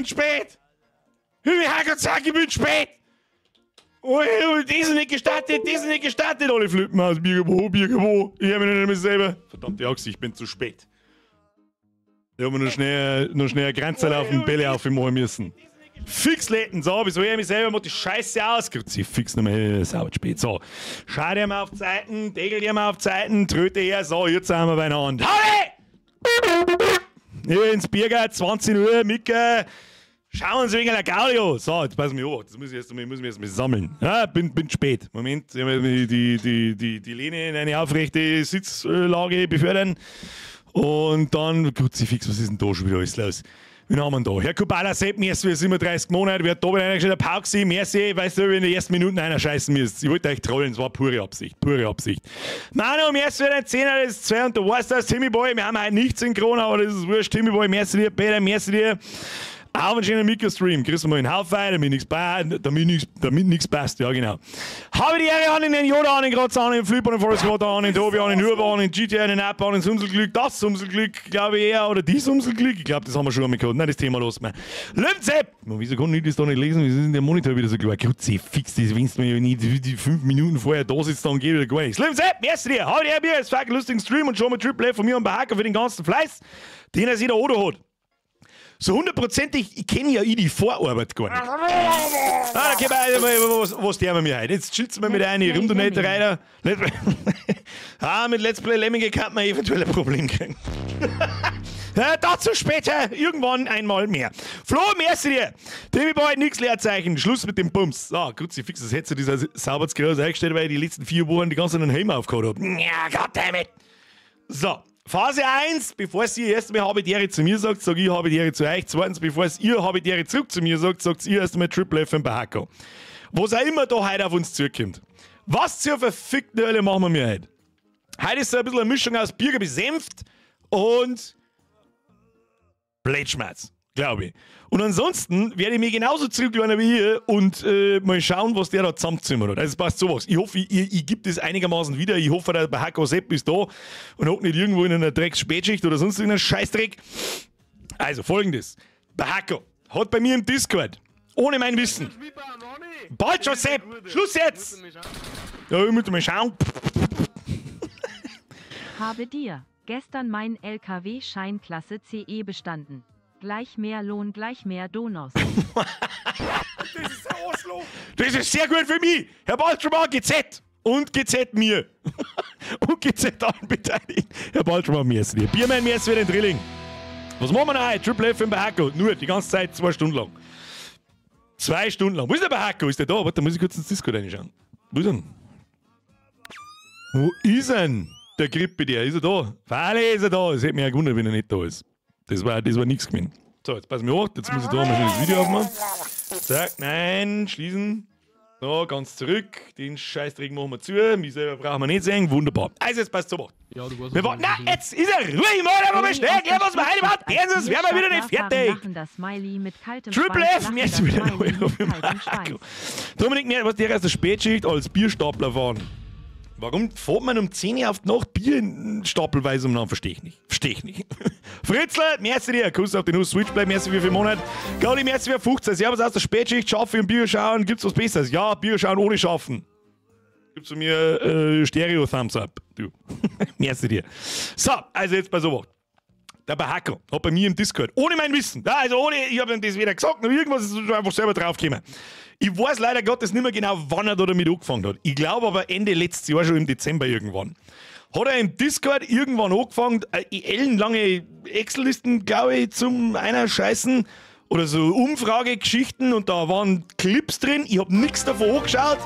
bin spät! Herrgott, ich bin spät! Oh, die sind nicht gestartet, die sind nicht gestartet. Alle flippen aus. Biergebo, Biergebo. Ich hab mich nicht mehr selber. Verdammte Axt, ich bin zu spät. Ich hab mir noch schnell eine Grenze laufen, Bälle aufmachen müssen. Fix leten, so, wieso ich mich selber macht die Scheiße aus? Fix noch mal sauber spät. So, schau dir mal auf Zeiten, Degel dir mal auf Zeiten, Tröte her, so, jetzt sind wir beieinander. Howdy! Hier ins Biergarten, 20 Uhr, Micke. Schauen Sie wegen der Gaudi. So, jetzt passen wir auf. Das muss ich erst mal sammeln. Ja, bin spät. Moment, ich muss die Lehne in eine aufrechte Sitzlage befördern. Und dann, Kruzifix, was ist denn da schon wieder alles los? Wen haben wir denn da? Herr Kubala, Sepp, merci für 37 Monate. Wer hat da wieder eingestellt? Der Pauxi, merci, weißt du, wenn in den ersten Minuten einer scheißen müsst. Ich wollte euch trollen, es war pure Absicht, pure Absicht. Manu, merci für den Zehner, das ist zwei und du weißt das, Timmy Boy, wir haben heute nicht synchron, aber das ist wurscht. Timmy Boy, merci dir, Peter, merci dir. Auch einen schönen Mikrostream. Grüß mal in Haufe, damit nichts passt. Ja, genau. Habe die Ehre an den Yoda, an den Graz, an den Flip, an den Forest Water, an den Tobi, an den Urban, an den GTA, an den App, an den Sumselglück, das Sumselglück, glaube ich eher, oder die Sumselglück. Ich glaube, das haben wir schon einmal gehabt. Nein, das Thema los mehr. Löwenzepp! Wieso kann ich das da nicht lesen? Wieso ist denn der Monitor wieder so klar? Kruzifix, das wenn du mir ja nicht die 5 Minuten vorher da sitzt, dann geht wieder gar nichts. Löwenzepp, merci dir! Habe die Ehre, es fucking lustigen Stream und schon mal Triple F von mir und Bahaka für den ganzen Fleiß, den er sich da oder hat. So hundertprozentig, ich kenne ja ich die Vorarbeit gar nicht. Ah, okay, was der wir mir heute? Jetzt chillt's mal mit einer Runde nicht rein. Ah, mit Let's Play Lemminge kann man eventuell ein Problem kriegen. Ja, dazu später, irgendwann einmal mehr. Flo, merci dir. Timmy Boy, nix Leerzeichen. Schluss mit dem Bums. So, Kruzifix, das hätte dieser sauber groß eingestellt, weil ich die letzten 4 Wochen die ganze Zeit einen Helm aufgehauen habe. Ja, goddammit. So. Phase 1, bevor ihr erst einmal habe die Ehre zu mir sagt, sag ich habe die Ehre zu euch. Zweitens, bevor es ihr habe die Ehre zurück zu mir sagt, sagt ihr erst einmal Triple F im Bahako. Was auch immer da heute auf uns zukommt. Was zur verfickten Hölle machen wir mir heute? Heute ist so ein bisschen eine Mischung aus Birger besenft und Blödschmerz, glaube ich. Und ansonsten werde ich mich genauso zurücklehnen wie ihr und mal schauen, was der da zusammenzimmert hat. Also es passt sowas. Ich hoffe, ich gebe das einigermaßen wieder. Ich hoffe, der Bahako Sepp ist da und hockt nicht irgendwo in einer Drecks-Spätschicht oder sonst irgendeinem Scheißdreck. Also folgendes. Bahako hat bei mir im Discord, ohne mein Wissen, bald schon Sepp, Schluss jetzt! Ja, ich muss mal schauen. Habe dir gestern mein LKW-Schein Klasse CE bestanden. Gleich mehr Lohn, gleich mehr Donos. Das ist ein Arschloch. Das ist sehr gut für mich. Herr Baltschmann, GZ. Und GZ mir. Und GZ allen Beteiligten. Herr Baltschmann, mir ist dir. Biermann, mir ist wieder ein Drilling. Was machen wir noch heute? Triple F im Bahako. Nur die ganze Zeit 2 Stunden lang. 2 Stunden lang. Wo ist der Bahako? Ist der da? Warte, da muss ich kurz ins Discord reinschauen. Wo ist er denn? Wo ist denn der Grippe der? Ist er da? Freilich ist er da. Es hätte mich ja gewundert, wenn er nicht da ist. Das war nichts gewesen. So, jetzt pass mir auf. Jetzt muss ich da mal schnell das Video aufmachen. Zack, nein, schließen. So, ganz zurück. Den Scheißdreck machen wir zu. Mich selber brauchen wir nicht sehen. Wunderbar. Also, jetzt passt so. Ja, du warst Wir warten. Na, jetzt ist er ruhig mal, aber mal schnell erklären, was wir heute machen. Jetzt werden wir wieder nicht fertig. Smiley mit kaltem Triple Schweiß, F, mir ist lachender wieder Smiley neu mit kaltem Schweiß. Dominik, mir, was der aus der Spätschicht als Bierstapler fahren. Warum fährt man um 10 Uhr auf die Nacht Bier stapelweise umeinander? Verstehe ich nicht. Verstehe ich nicht. Fritzl, merci dir. Kuss auf den Nuss. Switchblade, merci für 4 Monate. Gaudi, merci für 15. Servus aus der Spätschicht. Schaffe und Bier schauen. Gibt's was Besseres? Ja, Bier schauen ohne Schaffen. Gibt's von mir Stereo Thumbs Up. Du. Merci dir. So, also jetzt bei sowas. Der Bahako hat bei mir im Discord, ohne mein Wissen, ja, also ohne, ich hab ihm das weder gesagt noch irgendwas, ist einfach selber draufgekommen. Ich weiß leider Gottes nicht mehr genau, wann er da damit angefangen hat. Ich glaube aber Ende letztes Jahr schon im Dezember irgendwann. Hat er im Discord irgendwann angefangen, ellenlange Excel-Listen, glaube ich, zum einer Scheißen oder so Umfragegeschichten und da waren Clips drin. Ich hab nix davon angeschaut,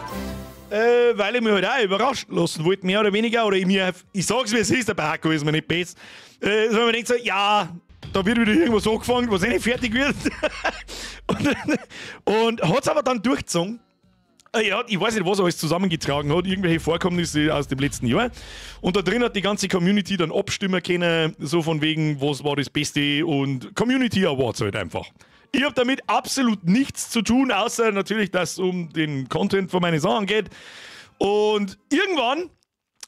weil ich mich halt auch überraschen lassen wollte, mehr oder weniger. Oder ich mir, ich sag's wie es ist, der Bahako ist mir nicht besser. So, man denkt so, ja, da wird wieder irgendwas angefangen, was eh nicht fertig wird. Und hat's aber dann durchgezogen. Ja, ich weiß nicht, was er alles zusammengetragen hat, irgendwelche Vorkommnisse aus dem letzten Jahr. Und da drin hat die ganze Community dann abstimmen können, so von wegen, was war das Beste und Community Awards halt einfach. Ich hab damit absolut nichts zu tun, außer natürlich, dass es um den Content von meinen Sachen geht. Und irgendwann,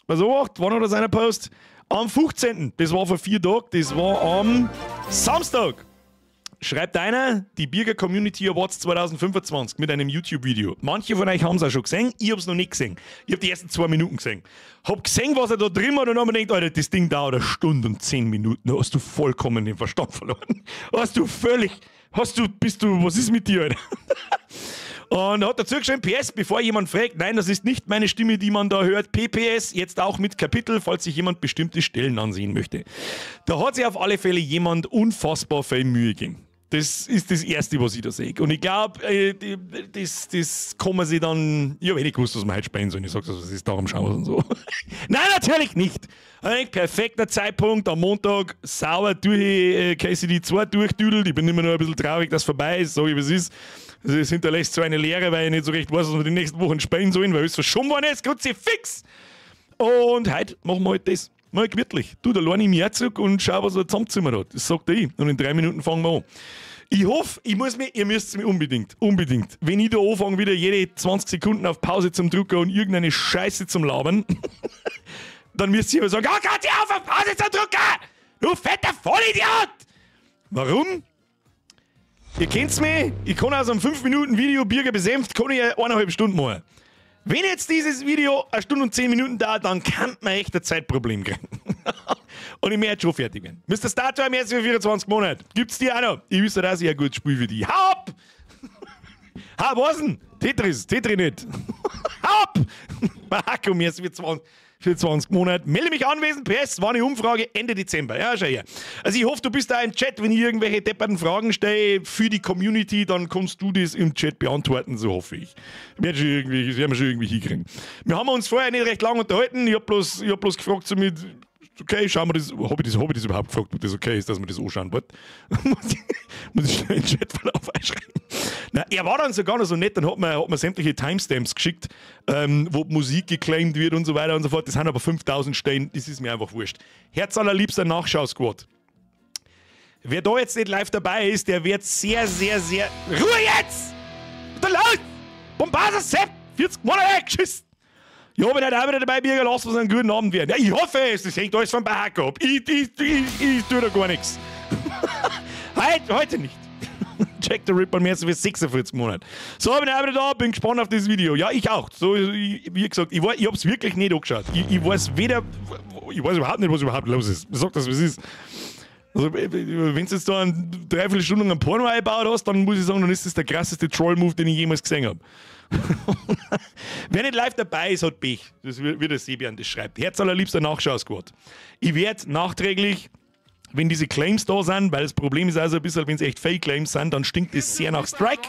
was auch, wann hat er seinen Post? Am 15., das war vor 4 Tagen, das war am Samstag. Schreibt einer, die Birger Community Awards 2025 mit einem YouTube-Video. Manche von euch haben es auch schon gesehen, ich hab's noch nicht gesehen. Ich hab die ersten 2 Minuten gesehen. Hab gesehen, was er da drin hat und hab mir gedacht, Alter, das Ding dauert 1 Stunde und 10 Minuten. Hast du vollkommen den Verstand verloren. Hast du völlig, hast du, bist du, was ist mit dir, Alter? Und hat dazu geschrieben, PS, bevor jemand fragt, nein, das ist nicht meine Stimme, die man da hört. PPS, jetzt auch mit Kapitel, falls sich jemand bestimmte Stellen ansehen möchte. Da hat sich auf alle Fälle jemand unfassbar viel Mühe gegeben. Das ist das Erste, was ich da sehe. Und ich glaub, das kann man sich dann... Ich hab eh nicht gewusst, was man heute spielen soll. Ich sag das, was ist, darum schauen wir und so. Nein, natürlich nicht. Eigentlich perfekter Zeitpunkt, am Montag sauber durch KCD 2 durchdüdelt. Ich bin immer noch ein bisschen traurig, dass es vorbei ist, sag ich, wie es ist. Also es hinterlässt so eine Leere, weil ich nicht so recht weiß, was wir die nächsten Wochen spielen sollen, weil es verschoben worden ist, kruzifix! Und heute machen wir halt das. Mal gemütlich. Du, da lehne ich mich auch zurück und schau, was er zusammengezimmert hat. Das sagt er ich. Und in 3 Minuten fangen wir an. Ich hoffe, ich muss mich, ihr müsst mich unbedingt, unbedingt. Wenn ich da anfange, wieder jede 20 Sekunden auf Pause zum Drucker und irgendeine Scheiße zum Labern, dann müsst ihr immer sagen, oh Gott, hör auf, auf Pause zum Drucker! Du fetter Vollidiot! Warum? Ihr kennt's mich, ich kann aus einem 5-Minuten-Video Birger besenft, kann ich 1,5 Stunden machen. Wenn jetzt dieses Video 1 Stunde und 10 Minuten dauert, dann kann man echt ein Zeitproblem kriegen. Und ich möchte schon fertig werden. Mister Startime jetzt für 24 Monate. Gibt's die auch noch? Ich wüsste, dass ich ein gutes Spiel für die. Hau ab! Ha, was denn? Tetris, Tetris nicht. Hau ab! Baku, jetzt für 20. Für 20 Monate. Melde mich anwesend, PS, war eine Umfrage Ende Dezember. Ja, schau her. Also ich hoffe, du bist da im Chat, wenn ich irgendwelche depperten Fragen stelle für die Community, dann kannst du das im Chat beantworten, so hoffe ich. Werd schon irgendwie, das werden wir schon irgendwie hinkriegen. Wir haben uns vorher nicht recht lange unterhalten. Ich hab bloß gefragt, so mit, okay, schauen wir das, hab ich das überhaupt gefragt, ob das okay ist, dass wir das anschauen wollen. Muss ich schnell in den Chatverlauf einschreiben. Na, er war dann sogar noch so nett, dann hat man sämtliche Timestamps geschickt, wo die Musik geclaimt wird und so weiter und so fort. Das sind aber 5000 Stellen, das ist mir einfach wurscht. Herz allerliebster Nachschau-Squad. Wer da jetzt nicht live dabei ist, der wird sehr, sehr, sehr... Ruhe jetzt! Da laut! Bombasa Sepp! 40 Monate geschissen! Ja, bin heute auch wieder dabei, Birger, lass uns einen guten Abend werden. Ja, ich hoffe es, das hängt alles vom Bahako ab. Ich tue da gar nichts. Heute nicht. Jack the Ripper mehr so für 46 Monate. So, bin ich auch wieder da, bin gespannt auf das Video. Ja, ich auch. So, wie gesagt, ich hab's wirklich nicht angeschaut. Ich weiß weder, ich weiß überhaupt nicht, was überhaupt los ist. Sag das, was es ist. Also, wenn du jetzt da eine Dreiviertelstunde einen Porno eingebaut hast, dann muss ich sagen, dann ist das der krasseste Troll-Move, den ich jemals gesehen hab. Wer nicht live dabei ist, hat Pech. Das wird der Sebian das schreibt. Herz allerliebster Nachschau-Squad. Ich werd nachträglich, wenn diese Claims da sind, weil das Problem ist also ein bisschen, wenn es echt Fake-Claims sind, dann stinkt es sehr nach Strike.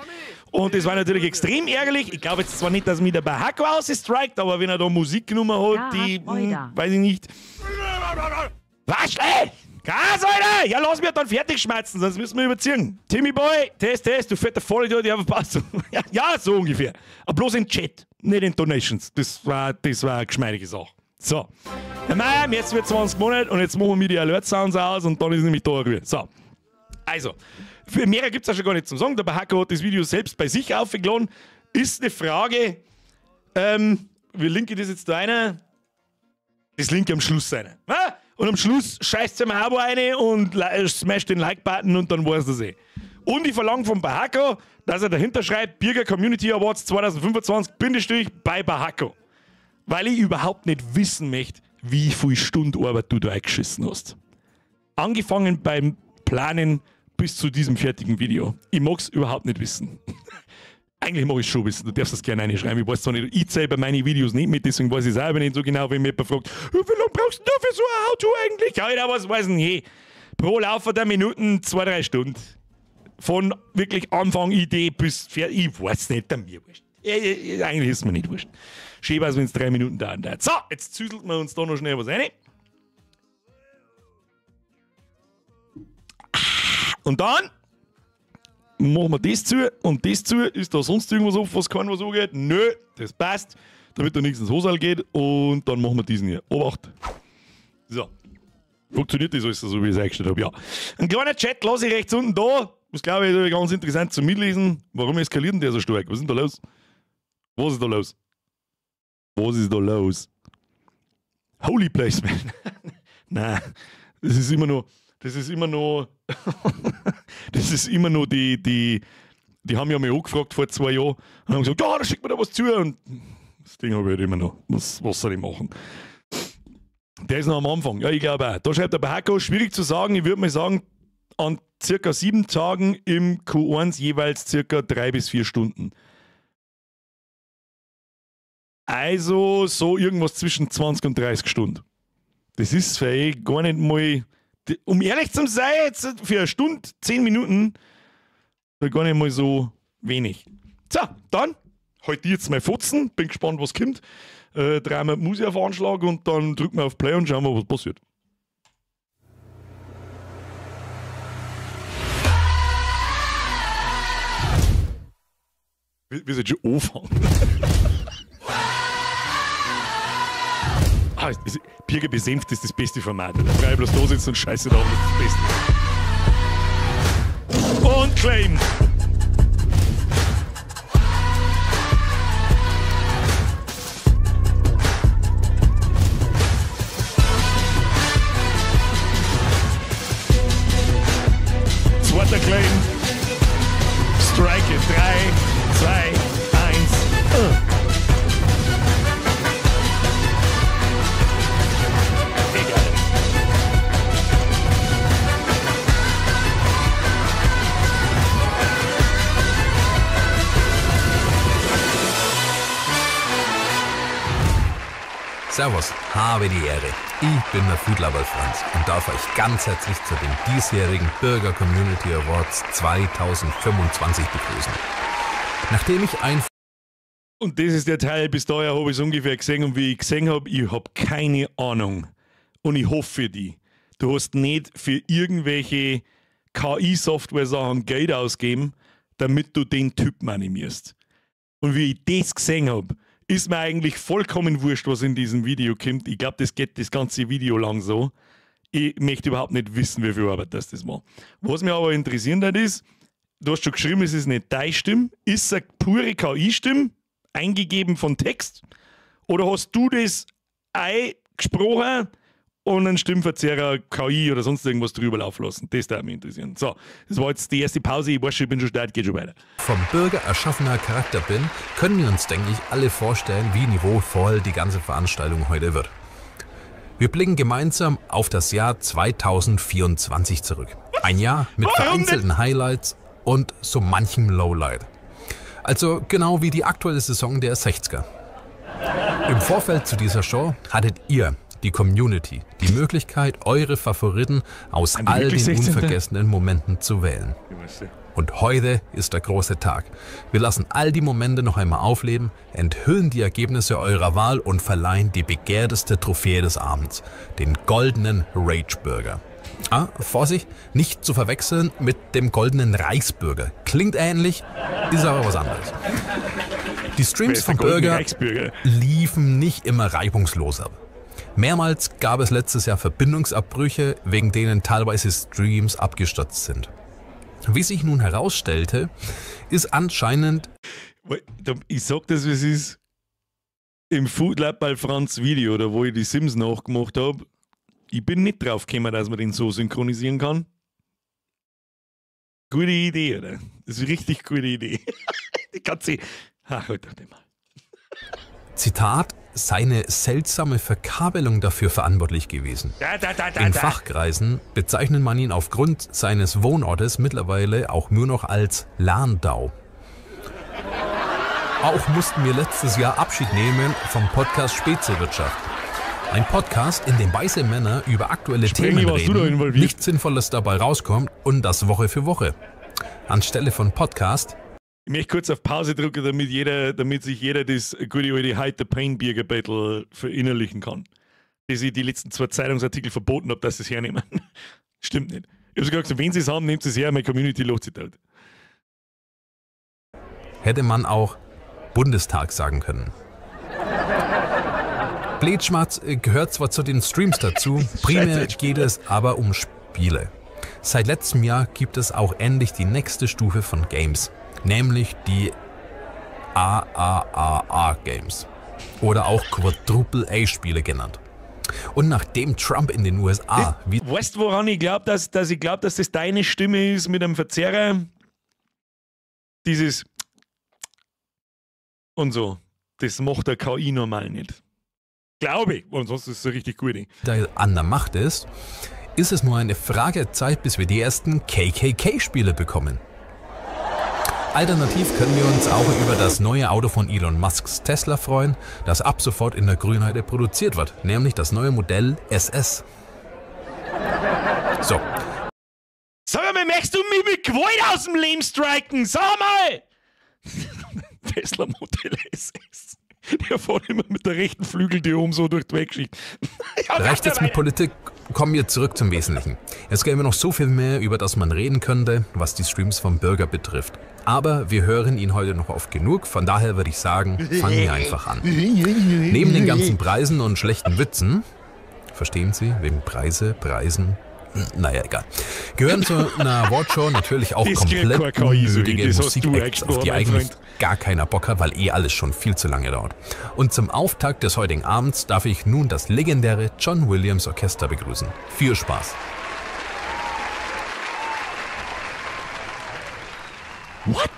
Und das war natürlich extrem ärgerlich. Ich glaube jetzt zwar nicht, dass mich der Bahako ausstrikt, aber wenn er da Musik genommen hat, die, weiß ich nicht. Waschle! Gas, Alter! Ja, lass mich dann fertig schmerzen, sonst müssen wir überziehen. Timmy Boy, Test, Test, du fetter Vollidiot, ich hab verpasst. Ja, so ungefähr. Aber bloß im Chat, nicht in Donations. Das war eine geschmeidige Sache. So. Herr Meier, jetzt wird 20 Monate und jetzt machen wir die Alert Sounds aus und dann ist nämlich da Ruhe. So. Also, für mehr gibt's auch schon gar nicht zum Sagen. Der Bahako hat das Video selbst bei sich aufgeladen. Ist eine Frage, wir linken das jetzt da rein. Das Link am Schluss rein. Und am Schluss scheißt ihm ein Abo rein und smasht den Like-Button und dann war's das eh. Und ich verlange von Bahako, dass er dahinter schreibt, Birger Community Awards 2025, Bindestrich, bei Bahako. Weil ich überhaupt nicht wissen möchte, wie viel Stunden Arbeit du da eingeschissen hast. Angefangen beim Planen bis zu diesem fertigen Video. Ich mag's überhaupt nicht wissen. Eigentlich mag ich es schon wissen, du darfst das gerne reinschreiben. Ich weiß zwar nicht, ich zähle bei meinen Videos nicht mit, deswegen weiß ich es selber nicht so genau, wenn mir jemand fragt, wie lange brauchst du für so ein How-To eigentlich? Ja, Alter, was weiß ich nicht. Pro Laufe der Minuten 2-3 Stunden. Von wirklich Anfang, Idee bis fertig. Ich weiß nicht, mir wurscht. Eigentlich ist mir nicht wurscht. Schön war's, wenn's 3 Minuten dauern dauert. So, jetzt züdelt wir uns da noch schnell was rein. Und dann machen wir das zu und das zu. Ist da sonst irgendwas auf, was keinem was angeht? Nö, das passt. Damit da nichts ins Hosal geht. Und dann machen wir diesen hier. Obacht. So. Funktioniert das alles so, wie ich es eingestellt habe? Ja. Ein kleiner Chat lasse ich rechts unten da. Das glaube ich ist ganz interessant zum Mitlesen. Warum eskaliert denn der so stark? Was ist denn da los? Was ist da los? Was ist da los? Holy Place, man. Nein, das ist immer noch. Das ist immer noch. Das ist immer nur die haben ja mal angefragt vor 2 Jahren und haben gesagt, ja, da schickt mir da was zu. Und das Ding habe ich halt immer noch. Was soll ich machen? Der ist noch am Anfang. Ja, ich glaube auch. Da schreibt der Bahako, schwierig zu sagen, ich würde mal sagen, an circa 7 Tagen im Q1 jeweils circa 3 bis 4 Stunden. Also so irgendwas zwischen 20 und 30 Stunden. Das ist für gar nicht mal, um ehrlich zu sein, jetzt für eine Stunde, 10 Minuten, gar nicht mal so wenig. So, dann halt ich jetzt mal Fotzen, bin gespannt, was kommt. Drehen wir die Musik auf Anschlag und dann drücken wir auf Play und schauen wir, was passiert. Wir sind schon anfangen. Ah, Birger besenft ist das beste Format. Da brauche ich bloß da sitzen und Scheiße da, das ist das Beste. Und Claim! Zweiter Claim. Strike it. 3, 2, 1. Egal. Servus, habe die Ehre. Ich bin der Foodlover Franz und darf euch ganz herzlich zu den diesjährigen Bürger Community Awards 2025 begrüßen. Nachdem ich ein... Und das ist der Teil, bis daher habe ich es ungefähr gesehen und wie ich gesehen habe, ich habe keine Ahnung. Und ich hoffe für die. Du hast nicht für irgendwelche KI-Software-Sachen Geld ausgeben, damit du den Typen animierst. Und wie ich das gesehen habe, ist mir eigentlich vollkommen wurscht, was in diesem Video kommt. Ich glaube, das geht das ganze Video lang so. Ich möchte überhaupt nicht wissen, wie viel Arbeit das war. Was mich aber interessiert hat ist, du hast schon geschrieben, es ist nicht deine Stimme. Ist es eine pure KI-Stimme, eingegeben von Text? Oder hast du das eingesprochen und einen Stimmverzerrer, KI oder sonst irgendwas drüber laufen lassen? Das würde mich interessieren. So, das war jetzt die erste Pause. Ich weiß schon, ich bin schon stark, geht schon weiter. Vom Bürger erschaffener Charakter bin, können wir uns, denke ich, alle vorstellen, wie niveauvoll die ganze Veranstaltung heute wird. Wir blicken gemeinsam auf das Jahr 2024 zurück. Ein Jahr mit vereinzelten Highlights und so manchem Lowlight. Also genau wie die aktuelle Saison der 60er. Im Vorfeld zu dieser Show hattet ihr, die Community, die Möglichkeit, eure Favoriten aus all den unvergessenen Momenten zu wählen. Und heute ist der große Tag. Wir lassen all die Momente noch einmal aufleben, enthüllen die Ergebnisse eurer Wahl und verleihen die begehrteste Trophäe des Abends, den goldenen Rage Burger. Ah, Vorsicht, nicht zu verwechseln mit dem goldenen Reichsbürger. Klingt ähnlich, ist aber was anderes. Die Streams vom Bürger liefen nicht immer reibungslos ab. Mehrmals gab es letztes Jahr Verbindungsabbrüche, wegen denen teilweise Streams abgestürzt sind. Wie sich nun herausstellte, ist anscheinend... Ich sag das, wie es ist. Im Food Lab bei Franz Video, da wo ich die Sims nachgemacht habe, ich bin nicht drauf gekommen, dass man den so synchronisieren kann. Gute Idee, oder? Das ist eine richtig gute Idee. Die ganze... Ach, halt doch nicht mal. Zitat, seine seltsame Verkabelung dafür verantwortlich gewesen. In Fachkreisen bezeichnet man ihn aufgrund seines Wohnortes mittlerweile auch nur noch als Landau. Auch mussten wir letztes Jahr Abschied nehmen vom Podcast Speziewirtschaft. Ein Podcast, in dem weiße Männer über aktuelle Themen reden, nichts Sinnvolles dabei rauskommt und das Woche für Woche. Anstelle von Podcast... Ich möchte kurz auf Pause drücken, damit sich jeder das gute alte Hide the Pain Birger Battle verinnerlichen kann. Dass ich die letzten 2 Zeitungsartikel verboten habe, dass sie es hernehmen. Stimmt nicht. Ich habe sogar gesagt, wenn sie es haben, nehmt sie es her, meine Community lacht sich tot. Hätte man auch Bundestag sagen können. Blätschmatz gehört zwar zu den Streams dazu, primär geht es aber um Spiele. Seit letztem Jahr gibt es auch endlich die nächste Stufe von Games, nämlich die AAAA Games oder auch Quadruple A Spiele genannt. Und nachdem Trump in den USA... Weißt du, woran ich glaube, dass dass das deine Stimme ist mit einem Verzerrer? Dieses... Und so. Das macht der KI normal nicht. Glaube ich. Und sonst ist es richtig gut. An der Macht ist, ist es nur eine Frage der Zeit, bis wir die ersten KKK-Spiele bekommen. Alternativ können wir uns auch über das neue Auto von Elon Musks Tesla freuen, das ab sofort in der Grünheide produziert wird, nämlich das neue Modell SS. So. Sag mal, möchtest du mich mit Gewalt aus dem Leben striken? Sag mal! Tesla Modell SS. Der fährt immer mit der rechten Flügel, die oben so durch die Welt geschickt. Reicht jetzt mit Politik? Kommen wir zurück zum Wesentlichen. Es gäbe noch so viel mehr, über das man reden könnte, was die Streams vom Bürger betrifft. Aber wir hören ihn heute noch oft genug, von daher würde ich sagen, fangen wir einfach an. Neben den ganzen Preisen und schlechten Witzen, verstehen Sie, wegen Preise, Preisen, naja, egal. Gehören zu einer Awardshow natürlich auch komplett unnötige Musikacts, auf die eigentlich gar keiner Bock hat, weil eh alles schon viel zu lange dauert. Und zum Auftakt des heutigen Abends darf ich nun das legendäre John Williams Orchester begrüßen. Viel Spaß! What?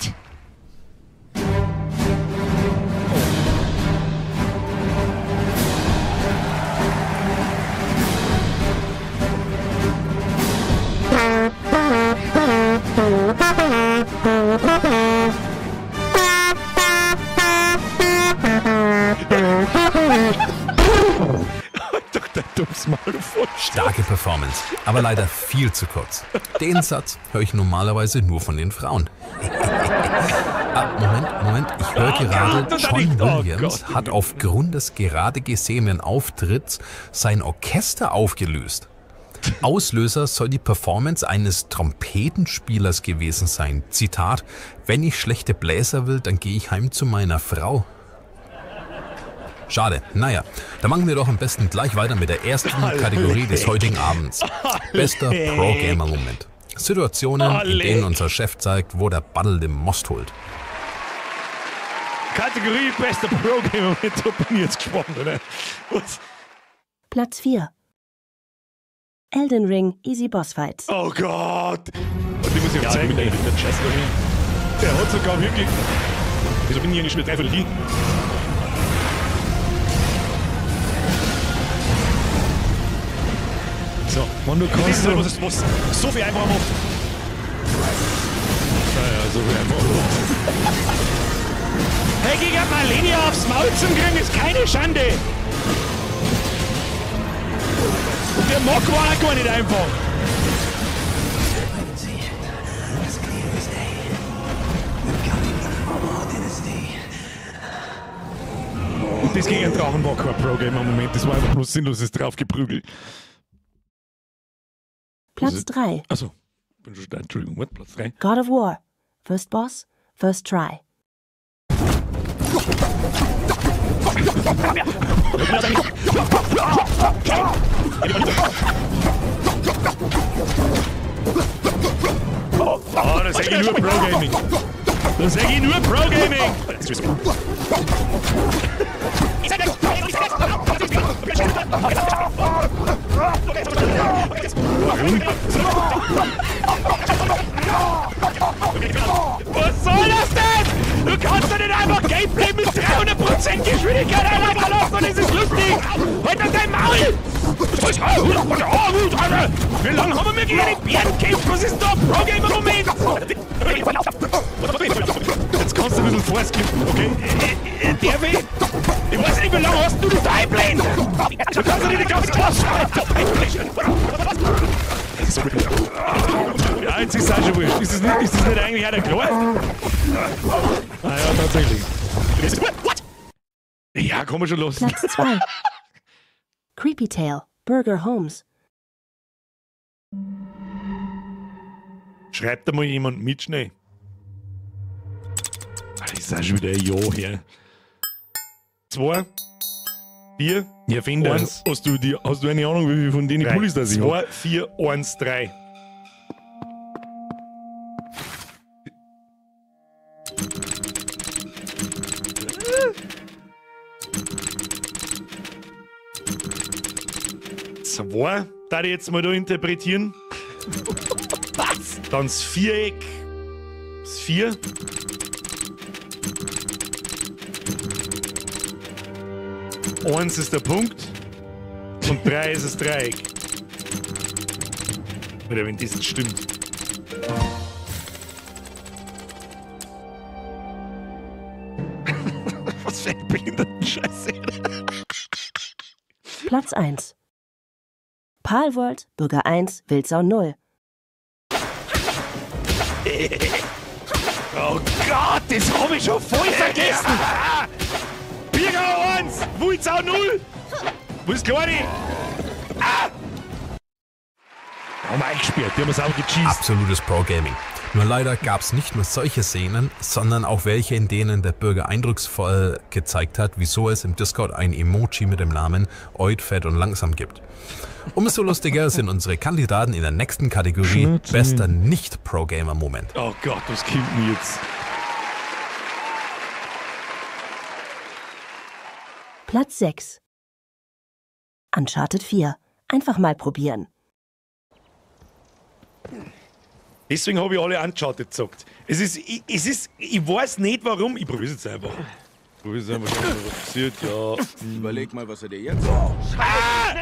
Starke Performance, aber leider viel zu kurz. Den Satz höre ich normalerweise nur von den Frauen. Ah, Moment, ich höre gerade, John Williams hat aufgrund des gerade gesehenen Auftritts sein Orchester aufgelöst. Auslöser soll die Performance eines Trompetenspielers gewesen sein. Zitat, wenn ich schlechte Bläser will, dann gehe ich heim zu meiner Frau. Schade. Naja, dann machen wir doch am besten gleich weiter mit der ersten Kategorie des heutigen Abends. Bester Pro-Gamer-Moment. Situationen, in denen unser Chef zeigt, wo der Baddel den Most holt. Kategorie bester Pro-Gamer-Moment, da bin ich jetzt gespannt, oder? Was? Platz 4. Elden Ring, Easy Boss Fights. Oh Gott! Und die muss ich auch zeigen. Der hat sogar wirklich... Wieso bin ich eigentlich schon mit 3/4 hier? So, wenn du kannst... Das ist, was so viel einfacher macht. Naja, so viel einfacher macht. Hey, gegen Malenia aufs Maul zum kriegen, ist keine Schande! Und der Mock war auch gar nicht einfach. Und das gegen einen Drachen war kein Pro-Gamer Moment, das war einfach bloß sinnloses draufgeprügelt. Platz 3. Achso, bin schon da, Entschuldigung, what? Platz 3. God of War. First Boss, First Try. Oh, das sag ich nur Pro-Gaming. Das sag ich nur Pro-Gaming. Warum? Was soll das denn? Du kannst doch nicht einfach Gameplay mit 300% Geschwindigkeit einlassen und es ist lustig! Halt doch dein Maul! Wie lange haben wir gegen den Bären gekämpft? Was ist da? Pro-Gamer-Moment! Jetzt kannst du ein bisschen vorskippen, okay? Der will... Ich weiß nicht, wie lange hast du das da einblendet? Du kannst doch nicht die ganze Ja, jetzt ist es auch schon wurscht. Ist das nicht eigentlich auch der Klar? Ah ja, tatsächlich. Ja, komm schon los. Platz 2. Creepy Tale, Burger Holmes. Schreibt da mal jemand mit schnell. Das ist auch schon wieder ein Jahr her. 2, 4, ja, Finder. 1. Hast du eine Ahnung, wie viel von denen Pullis das ich habe? 2, 4, 1, 3. 2, da ich jetzt mal da interpretieren. Was? Dann das Viereck. Das 4. Eins ist der Punkt. Und 3 ist das Dreieck. Oder wenn das jetzt stimmt. Was für eine Behindertenscheiße. Platz 1. Palworld, Bürger 1, Wildsau 0. Oh Gott, das hab ich schon voll vergessen. Bürger 1, Wildsau 0. Wo ist Kleine? Ah! Haben wir eingesperrt, die haben es auch gecheased. Absolutes Pro-Gaming. Nur leider gab es nicht nur solche Szenen, sondern auch welche, in denen der Bürger eindrucksvoll gezeigt hat, wieso es im Discord ein Emoji mit dem Namen Oid, Fett und Langsam gibt. Umso lustiger sind unsere Kandidaten in der nächsten Kategorie Schnitzel. Bester Nicht-Pro-Gamer-Moment. Oh Gott, was kommt denn jetzt? Platz 6. Uncharted 4. Einfach mal probieren. Deswegen habe ich alle Uncharted gezockt. Ich weiß nicht warum. Ich probiere es jetzt einfach. Ich probiere es einfach, schauen, was passiert. Ja. Überleg mal, was er dir jetzt. Ah!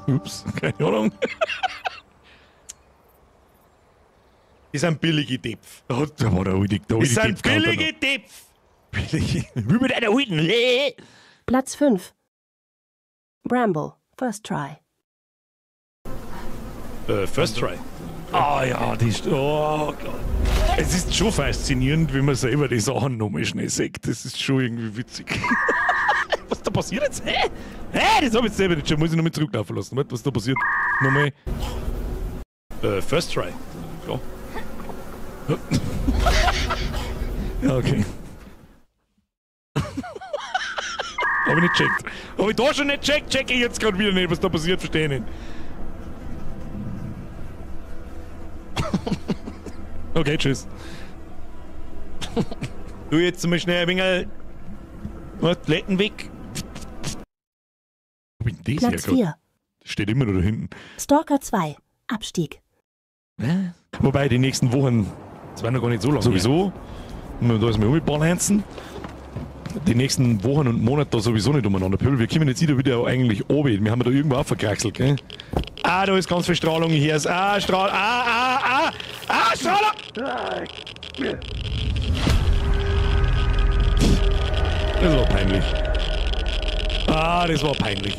Ups, keine Ahnung. Das sind billige Depf. Da war der alte, der alte Das sind Depf gehabt, billige Depf. Billige. Wie mit einer alten. Platz 5. Bramble, First Try. First Try. Ah ja, die ist. Oh Gott. Es ist schon faszinierend, wie man selber die Sachen nochmal schnell sieht. Das ist schon irgendwie witzig. Was da passiert jetzt? Hä? Hä? Das hab ich jetzt selber nicht schon. Muss ich nochmal zurücklaufen lassen. Warte, was da passiert? Nochmal. First Try. Ja. Ja, okay. Hab ich nicht gecheckt. Hab ich da schon nicht gecheckt, check ich jetzt gerade wieder nicht, was da passiert, verstehe ich nicht. Okay, tschüss. Du jetzt mal schnell ein wenig. Toiletten weg. Wo bin ich das Platz hergekommen? 4. Das steht immer noch da hinten. Stalker 2. Abstieg. Wobei die nächsten Wochen, das war noch gar nicht so lange. Sowieso. Und da ist mir umbalancen. Die nächsten Wochen und Monate da sowieso nicht umeinander. Pöbel, wir kommen jetzt wieder eigentlich oben. Wir haben da irgendwo auch verkraxelt, gell? Ah, da ist ganz viel Strahlung hier. Ah, Strahl. Ah, ah, ah. Ah, Strahlung! Das war peinlich. Ah, das war peinlich.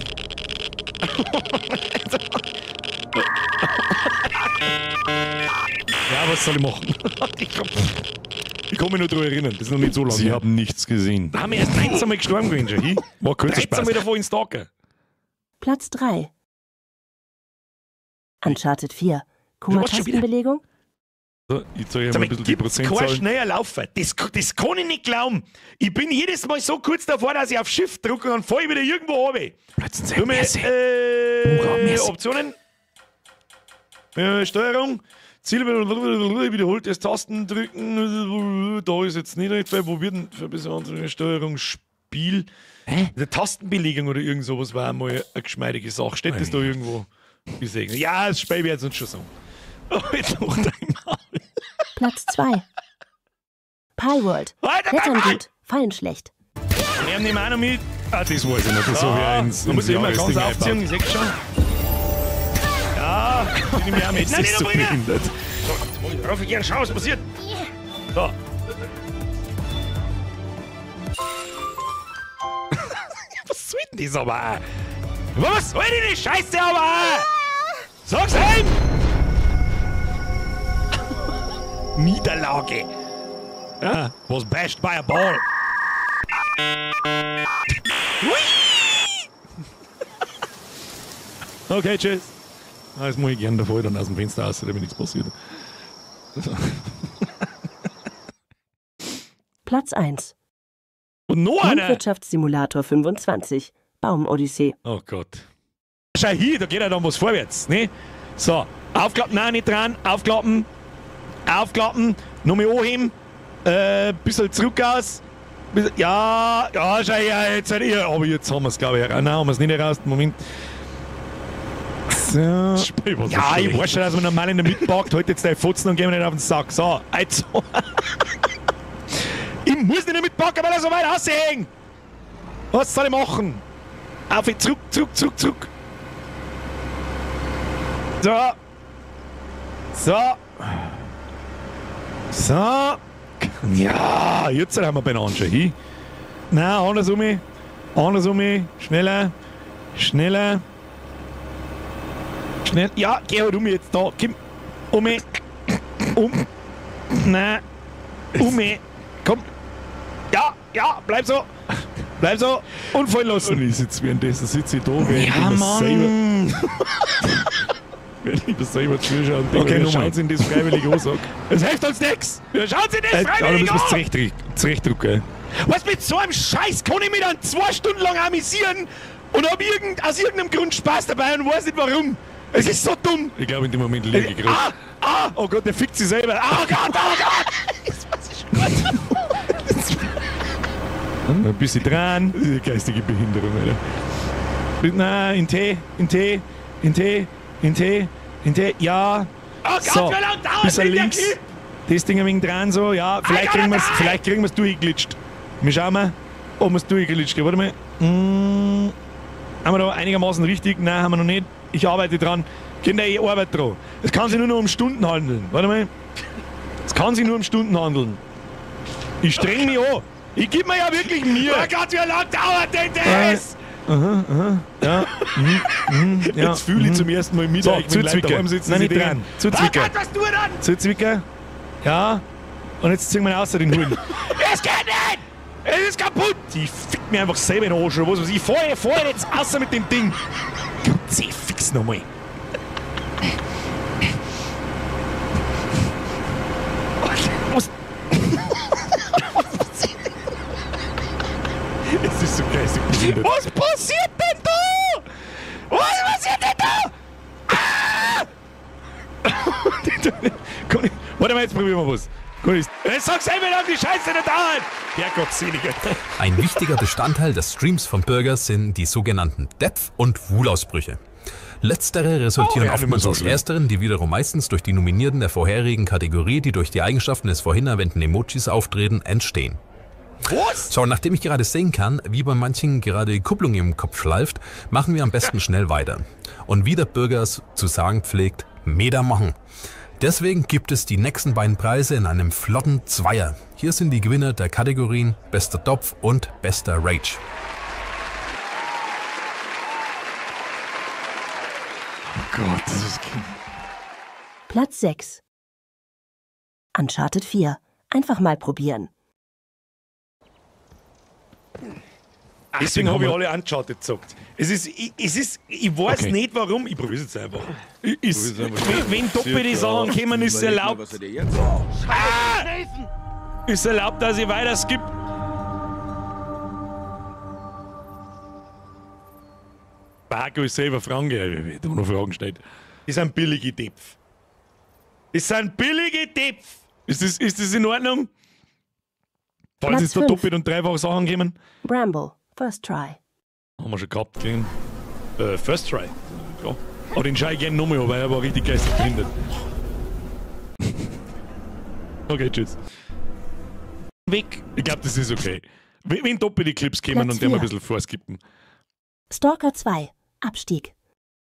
Ja, was soll ich machen? Ich kann mich nur daran erinnern, das ist noch nicht so lange. Sie haben nichts gesehen. Da haben wir erst 13 Mal gestorben gewesen, schon. War kurzer 13 Spaß. Mal davor in Stalker. Platz 3. Uncharted 4. Was schon wieder? Kummer-Tastenbelegung? So, ich zeige euch Sag mal ein mal, bisschen die gibt's kein Prozentzahlen. schneller Laufen. Das kann ich nicht glauben. Ich bin jedes Mal so kurz davor, dass ich auf Shift drücke und dann fall ich wieder irgendwo runter. Plötzlich Du mir, merci. Optionen. Steuerung. Ziel wiederholt das Tasten drücken. Da ist jetzt nicht recht, wo wird denn für besondere Steuerung Spiel? Hä? Eine Tastenbelegung oder irgend sowas war einmal eine geschmeidige Sache. Steht das da irgendwo? Gesehen? Ja, das Spiel wird uns schon sagen. Oh, jetzt noch einmal. Platz 2. Palworld. Alter, Klettern gut, fallen schlecht. Wir nehmen auch noch mit. Ah, das weiß ich nicht. Das habe ich auch ins, Da muss ich ins immer ganz Jahresding aufziehen, ich seh schon. Ja, die nehme ich auch mit. Das Nein, ist nicht so noch bringen. behindert. So, jetzt mach ich rauf, ich gern schauen, was passiert. So. Was soll denn das aber? Was soll denn die Scheiße aber? Sag's heim! Niederlage. Ja, was bashed by a ball. Hui! Okay, tschüss. Ah, das mache ich gern davor, dann aus dem Fenster raus, damit nichts passiert. So. Platz 1. Und noch einer. Landwirtschaftssimulator 25. Baumodyssee. Oh Gott. Schau hier, da geht ja dann was vorwärts, ne? So, aufklappen, nein, nicht dran, aufklappen, aufklappen, nochmal anheben, bisschen zurück aus, Ja, ja, schau her, jetzt seid ihr. Aber jetzt haben wir es, glaube ich. Nein, haben wir es nicht raus. Moment. So. Ja, ich weiß schon, dass man normal in der Mitte parkt. Halt jetzt deine Fotzen und geh mir nicht auf den Sack. So, also. Ich muss nicht in der Mitte parken, weil er so weit raushängt. Was soll ich machen? Auf, zurück, zurück, zurück, zurück. So. So. So. Ja, jetzt haben wir beieinander schon hin. Nein, andersrum. Andersrum. Schneller. Schneller. Schnell. Ja, geh halt um jetzt da. Komm. Um. Um. Nein. Um. Komm. Ja, ja, bleib so. Bleib so. Und fallen lassen. Und ich sitze währenddessen sitze ich da, während ja, ich Mann. selber. Wenn ich das selber zuschaue und denke, okay, wer schaut sich das freiwillig an, sag. Es hilft uns nichts! Wir schauen sich das freiwillig an! an! Da müssen wir es zurechtdrücken. Was mit so einem Scheiß kann ich mich dann 2 Stunden lang amüsieren und hab aus irgendeinem Grund Spaß dabei und weiß nicht warum. Es ist so dumm! Ich glaube, in dem Moment liege ich gerade. Ah! Ah! Oh Gott, der fickt sich selber! Ah Gott, oh Gott! Das weiß ich schon gut. Ein bisschen dran. Das ist eine geistige Behinderung, Alter. Nein, in T, in T, in T, in T, in T, ja. Oh Gott, so, wie lange dauert bisschen der links. Clip? Das Ding ein wenig dran so, ja. Vielleicht kriegen wir's, vielleicht kriegen wir's durchgeglitscht. Wir schauen mal, ob wir's durchgeglitscht kriegen. Warte mal. Haben wir da einigermaßen richtig? Nein, haben wir noch nicht. Ich arbeite dran. Kinder, ich arbeite dran. Es kann sich nur noch um Stunden handeln. Warte mal. Es kann sich nur um Stunden handeln. Ich streng mich an. Ich geb mir ja wirklich Mühe. Oh Gott, wie lange dauert denn das? Aha, aha, ja, ja. Jetzt fühle ich zum ersten Mal mit, So, ich bin zuzwicken. daheim sitzen. Nein, sie nicht dran. Zuzwicken. Oh Gott, was tut er dann? Zuzwicken. Ja. Und jetzt ziehen wir ihn außer den Huren. Es geht nicht! Es ist kaputt! Die fickt mir einfach selber in den Arsch oder was weiß ich. Fahr jetzt außer mit dem Ding. Gott, fix nochmal. Was? Es ist so geistig behindert. Was passiert denn da? Was passiert denn da? Ah! Warte mal, jetzt probieren wir was. Jetzt sag selber, wie lange die Scheiße nicht dauert! Herrgott, seliger. Ein wichtiger Bestandteil des Streams von Bürger sind die sogenannten Depf- und Wutausbrüche. Letztere resultieren Oh, ja, oftmals so aus schlimm. ersteren, die wiederum meistens durch die Nominierten der vorherigen Kategorie, die durch die Eigenschaften des vorhin erwähnten Emojis auftreten, entstehen. Was? So, nachdem ich gerade sehen kann, wie bei manchen gerade die Kupplung im Kopf schleift, machen wir am besten schnell weiter. Und wie der Bürger es zu sagen pflegt, Meter machen. Deswegen gibt es die nächsten beiden Preise in einem flotten Zweier. Hier sind die Gewinner der Kategorien Bester Topf und Bester Rage. Oh Gott, das ist... Platz 6. Uncharted 4. Einfach mal probieren. Deswegen habe ich alle Uncharted gezockt. Es ist, ich weiß Okay. nicht warum, ich probiere es jetzt einfach. Ist, wenn doppelte Sachen kommen, ist es Überleg mal, erlaubt. was er dir jetzt sagt. Ah! Ist erlaubt, dass ich weiter skipp. Barco ist selber Franke, wie da noch Fragen stellt. Das sind billige Depf. Das sind billige Depf. Ist das in Ordnung? Falls Platz jetzt da fünf. doppelt und dreifach Sachen kommen. Bramble. First Try. Haben wir schon gehabt, gell? First Try. Ja. Aber den schau ich gerne nochmal an, weil er war richtig geistig behindert. Okay, tschüss. Weg. Ich glaube, das ist okay. Wenn doppelte Clips kommen Platz und der mal ein vier. bisschen vorskippen. Stalker 2. Abstieg.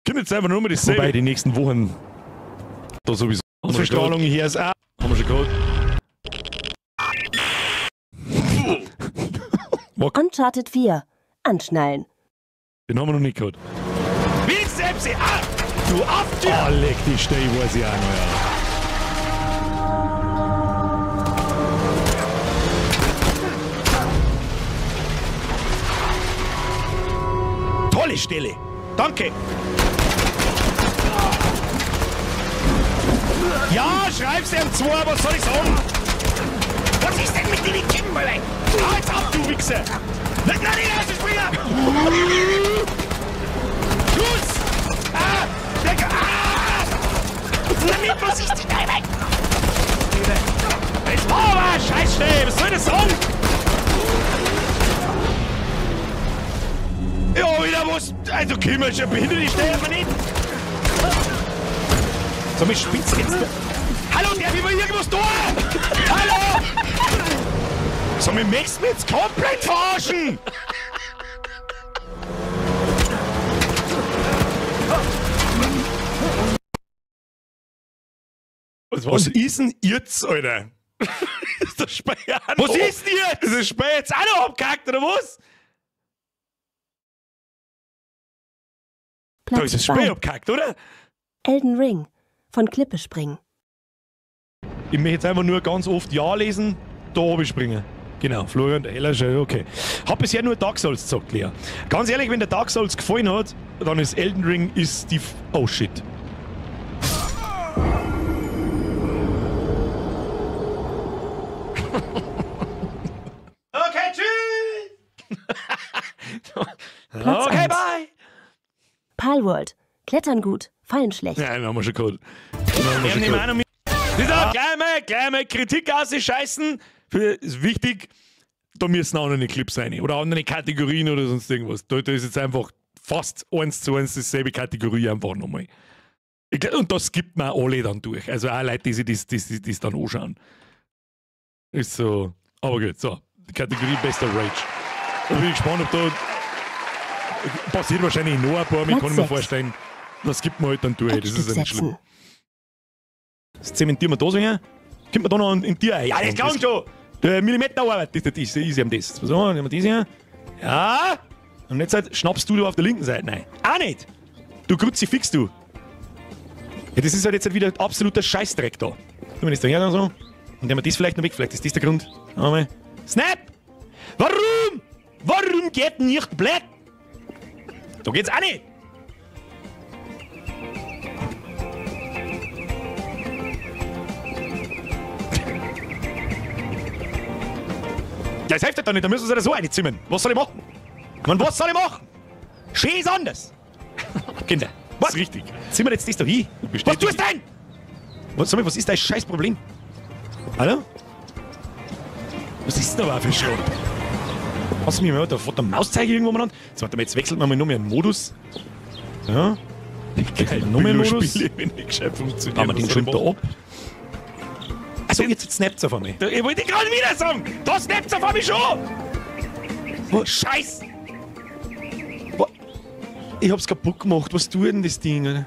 Kommt jetzt einfach nur mal dasselbe. Wobei die nächsten Wochen da sowieso. Verstrahlung hier ist auch. Haben wir schon gehabt. Uncharted 4. Anschnallen. Den haben wir noch nicht gehabt. Wie selbst. Ah! Du After! Ah, leck die Stelle, weiß ich auch noch, ja. Tolle Stelle. Danke. Ja, schreib's ihm zwei, was soll ich sagen? Was ist denn mit den Kippen, Alter? Halt's ab, du Wichser! Nein, nein, nicht rausspringen! Los! Ah! Der, ah! Nein, was ist denn da? Es war aber Scheiße, was soll ich das sagen? was? Also, können wir schon behindert, ich stelle aber nicht. So, mich spitzt jetzt. Hallo, darf ich mal irgendwas tun? Hallo! So, mich möchtest du jetzt komplett verarschen? Was ist denn jetzt, Alter? Ist das Spiel auch noch? Was ist denn jetzt? Ist das Spiel jetzt auch noch abgehackt, oder was? Platz Da ist das 2. Spiel abgehackt, oder? Elden Ring. Von Klippe springen. Ich möchte jetzt einfach nur ganz oft Ja lesen, da oben springen. Genau, Florian, der Heller, okay. Hab bisher nur Dark Souls gezockt, Lea. Ganz ehrlich, wenn der Dark Souls gefallen hat, dann ist Elden Ring ist die... F oh shit. Okay, tschüss! Platz Okay, 1. bye! Palworld. Klettern gut, fallen schlecht. Nein, haben wir schon gehabt. Den haben wir schon gehabt. Das ist auch gleich mal Kritik ausscheißen. Ist wichtig, da müssen auch noch eine Clips rein oder andere Kategorien oder sonst irgendwas. Da ist jetzt einfach fast 1:1 dieselbe Kategorie einfach nochmal. Und das gibt man alle dann durch. Also auch Leute, die sich das dann anschauen. Ist so. Aber gut, so. Die Kategorie Bester Rage. Da bin ich gespannt, ob da. Passiert wahrscheinlich noch ein paar, ich kann mir vorstellen. Das gibt man halt dann durch. Das ist ja nicht schlimm. Das zementieren wir da so her. Kommt man da noch in Tier ein? Ja, das kann schon! Der Millimeterarbeit, das ist easy am das. So, nehmen wir das hier. Ja! Und jetzt halt, schnappst du da auf der linken Seite. Nein. Auch nicht! Du Kruzifix, du! Ja, das ist halt jetzt halt wieder absoluter Scheißdreck da. Tun wir das da her und so. Und nehmen wir das vielleicht noch weg. Vielleicht ist das der Grund. Schauen wir mal. Snap! Warum? Warum geht nicht blöd? Da geht's auch nicht! Ja, das hilft doch nicht, da müssen sie da so reinzimmern. Was soll ich machen? Ich meine, was soll ich machen? Schön ist anders. Kinder, was? Das ist richtig. Zimmern jetzt das da hin? Was tust du denn? Was, sag mal, was ist dein scheiß Problem? Hallo? Was ist denn da für ein Schrott? Hast du mich mal da vor der Mauszeiger irgendwo umeinander? Jetzt, warte mal, jetzt wechselt man mal noch mehr einen Modus. Ja. Geil, noch mehr Modus. Spiele, wenn nicht gescheit funktioniert. Machen wir den schon da ab. Achso, jetzt snappt's auf einmal. Ich wollte gerade wieder sagen, da snappt's auf einmal schon! Oh, Scheiß! Boah, ich hab's kaputt gemacht. Was tut denn das Ding? Alter?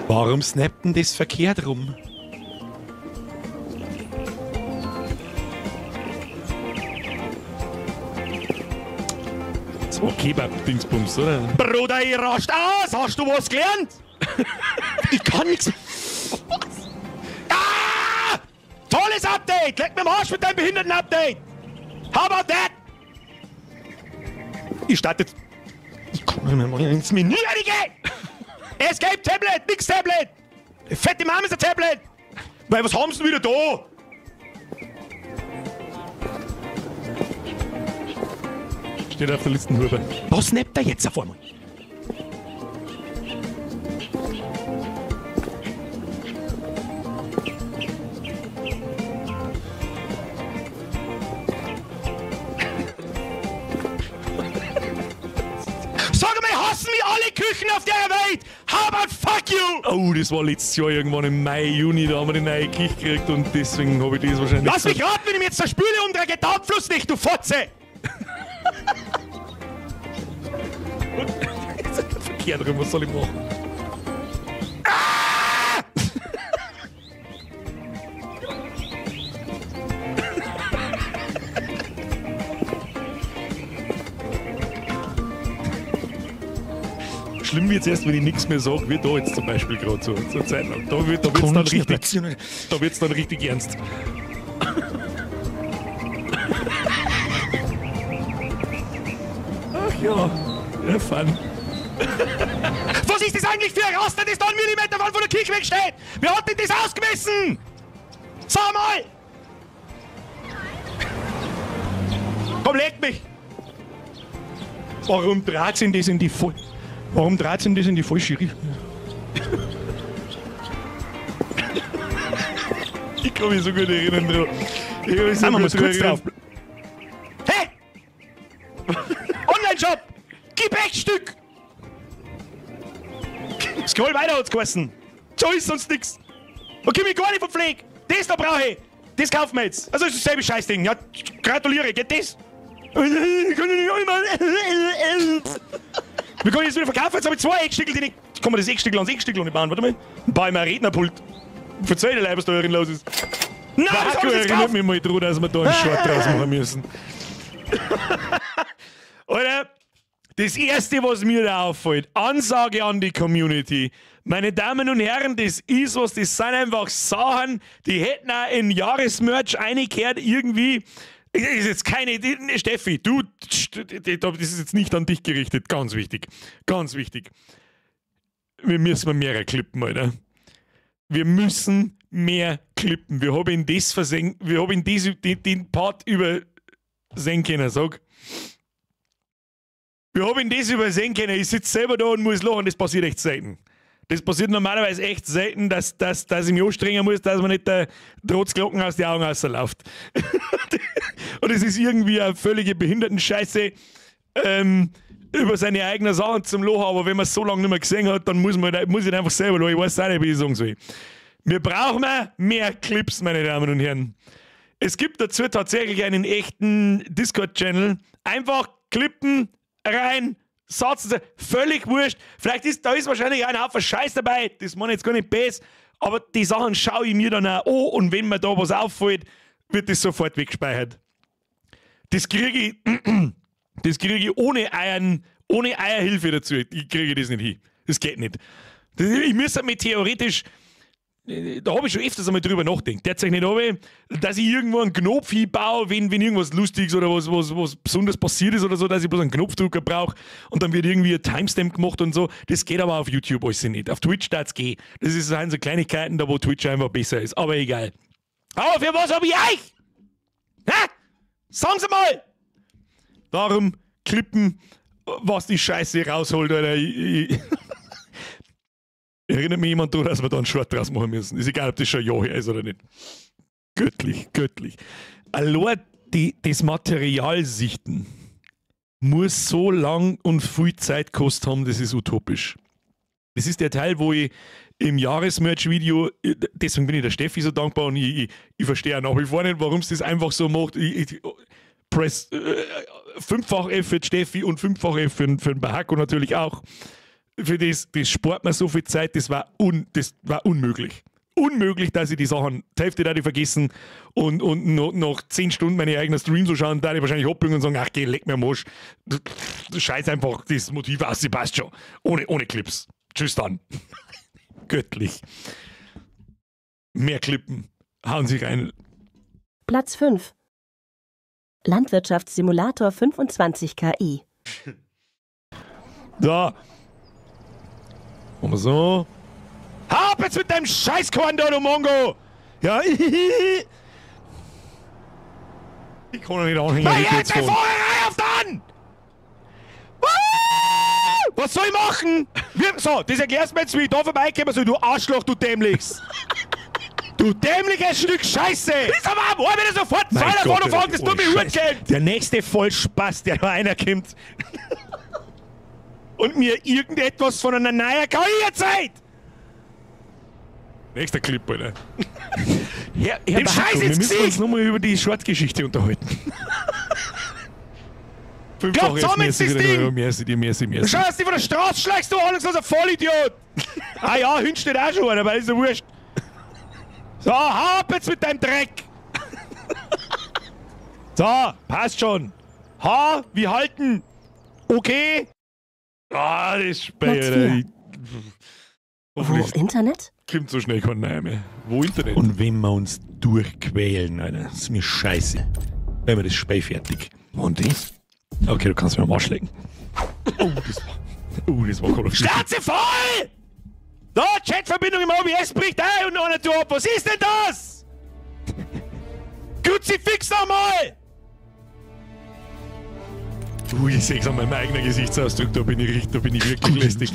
Warum snappt denn das verkehrt rum? Das war Kebab-Dingsbums, oder? Bruder, ich rast aus! Hast du was gelernt? Ich kann nichts. Was? Ah! Tolles Update! Leck mir am Arsch mit deinem Behinderten-Update! How about that? Ich starte jetzt. Ich komme mir mal ins Menü reingehen! Escape Tablet! Nix Tablet! Fette Mama ist ein Tablet! Weil was haben sie denn wieder da? Steht auf der Listenhupe. Was snappt er jetzt auf einmal? Sag mal, hassen mich alle Küchen auf der Welt! How about fuck you? Oh, das war letztes Jahr irgendwann im Mai, Juni, da haben wir die neue Küche gekriegt und deswegen habe ich das wahrscheinlich. Lass mich raten, wenn ich mir jetzt der Spüle umdrehe, geht der Abfluss nicht, du Fotze! Verkehrt rum, was soll ich machen? Ah! Schlimm wird's erst, wenn ich nichts mehr sage, wie da jetzt zum Beispiel gerade so zur Zeit lang. Da wird's dann richtig, da wird's dann richtig ernst. Ach ja, ja, fun. Was ist das eigentlich für ein Raster, das da einen Millimeter von der Kirche wegsteht? Wer hat denn das ausgemessen? Sag mal! Komm, leck mich! Warum dreht denn das in die Warum dreht denn das in die falsche Richtung? Ich kann mich so gut erinnern dran. Ich kann mich so Ah, man gut muss kurz erinnern. drauf. Hey! Online-Shop! Scroll weiter hat's geheißen. So ist sonst nix. Okay, ich gar nicht vom Pfleg. Das da brauche ich. Das kaufen wir jetzt. Also ist dasselbe Scheißding. Ja, gratuliere, geht das? Wir können jetzt wieder verkaufen. Jetzt habe ich zwei Eckstickel, die ich. Kann man das Eckstickel ans Eckstickel nicht bauen? Warte mal. Dann baue ich mir ein Rednerpult. Verzeih dir, was da drin los ist. Nein, das hab ich jetzt gekauft. Mich mal dran, dass wir da einen Short draus machen müssen. Alter, das Erste, was mir da auffällt, Ansage an die Community. Meine Damen und Herren, das ist was, das sind einfach Sachen, die hätten auch in Jahresmerch eingekehrt irgendwie. Ist jetzt keine, Steffi, du, das ist jetzt nicht an dich gerichtet, ganz wichtig, ganz wichtig. Wir müssen mehr klippen, Alter. Wir müssen mehr klippen. Wir haben in das versenkt, wir haben in den Part übersehen können, sag. Wir haben in das übersehen können. Ich sitze selber da und muss lachen, das passiert echt selten. Das passiert normalerweise echt selten, dass ich mich anstrengen muss, dass man nicht der Trotzglocken aus den Augen rausläuft. Und es ist irgendwie eine völlige Behindertenscheiße, über seine eigenen Sachen zum Lachen, aber wenn man es so lange nicht mehr gesehen hat, dann muss ich einfach selber lachen. Ich weiß auch nicht, wie ich sagen soll. Wir brauchen mehr Clips, meine Damen und Herren. Es gibt dazu tatsächlich einen echten Discord-Channel. Einfach klippen, rein, Satz, völlig wurscht. Vielleicht ist, da ist wahrscheinlich ein Haufen Scheiß dabei, das meine ich jetzt gar nicht besser, aber die Sachen schaue ich mir dann auch an und wenn mir da was auffällt, wird das sofort weggespeichert. Das kriege ich, ohne Eierhilfe dazu. Ich kriege das nicht hin. Das geht nicht. Ich müsste mir theoretisch, da habe ich schon öfters einmal drüber nachgedacht, derzeit nicht aber, dass ich irgendwo einen Knopf hinbaue, wenn irgendwas Lustiges oder was besonders passiert ist oder so, dass ich bloß einen Knopfdrucker brauche und dann wird irgendwie ein Timestamp gemacht und so. Das geht aber auf YouTube alles nicht. Auf Twitch darf es gehen. Das sind so Kleinigkeiten, da wo Twitch einfach besser ist. Aber egal. Aber für was habe ich euch? Hä? Sagen Sie mal! Darum klippen, was die Scheiße rausholt, Alter. Erinnert mich jemand daran, dass wir da einen Short draus machen müssen. Ist egal, ob das schon ein Jahr her ist oder nicht. Göttlich, göttlich. Allein das Material sichten muss so lang und viel Zeit gekostet haben, das ist utopisch. Das ist der Teil, wo ich im Jahresmerch-Video, deswegen bin ich der Steffi so dankbar und ich verstehe auch nach wie vor nicht, warum sie das einfach so macht. Ich press 5-fach F für die Steffi und 5-fach F für den Bahako natürlich auch. Für das spart mir so viel Zeit, das war unmöglich. Unmöglich, dass ich die Sachen, die Hälfte da die vergessen und noch 10 Stunden meine eigenen Streams so schauen, da die wahrscheinlich abbiegen und sagen, ach geh, leck mir am Arsch. Scheiß einfach das Motiv aus, sie passt schon. Ohne Clips. Tschüss dann. Göttlich. Mehr Klippen. Hauen Sie rein. Platz 5. Landwirtschaftssimulator 25 KI. So. Machen wir so. Hau ab jetzt mit deinem Scheißkorn da, du Mongo! Ja, ich kann doch nicht anhängen. Na jetzt, ey, Fahrerei auf dann! Was soll ich machen? So, das erklärst du mir jetzt, wie ich da vorbeikomme soll, du Arschloch, du Dämlichs! Du dämliches Stück Scheiße! Bist aber am Ohr, wenn du sofort zwei davon und fragst, dass du mir Hurengeld! Der nächste Vollspaß, der da einer kommt. Und mir irgendetwas von einer neuen KI erzählt! Nächster Clip, Alter. Herr Dem Scheiß wir müssen uns nochmal über die Short-Geschichte unterhalten. Fünffach zusammen jetzt das Ding! Merci, merci, merci. Schau, dass du von der Straße schlägst, du ahnungsloser Vollidiot! Ah ja, hinten steht auch schon einer, aber ist ja wurscht. So, hau ab jetzt mit deinem Dreck! So, passt schon. Ha, wir halten. Okay? Ah, das ist spät. Wo Internet? Kommt so schnell kein Nein mehr. Wo Internet? Und wenn wir uns durchquälen, Alter, das ist mir scheiße. Wenn wir das Spiel fertig. Und das? Okay, du kannst mir am Arsch lecken. Oh, das war cool. Schnauze voll! Da, Chatverbindung im OBS bricht ein und noch nicht ab. Was ist denn das? Kruzifix nochmal! Ich seh's an meinem eigenen Gesichtsausdruck, da bin ich wirklich lästig.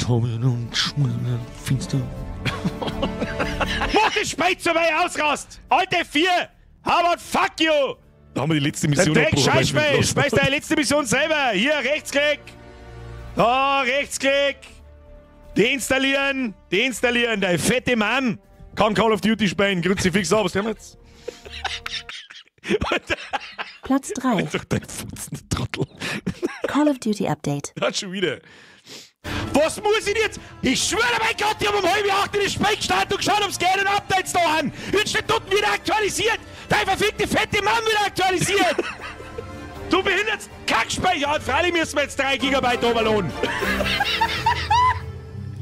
Mach das Speit so weit ausrast! Alte 4! How about fuck you? Da haben wir die letzte Mission abgebrochen. Scheißspiel! Speist deine letzte Mission selber! Hier, Rechtsklick! Da, Rechtsklick! Deinstallieren! Deinstallieren! Dein fette Mann kann Call of Duty spielen. Kruzifix ab. Was haben wir jetzt? Platz 3. Doch dein Futzen, Trottel. Call of Duty Update. Ja, schon wieder. Was muss ich jetzt? Ich schwöre bei Gott, ich habe um 7:30 in das Spiel gestartet und geschaut, ob's geht und Updates da an. Jetzt steht dort wieder aktualisiert. Dein verfickte fette Mann wird aktualisiert. Du behinderst Kackspeicher. Ja, freilich müssen wir jetzt 3 GB overladen.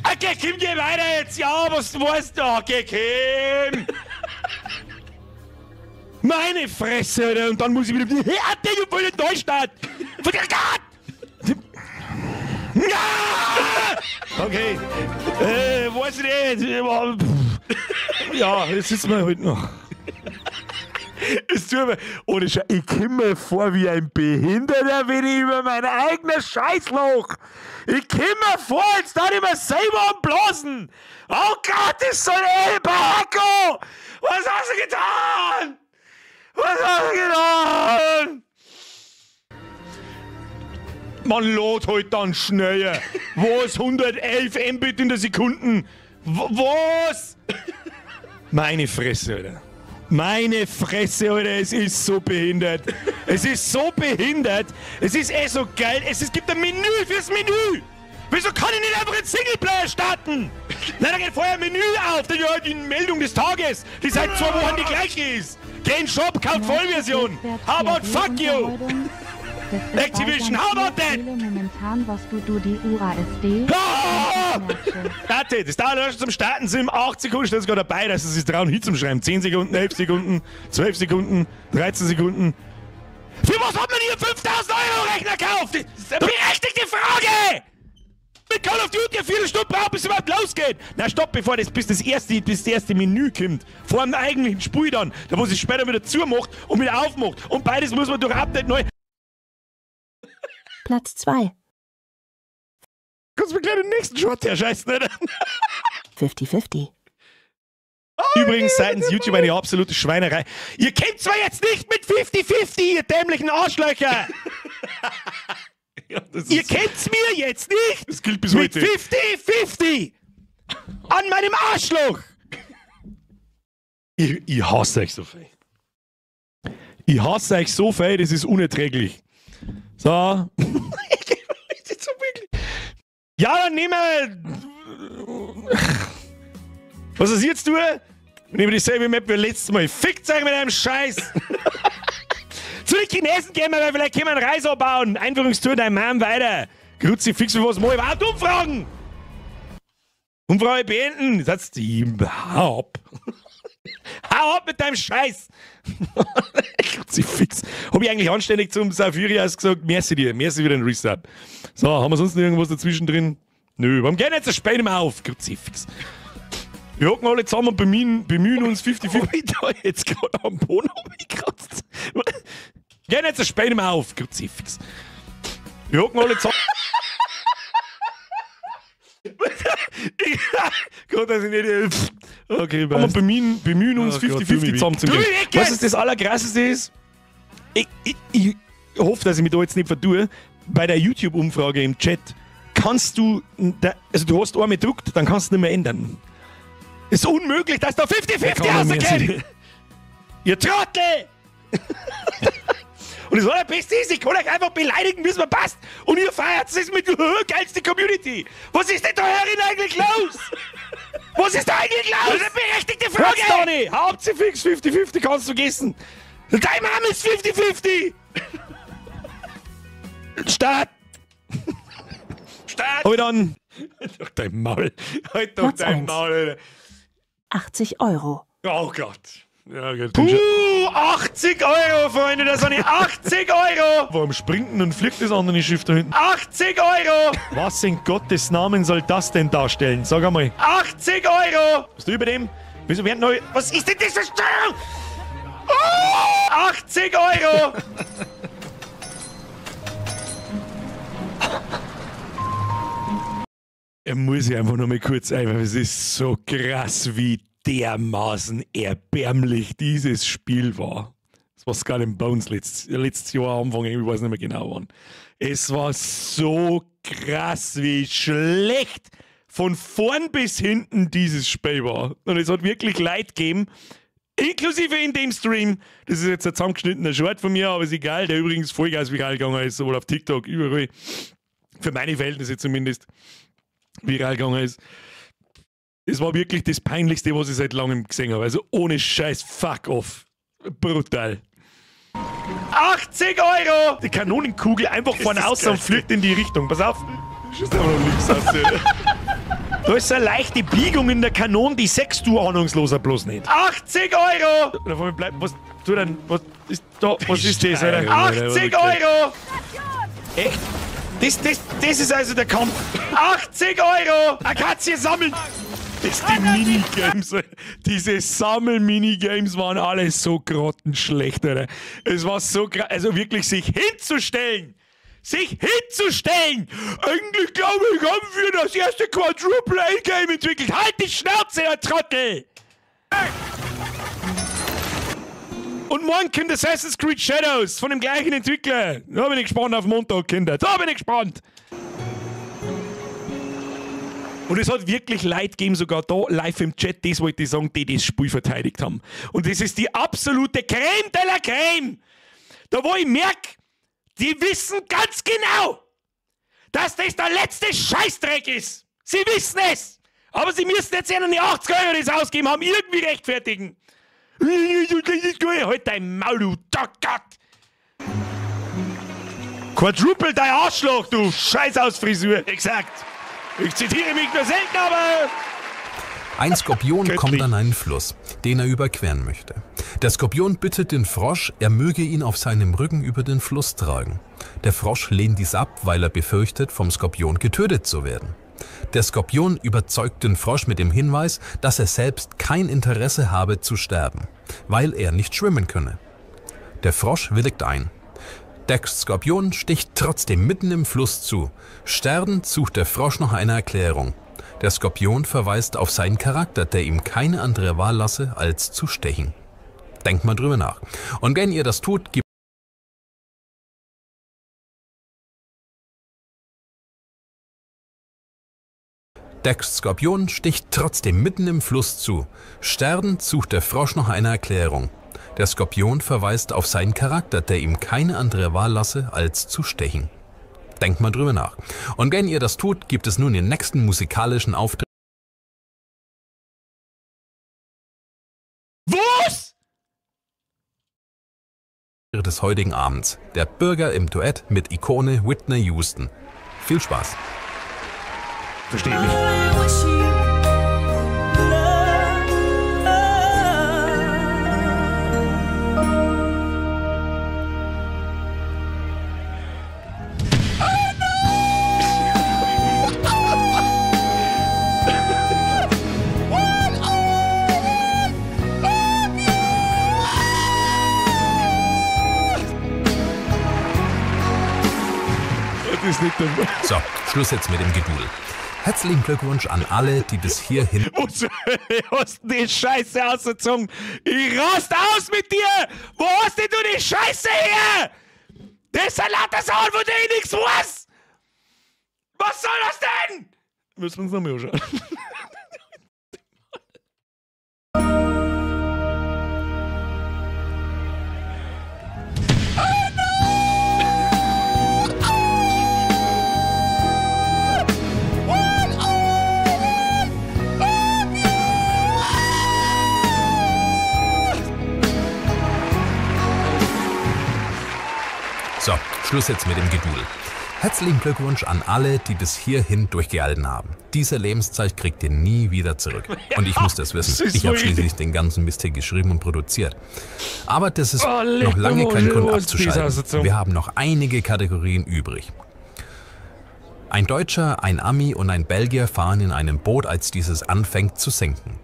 Okay, Kim, geh weiter jetzt. Ja, was du weißt. Okay, Kim. Meine Fresse, Alter. Und dann muss ich wieder... Hey, ich will den Neustart. Ja! Okay. Weiß ich nicht. Ja, jetzt sitzen wir heute noch. Es tut mir... Ohne Scheiß, ich komme mir vor wie ein Behinderter, wenn ich über mein eigenes Scheißloch. Ich komme mir vor, als da ich mir selber am Blasen. Oh Gott, ist so ein El Barco! Was hast du getan? Was hast du getan? Man lädt halt dann schneller. Was? 111 Mbit in der Sekunde? Was? Meine Fresse, Alter. Meine Fresse, Alter, es ist so behindert. Es ist so behindert. Es ist eh so geil. Es gibt ein Menü fürs Menü. Wieso kann ich nicht einfach einen Singleplayer starten? Nein, da geht vorher ein Menü auf. Dann ja, die Meldung des Tages, die seit 2 Wochen die gleiche ist. Geh in den Shop, kauf Vollversion. How about fuck you? Activision, how about that? Momentan, was du die UASD. Ah! Warte, das dauert erst zum Starten sind 8 Sekunden, steht sogar dabei, dass sie sich trauen, hin zum Schreiben. 10 Sekunden, 11 Sekunden, 12 Sekunden, 13 Sekunden. Für was hat man hier 5.000 Euro Rechner gekauft? Das ist eine berechtigte Frage! Mit Call of Duty eine Viertelstunde braucht, bis es überhaupt losgeht. Na stopp, bevor das, bis das erste Menü kommt. Vor dem eigentlichen Spiel dann, da wo sich später wieder zumacht und wieder aufmacht. Und beides muss man durch Update neu. Platz 2. Kannst du mir gleich den nächsten Shot herscheißen, oder? 50-50. Übrigens seitens YouTube eine absolute Schweinerei. Ihr kennt zwar jetzt nicht mit 50-50, ihr dämlichen Arschlöcher! Ja, ihr kennt's mir jetzt nicht! Das gilt bis mit heute. 50-50! An meinem Arschloch! Ich hasse euch so viel. Ich hasse euch so viel, das ist unerträglich. So. Ja, dann nehmen wir. Was ist jetzt tun? Nehmen wir dieselbe Map wie letztes Mal. Fickt euch mit einem Scheiß! Zu den Chinesen gehen wir, weil vielleicht können wir einen Reis bauen. Einführungstour dein Mann weiter. Kruzifix, für was mal überhaupt Umfragen! Umfrage beenden! Das heißt, hau ab! Hau ab mit deinem Scheiß! Kruzifix. Hab ich eigentlich anständig zum Saphirias gesagt, merci dir, merci für den Resub. So, haben wir sonst noch irgendwas dazwischen drin? Nö, warum gehen jetzt das Spiel nicht mehr auf? Kruzifix. Wir hocken alle zusammen und bemühen uns 50-50. Hab ich da jetzt gerade am Boden gekratzt? Gehen jetzt das Spiel nicht mehr auf, Kruzifix. Wir hocken alle zusammen. Gott, dass ich nicht. Okay, und bemühen uns 50-50 zusammenzubringen. Was ist das Allerkrasseste ist? Ich hoffe, dass ich mich da jetzt nicht vertue. Bei der YouTube-Umfrage im Chat kannst du, also du hast einmal gedruckt, dann kannst du nicht mehr ändern. Ist unmöglich, dass da 50-50 rausgeht! Ihr Trottel! Und das Allerbeste ist, ich kann euch einfach beleidigen, wie es mir passt. Und ihr feiert es mit geilste Community. Was ist denn da herin eigentlich los? Was ist da eigentlich los? Das ist eine berechtigte Frage. Dani, Hauptsächlich 50-50 kannst du vergessen. Dein Name ist 50-50. Start. Start. Hab ich dann. Halt doch dein Maul. Halt doch dein Maul, Alter. 80 Euro. Oh Gott. Ja, okay. Puh, 80 Euro, Freunde, das sind 80 Euro! Warum springt denn und fliegt das andere Schiff da hinten? 80 Euro! Was in Gottes Namen soll das denn darstellen? Sag einmal. 80 Euro! Was du über dem? Wieso werden neu. Was ist denn das für Steuerung? Oh, 80 Euro! Er muss ich einfach nur mal kurz einfach. Es ist so krass, wie dermaßen erbärmlich dieses Spiel war. Das war Skull and Bones letztes Jahr Anfang, ich weiß nicht mehr genau wann. Es war so krass, wie schlecht von vorn bis hinten dieses Spiel war. Und es hat wirklich Leid gegeben, inklusive in dem Stream. Das ist jetzt ein zusammengeschnittener Short von mir, aber ist egal, der übrigens Vollgas viral gegangen ist, sowohl auf TikTok, überall. Für meine Verhältnisse zumindest viral gegangen ist. Es war wirklich das Peinlichste, was ich seit langem gesehen habe. Also ohne Scheiß, fuck off. Brutal. 80 Euro! Die Kanonenkugel einfach von außen und fliegt in die Richtung. Pass auf. Schießt aber noch links aus. Da ist eine leichte Biegung in der Kanone, die sechst du Ahnungsloser bloß nicht. 80 Euro! Davon bleibt, was, tu denn, was ist da, was ist das, Alter? 80 Euro! Echt? Das ist also der Kampf. 80 Euro! Akazie sammeln! Das die Minigames. Diese Sammel-Minigames waren alle so grottenschlecht, Alter. Es war so krass. Also wirklich sich hinzustellen! Sich hinzustellen! Eigentlich glaube ich, haben wir das erste Quadruple-A-Game entwickelt. Halt die Schnauze, Herr Trottel! Und morgen kommt Assassin's Creed Shadows von dem gleichen Entwickler. Da bin ich gespannt auf Montag, Kinder. Da bin ich gespannt! Und es hat wirklich Leid gegeben, sogar da live im Chat, das wollte ich sagen, die das Spiel verteidigt haben. Und das ist die absolute Creme de la Creme. Da wo ich merke, die wissen ganz genau, dass das der letzte Scheißdreck ist. Sie wissen es. Aber sie müssen jetzt ja noch die 80 Euro, die sie ausgeben haben, irgendwie rechtfertigen. Halt dein Maul, du Gott. Quadruple dein Arschloch, du Scheißausfrisur. Exakt. Ich zitiere mich nur selten, aber... Ein Skorpion kommt an einen Fluss, den er überqueren möchte. Der Skorpion bittet den Frosch, er möge ihn auf seinem Rücken über den Fluss tragen. Der Frosch lehnt dies ab, weil er befürchtet, vom Skorpion getötet zu werden. Der Skorpion überzeugt den Frosch mit dem Hinweis, dass er selbst kein Interesse habe zu sterben, weil er nicht schwimmen könne. Der Frosch willigt ein. Der Skorpion sticht trotzdem mitten im Fluss zu. Sterbend sucht der Frosch nach einer Erklärung. Der Skorpion verweist auf seinen Charakter, der ihm keine andere Wahl lasse, als zu stechen. Denkt mal drüber nach. Und wenn ihr das tut, gibt der Skorpion sticht trotzdem mitten im Fluss zu. Sterbend sucht der Frosch nach einer Erklärung. Der Skorpion verweist auf seinen Charakter, der ihm keine andere Wahl lasse, als zu stechen. Denkt mal drüber nach. Und wenn ihr das tut, gibt es nun den nächsten musikalischen Auftritt. Was? Des heutigen Abends. Der Bürger im Duett mit Ikone Whitney Houston. Viel Spaß. Verstehe ich nicht. So, Schluss jetzt mit dem Gedudel. Herzlichen Glückwunsch an alle, die bis hierhin... Wo hast du die Scheiße ausgezogen? Ich rast aus mit dir! Wo hast denn du die Scheiße her? Das sind lauter Sachen, von denen ich nichts weiß! Was soll das denn? Müssen wir uns noch mal anschauen. So, Schluss jetzt mit dem Gedudel. Herzlichen Glückwunsch an alle, die bis hierhin durchgehalten haben. Diese Lebenszeit kriegt ihr nie wieder zurück. Und ich muss das wissen. Ich habe schließlich den ganzen Mist hier geschrieben und produziert. Aber das ist noch lange kein Grund abzuschalten. Wir haben noch einige Kategorien übrig. Ein Deutscher, ein Ami und ein Belgier fahren in einem Boot, als dieses anfängt zu sinken.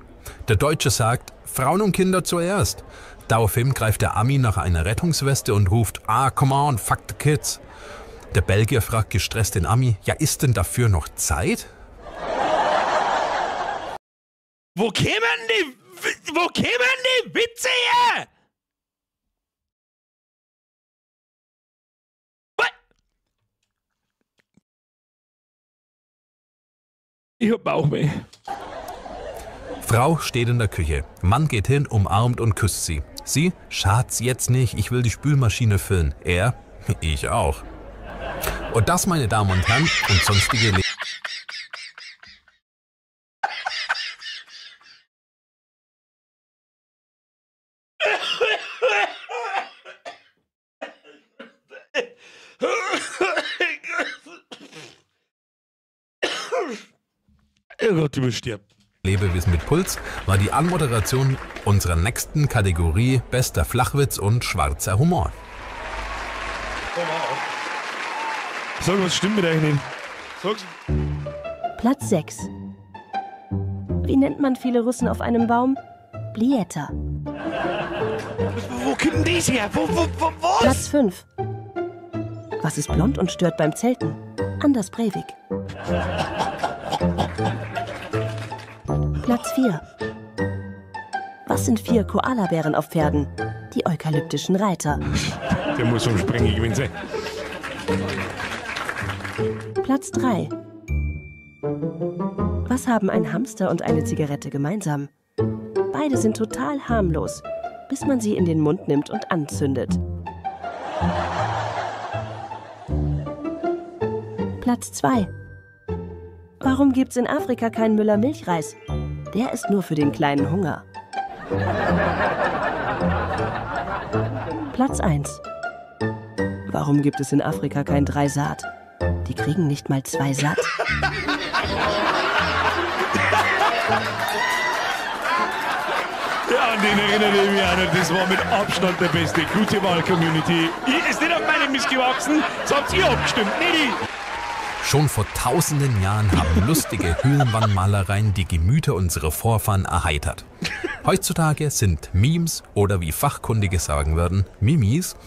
Der Deutsche sagt, Frauen und Kinder zuerst. Daraufhin greift der Ami nach einer Rettungsweste und ruft, ah, come on, fuck the kids. Der Belgier fragt gestresst den Ami, ja, ist denn dafür noch Zeit? Wo kämen die Witze her? Ich hab Bauchweh. Frau steht in der Küche. Mann geht hin, umarmt und küsst sie. Sie, Schatz, jetzt nicht, ich will die Spülmaschine füllen. Er, ich auch. Und das, meine Damen und Herren, und sonstige Oh Gott, ich muss sterben. Lebewesen mit Puls war die Anmoderation unserer nächsten Kategorie Bester Flachwitz und schwarzer Humor. Sag, was stimmt mit euch nicht? Sag's. Platz 6. Wie nennt man viele Russen auf einem Baum? Blietta. Wo kommt denn das her? Wo, was? Platz 5. Was ist blond und stört beim Zelten? Anders Breivik. Platz 4. Was sind 4 Koalabären auf Pferden? Die eukalyptischen Reiter. Der muss vom Sprengen gewesen sein. Platz 3. Was haben ein Hamster und eine Zigarette gemeinsam? Beide sind total harmlos, bis man sie in den Mund nimmt und anzündet. Platz 2. Warum gibt's in Afrika keinen Müller-Milchreis? Der ist nur für den kleinen Hunger. Platz 1. Warum gibt es in Afrika kein Dreisat? Die kriegen nicht mal 2 satt. Ja, an den erinnere ich mich auch noch. Das war mit Abstand der beste. Gute Wahl, Community. Ich ist nicht auf meinem Mist gewachsen. Das habt ihr abgestimmt, nicht ich. Schon vor tausenden Jahren haben lustige Höhlenwandmalereien die Gemüter unserer Vorfahren erheitert. Heutzutage sind Memes oder wie Fachkundige sagen würden, Mimis,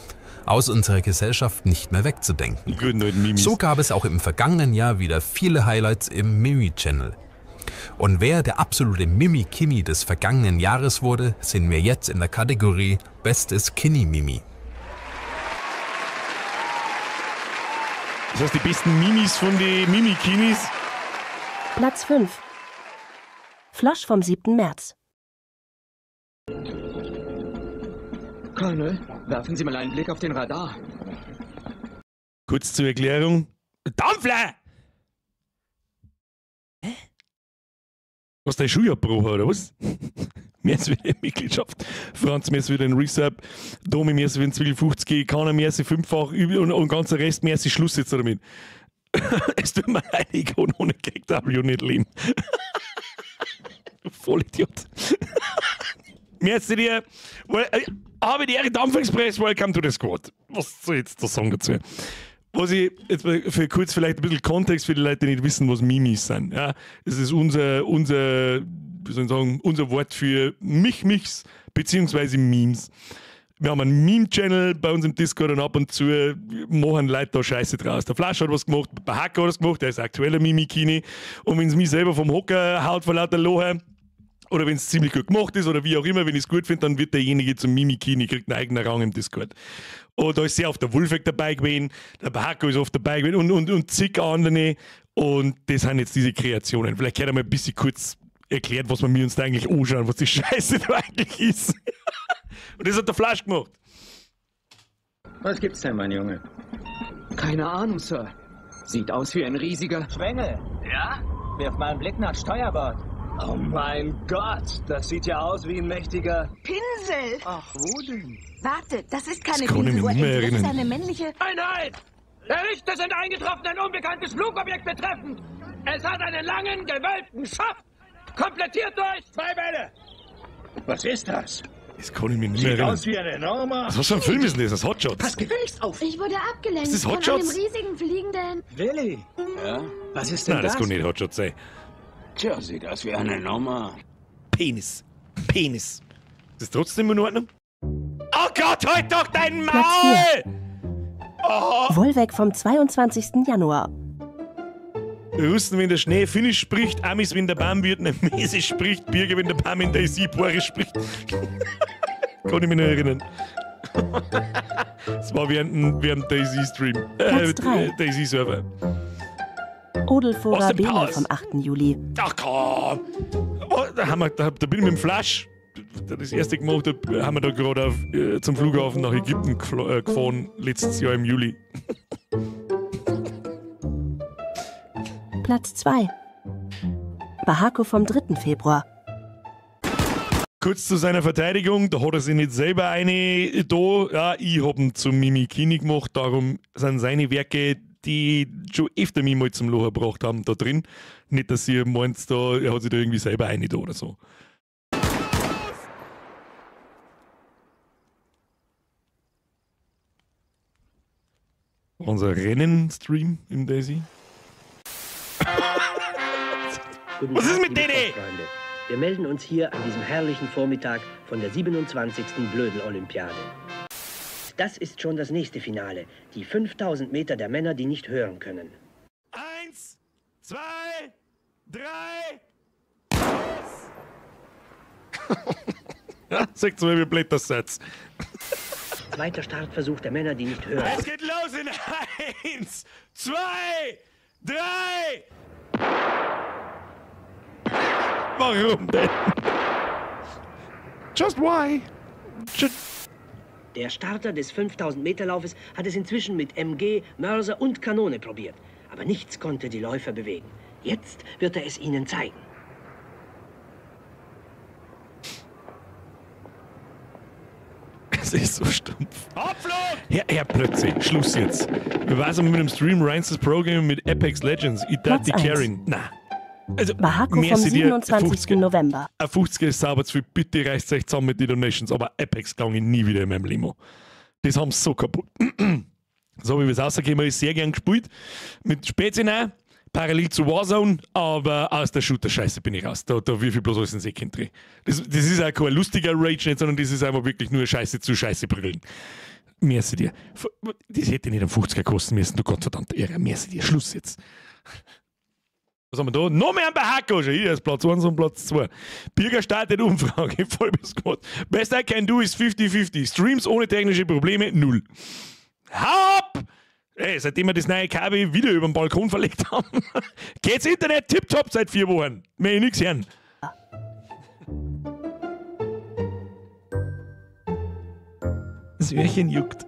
aus unserer Gesellschaft nicht mehr wegzudenken. Guten alten Mimis. So gab es auch im vergangenen Jahr wieder viele Highlights im Mimi-Channel. Und wer der absolute Mimi-Kimi des vergangenen Jahres wurde, sehen wir jetzt in der Kategorie Bestes Kini-Mimi. Das heißt, die besten Mimis von den Mimi-Kinis. Platz 5. Flosch vom 7. März. Colonel, werfen Sie mal einen Blick auf den Radar. Kurz zur Erklärung. Dampfler! Hä? Was, dein Schuh abgebrochen, oder was? Merci für die Mitgliedschaft. Franz, merci für den Resub. Domi, merci für den Zwiebel 50. Kana, merci fünffach. Und ganzer Rest, merci Schluss jetzt damit. Es tut mir leid, ich kann ohne KW nicht leben. Du Vollidiot. Merci dir. Habe die Ehre, Dampfexpress, welcome to the squad. Was soll ich jetzt da sagen dazu? Was ich jetzt mal für kurz vielleicht ein bisschen Kontext für die Leute, die nicht wissen, was Mimis sind. Ja, es ist unser, wie soll ich sagen, unser Wort für Mich-Michs beziehungsweise Memes. Wir haben einen Meme-Channel bei uns im Discord und ab und zu machen Leute da Scheiße draus. Der Flasch hat was gemacht, der Hacker hat was gemacht, der ist aktueller Mimikini. Und wenn es mich selber vom Hocker haut vor lauter Lohe, oder wenn es ziemlich gut gemacht ist oder wie auch immer, wenn ich es gut finde, dann wird derjenige zum Mimikini, kriegt einen eigenen Rang im Discord. Und da ist sehr oft der Wolfek dabei gewesen, der Bahako ist oft dabei gewesen und zig andere. Und das sind jetzt diese Kreationen. Vielleicht hätte er mal ein bisschen kurz erklärt, was wir uns da eigentlich anschauen, was die Scheiße da eigentlich ist. Und das hat der Flasch gemacht. Was gibt's denn, mein Junge? Keine Ahnung, Sir. Sieht aus wie ein riesiger Schwengel. Ja? Wirf mal einen Blick nach Steuerbord. Oh mein Gott, das sieht ja aus wie ein mächtiger Pinsel! Ach, wo denn? Warte, das ist keine Das kann ich mich nicht mehr Pinseluhr, das ist erinnern. eine männliche... Einheit! Berichte sind eingetroffen, ein unbekanntes Flugobjekt betreffend. Es hat einen langen, gewölbten Schaft, komplettiert durch 2 Bälle. Was ist das? Das kann ich mich nicht mehr Sieht erinnern. aus wie ein enormer... Was für ein Film ist denn das? Das Hot Shots? Pass gefälligst auf! Ich wurde abgelenkt Ist das Hot von einem Shots? riesigen fliegenden... Willi, Ja? was ist denn Nein, das kann nicht Hot Shots sein. Tja, sieht aus wie ein enormer... Penis. Penis. Ist das trotzdem in Ordnung? Oh Gott, halt doch dein Platz Maul! Oh. Wolweg vom 22. Januar. Russen, wenn der Schnee Finnisch spricht, Amis, wenn der Baum Vietnamesisch spricht, Birger, wenn der Baum in der Boarisch spricht. Kann ich mich noch erinnern. Das war während DayZ-Stream. Platz drei. DayZ-Server. Odelforer Bene vom 8. Juli. Ach komm! Oh, da bin ich mit dem Flash. Das erste gemacht, da haben wir da gerade zum Flughafen nach Ägypten gefahren, letztes Jahr im Juli. Platz 2. Bahako vom 3. Februar. Kurz zu seiner Verteidigung, da hat er sich nicht selber eine da. Ja, ich hab ihn zum Mimikini gemacht, darum sind seine Werke, die schon öfter mich mal zum Lachen gebracht haben, da drin. Nicht, dass ihr meint, da, er hat sich da irgendwie selber eine da oder so. Unser Rennen-Stream im Daisy. Guten Was Tag, ist mit liebe denen? Sportfreunde. Wir melden uns hier an diesem herrlichen Vormittag von der 27. Blödel-Olympiade. Das ist schon das nächste Finale, die 5000 Meter der Männer, die nicht hören können. 1, 2, 3, los! Ja, sagt mal, wie blöd das seid. Zweiter Startversuch der Männer, die nicht hören. Es geht los in 1, 2, 3. Warum denn? Just why? Der Starter des 5000-Meter-Laufes hat es inzwischen mit MG, Mörser und Kanone probiert. Aber nichts konnte die Läufer bewegen. Jetzt wird er es ihnen zeigen. Es ist so stumpf. Abflug! Herr Plötze, Schluss jetzt. Wir waren mit dem Stream Reinces Pro Game mit Apex Legends. Ich darf die Karen. Na. Also, Bahako vom 27. November. Ein 50er ist sauber zu viel. Bitte reißt euch zusammen mit den Donations. Aber Apex gelang ich nie wieder in meinem Limo. Das haben sie so kaputt. So wie es rausgekommen ist, sehr gern gespielt. Mit Spezi rein, parallel zu Warzone, aber aus der Shooter-Scheiße bin ich raus. Da wirf ich bloß alles in den Säckchen drin. Das ist auch kein lustiger Rage nicht, sondern das ist einfach wirklich nur Scheiße zu Scheiße prügeln. Merci dir. Das hätte nicht am 50er kosten müssen, du Gottverdammt Ehre. Merci dir. Schluss jetzt. Was haben wir da? Noch mehr ein Bahako. Schon hier ist Platz 1 und Platz 2. Birger startet Umfrage. Voll bis Gott. Best I can do ist 50-50. Streams ohne technische Probleme 0. Hau ab! Ey, seitdem wir das neue Kabel wieder über den Balkon verlegt haben, geht's Internet tipptopp seit 4 Wochen. Mehr ich nix hören. Das Öhrchen juckt.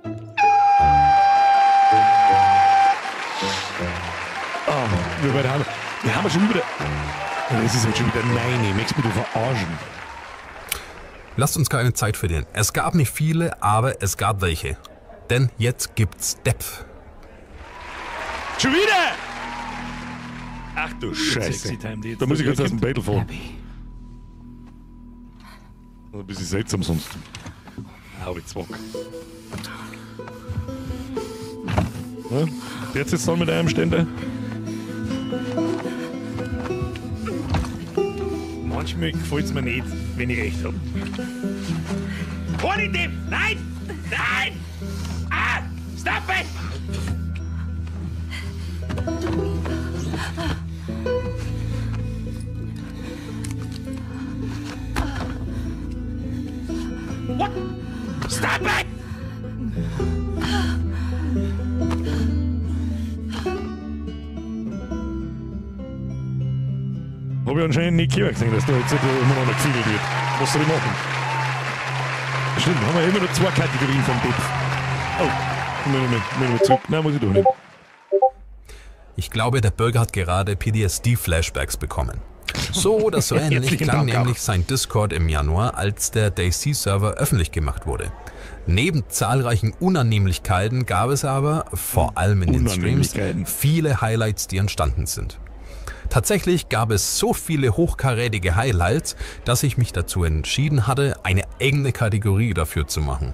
Oh, wir beide haben. Wir haben schon wieder. Es ist jetzt schon wieder 9. Möchtest du mich verarschen? Lasst uns keine Zeit verlieren. Es gab nicht viele, aber es gab welche. Denn jetzt gibt's Depth. Schon wieder! Ach du Scheiße. Da muss ich kurz aus dem Battle fahren. Ein bisschen seltsam sonst. Hau ich zwack. Ja, jetzt ist es mit einem Ständer. Manchmal gefällt es mir nicht, wenn ich recht habe. Keine Idee! Nein! Nein! Ah! Stop it! What? Stop it! Habe ich anscheinend nicht gehört gesehen, dass da jetzt immer noch gefiedelt wird. Was soll ich machen? Stimmt, haben wir immer nur 2 Kategorien vom Depth. Oh, muss ich zurück. Nein, muss ich doch nicht. Ich glaube, der Bürger hat gerade PTSD-Flashbacks bekommen. So oder so ähnlich klang nämlich sein Discord im Januar, als der DayZ-Server öffentlich gemacht wurde. Neben zahlreichen Unannehmlichkeiten gab es aber, vor allem in den Streams, viele Highlights, die entstanden sind. Tatsächlich gab es so viele hochkarätige Highlights, dass ich mich dazu entschieden hatte, eine eigene Kategorie dafür zu machen.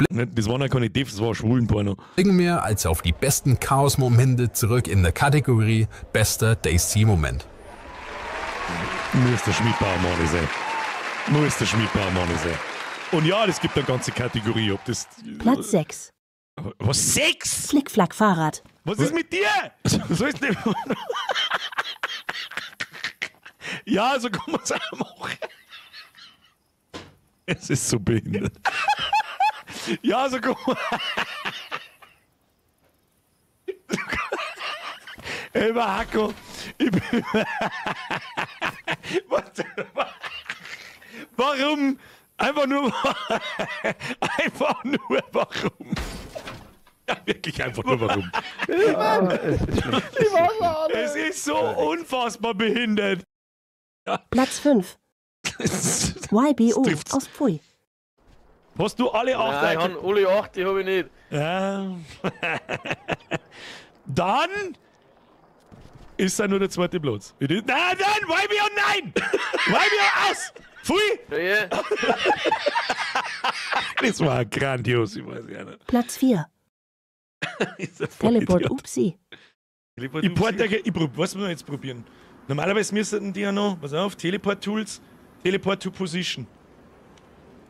Das waren ja keine Devs, das war Schwulenporno. Blicken wir also auf die besten Chaos-Momente zurück in der Kategorie Bester DayZ-Moment. Muss der Schmidbauer sein. Muss der Schmidbauer sein. Und ja, es gibt eine ganze Kategorie, ob das... Platz 6. Was? 6? Flickflack Fahrrad. Was ist mit dir? So ist nicht... Ja, so kann man es auch machen. Es ist so behindert. Ja, so kann man... Ey, Bahako. Ich bin Warte, warum? Einfach nur. Einfach nur warum? Ja, wirklich einfach nur warum. Es ist so unfassbar behindert. Ja. Platz 5. YBO aus Pfui. Hast du alle 8? Nein, ich hab alle 8, die habe ich nicht. Ja. Dann ist da nur der zweite Platz. Nein, nein, YBO, nein! YBO aus! Pfui! Ja. Das war grandios, ich weiß ja nicht. Platz 4. Teleport Upsi. Ich was müssen wir jetzt probieren? Normalerweise müssten die ja noch, pass auf, Teleport Tools, Teleport to Position.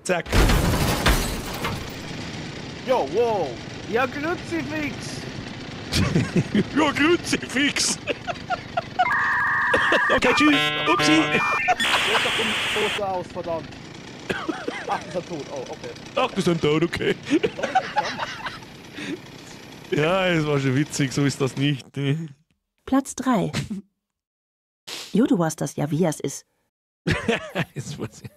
Zack. Jo, wow. Ja, Gluzifix. Ja, Gluzifix. Okay, tschüss. Upsi. So aus, verdammt. Ach, die sind tot. Oh, okay. Ach, die sind tot, okay. Ja, es war schon witzig, so ist das nicht. Ne? Platz 3. Jo, du weißt das ja, wie es ist. Das weiß ich.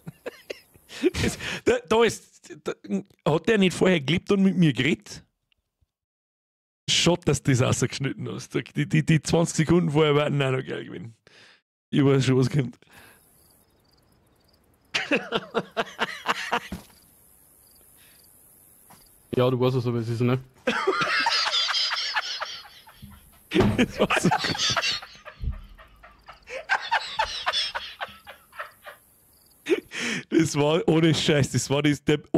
Hat der nicht vorher gelebt und mit mir geredet? Schade, dass du das rausgeschnitten hast. Die 20 Sekunden vorher waren auch noch geil gewesen. Ich weiß schon, was kommt. Ja, du weißt es, aber es ist, ne? Das war so gut. Das war ohne Scheiß, das war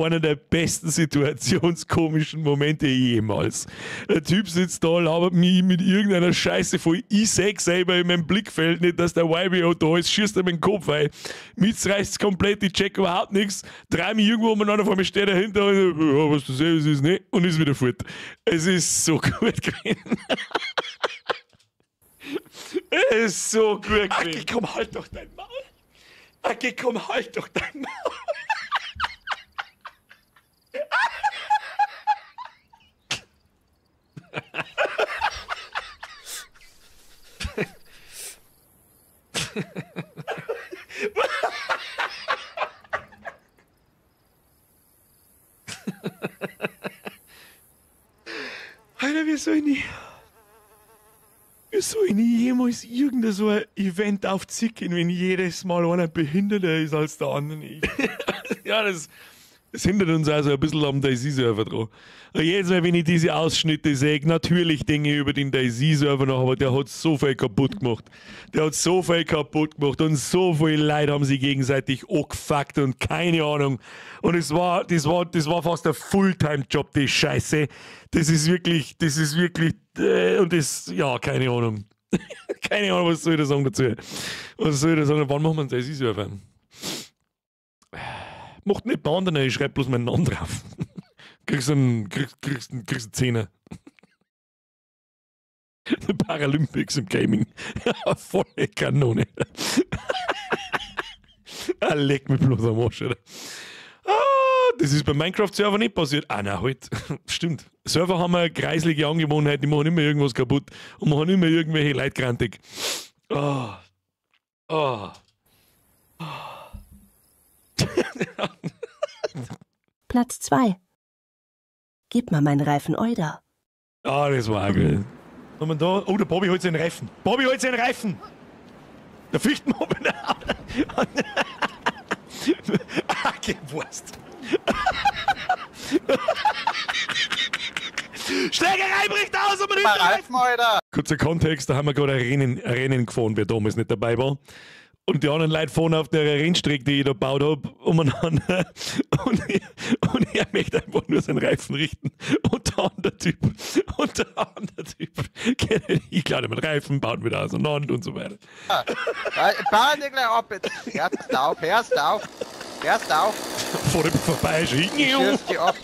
einer der besten situationskomischen Momente jemals. Der Typ sitzt da, labert mich mit irgendeiner Scheiße voll. Ich seh selber in meinem Blickfeld nicht, dass der YBO da ist, schießt er mir den Kopf ein. Mitreißt komplett, ich check überhaupt nichts, dreh mich irgendwo umeinander, vor mir steht dahinter und so, ja, was du siehst, ist nicht, und ist wieder fort. Es ist so gut gewesen. Es ist so gut gewesen. Aki, komm, halt doch dein Maul. Aki, komm, halt doch dein Maul. Alter, wir sollen nicht jemals irgendein so ein Event aufziehen, wenn jedes Mal einer behinderter ist als der andere. Ja, das hindert uns also ein bisschen am DayZ-Server dran. Und jedes Mal, wenn ich diese Ausschnitte sehe, natürlich denke ich über den DayZ-Server noch, aber der hat so viel kaputt gemacht. Der hat so viel kaputt gemacht und so viel Leute haben sie gegenseitig angefuckt und keine Ahnung. Und es war, das war fast ein Fulltime-Job, die Scheiße. Das ist wirklich, und das, ja, keine Ahnung. Keine Ahnung, was soll ich da sagen dazu? Was soll ich da sagen? Wann machen wir einen DayZ-Server? Macht nicht bei anderen, ich schreibe bloß meinen Namen drauf. Kriegst einen Zehner. Paralympics im Gaming. Volle Kanone. Leck mich bloß am Arsch, oder? Ah, das ist beim Minecraft-Server nicht passiert. Ah, nein, halt. Stimmt. Server haben eine kreislige Angewohnheit, die machen immer irgendwas kaputt und machen immer irgendwelche Leute grantig. Oh. Oh. Oh. Platz 2. Gib mal meinen Reifen Euda. Ah, das war auch geil. Und da, oh, der Bobby holt seinen Reifen. Bobby holt seinen Reifen! Der Fichtenmob in der Ah, Wurst. Schlägerei bricht aus und man nimmt den Reifen, Alter! Kurzer Kontext, da haben wir gerade ein Rennen gefahren, wer damals nicht dabei war. Und die anderen Leute fahren auf der Rennstrecke, die ich da gebaut habe, umeinander. Und er möchte einfach nur seinen Reifen richten. Und der andere Typ, ich klaue den Reifen, baut wieder auseinander und so weiter. Fahren die gleich ab jetzt. Hörst auf, hörst auf, hörst auf. Fahr ich vorbei, ich schieß dich ab.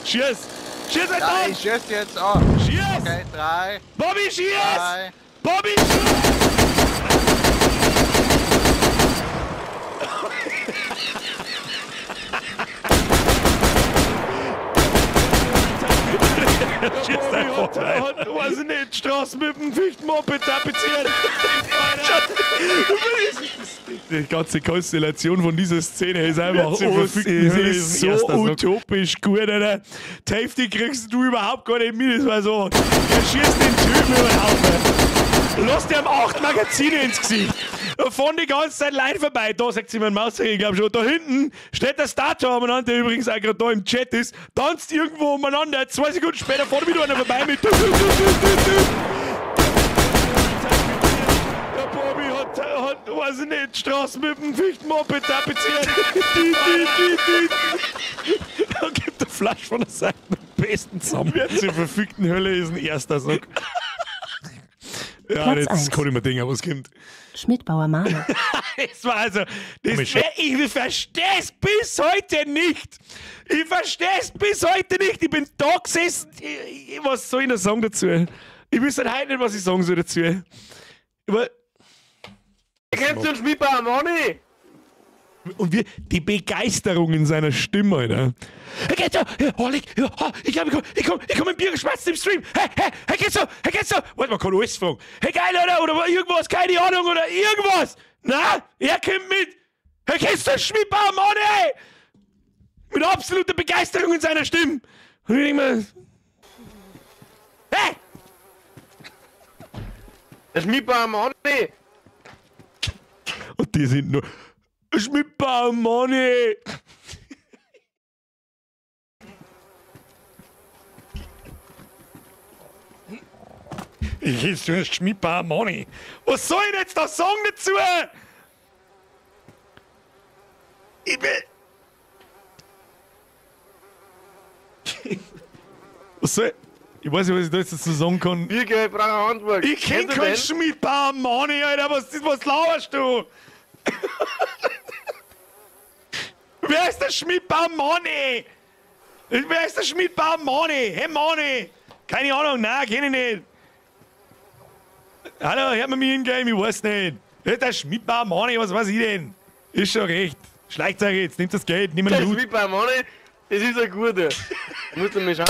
Schieß! Schieß halt an! Ich schieß dich jetzt an. Schieß! Okay, 3. Bobby, schieß! 3. Bobby, schieß! Schießt einfach rein. weiß ich nicht, Straßen mit dem Fichtenmoped tapeziert. Die ganze Konstellation von dieser Szene ist einfach Zur es ist so erster Sack. utopisch gut, Alter. Die Hälfte kriegst du überhaupt gar nicht mit, das war so. Er schießt den Typen über den Haufen. Lass dir 8 Magazine ins Gesicht. Da fahren die ganze Zeit Leute vorbei. Da sagt sie mein Maus, ich glaube schon. Da hinten steht der Star umeinander, der übrigens auch gerade da im Chat ist, tanzt irgendwo umeinander. 2 Sekunden später fährt wieder einer vorbei mit. Der Bobby hat, weiß ich nicht, Straßen mit dem Fichtenmoped tapeziert. Da gibt der Flasch von der Seite am besten zusammen. Wer zur verfickten Hölle ist ein erster Sack. Ja, Platz jetzt 1. kann ich mir denken, was kommt. Schmidbauer Manu. Das war also, das, ich verstehe es bis heute nicht. Ich verstehe es bis heute nicht. Ich bin da gesessen. Was soll ich noch sagen dazu? Ich wüsste halt heute nicht, was ich sagen soll dazu. Aber Kennst du den Schmidbauer Mani? Und wir, die Begeisterung in seiner Stimme, Alter. Hey, geht's so? Oh, ich glaube, ich komm im Bier geschwatzt im Stream. Hey, hey, hey, geht's so? Hey, geht's so? Warte, man kann alles fragen. Hey, geil, oder? Oder irgendwas, keine Ahnung, oder irgendwas. Na, er kommt mit. Hey, geht's so, Schmidbauer, Mann, ey? Mit absoluter Begeisterung in seiner Stimme. Und ich denk mir, hey! Der Schmidbauer Mann, ey! Und die sind nur, Schmidbauer, Mann, Ich jetzt du hast Schmidbauer Money. Was soll ich denn jetzt da sagen dazu? Ich will. Was soll ich? Ich weiß nicht, was ich da jetzt dazu sagen kann. Birger, ich brauche eine Antwort. Ich kenn keinen Schmidbauer Money, Alter. Was laberst du? Wer ist der Schmidbauer Money? Wer ist der Schmidbauer Money? Hey Money! Keine Ahnung, nein, kenn ich nicht. Hallo, hört man mich in-game? Ich weiß nicht. Der Schmidbauer Money, was weiß ich denn? Ist schon recht. Schleicht euch jetzt, nehmt das Geld, nehmt den Der Loot. Schmidbauer Money, das ist ein guter. Musst du mal schauen.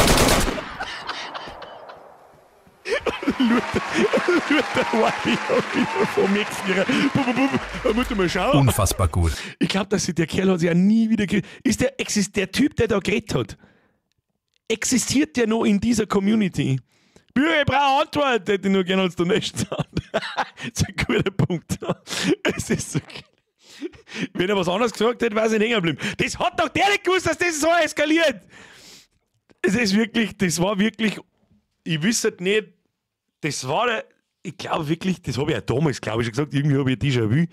Musst du mal schauen. Unfassbar gut. Ich glaube, dass sich der Kerl hat sich ja nie wieder. Ist der, der Typ, der da geredet hat, existiert der noch in dieser Community? Bürger, ich brauche Antwort, hätte ich nur gerne als Donation. Das ist ein guter Punkt. Es ist so geil. Wenn er was anderes gesagt hätte, wäre ich hängen geblieben. Das hat doch der nicht gewusst, dass das so eskaliert. Es ist wirklich, das war wirklich, ich wüsste nicht, das war, ich glaube wirklich, das habe ich ja damals, glaube ich, schon gesagt, irgendwie habe ich Déjà-vu.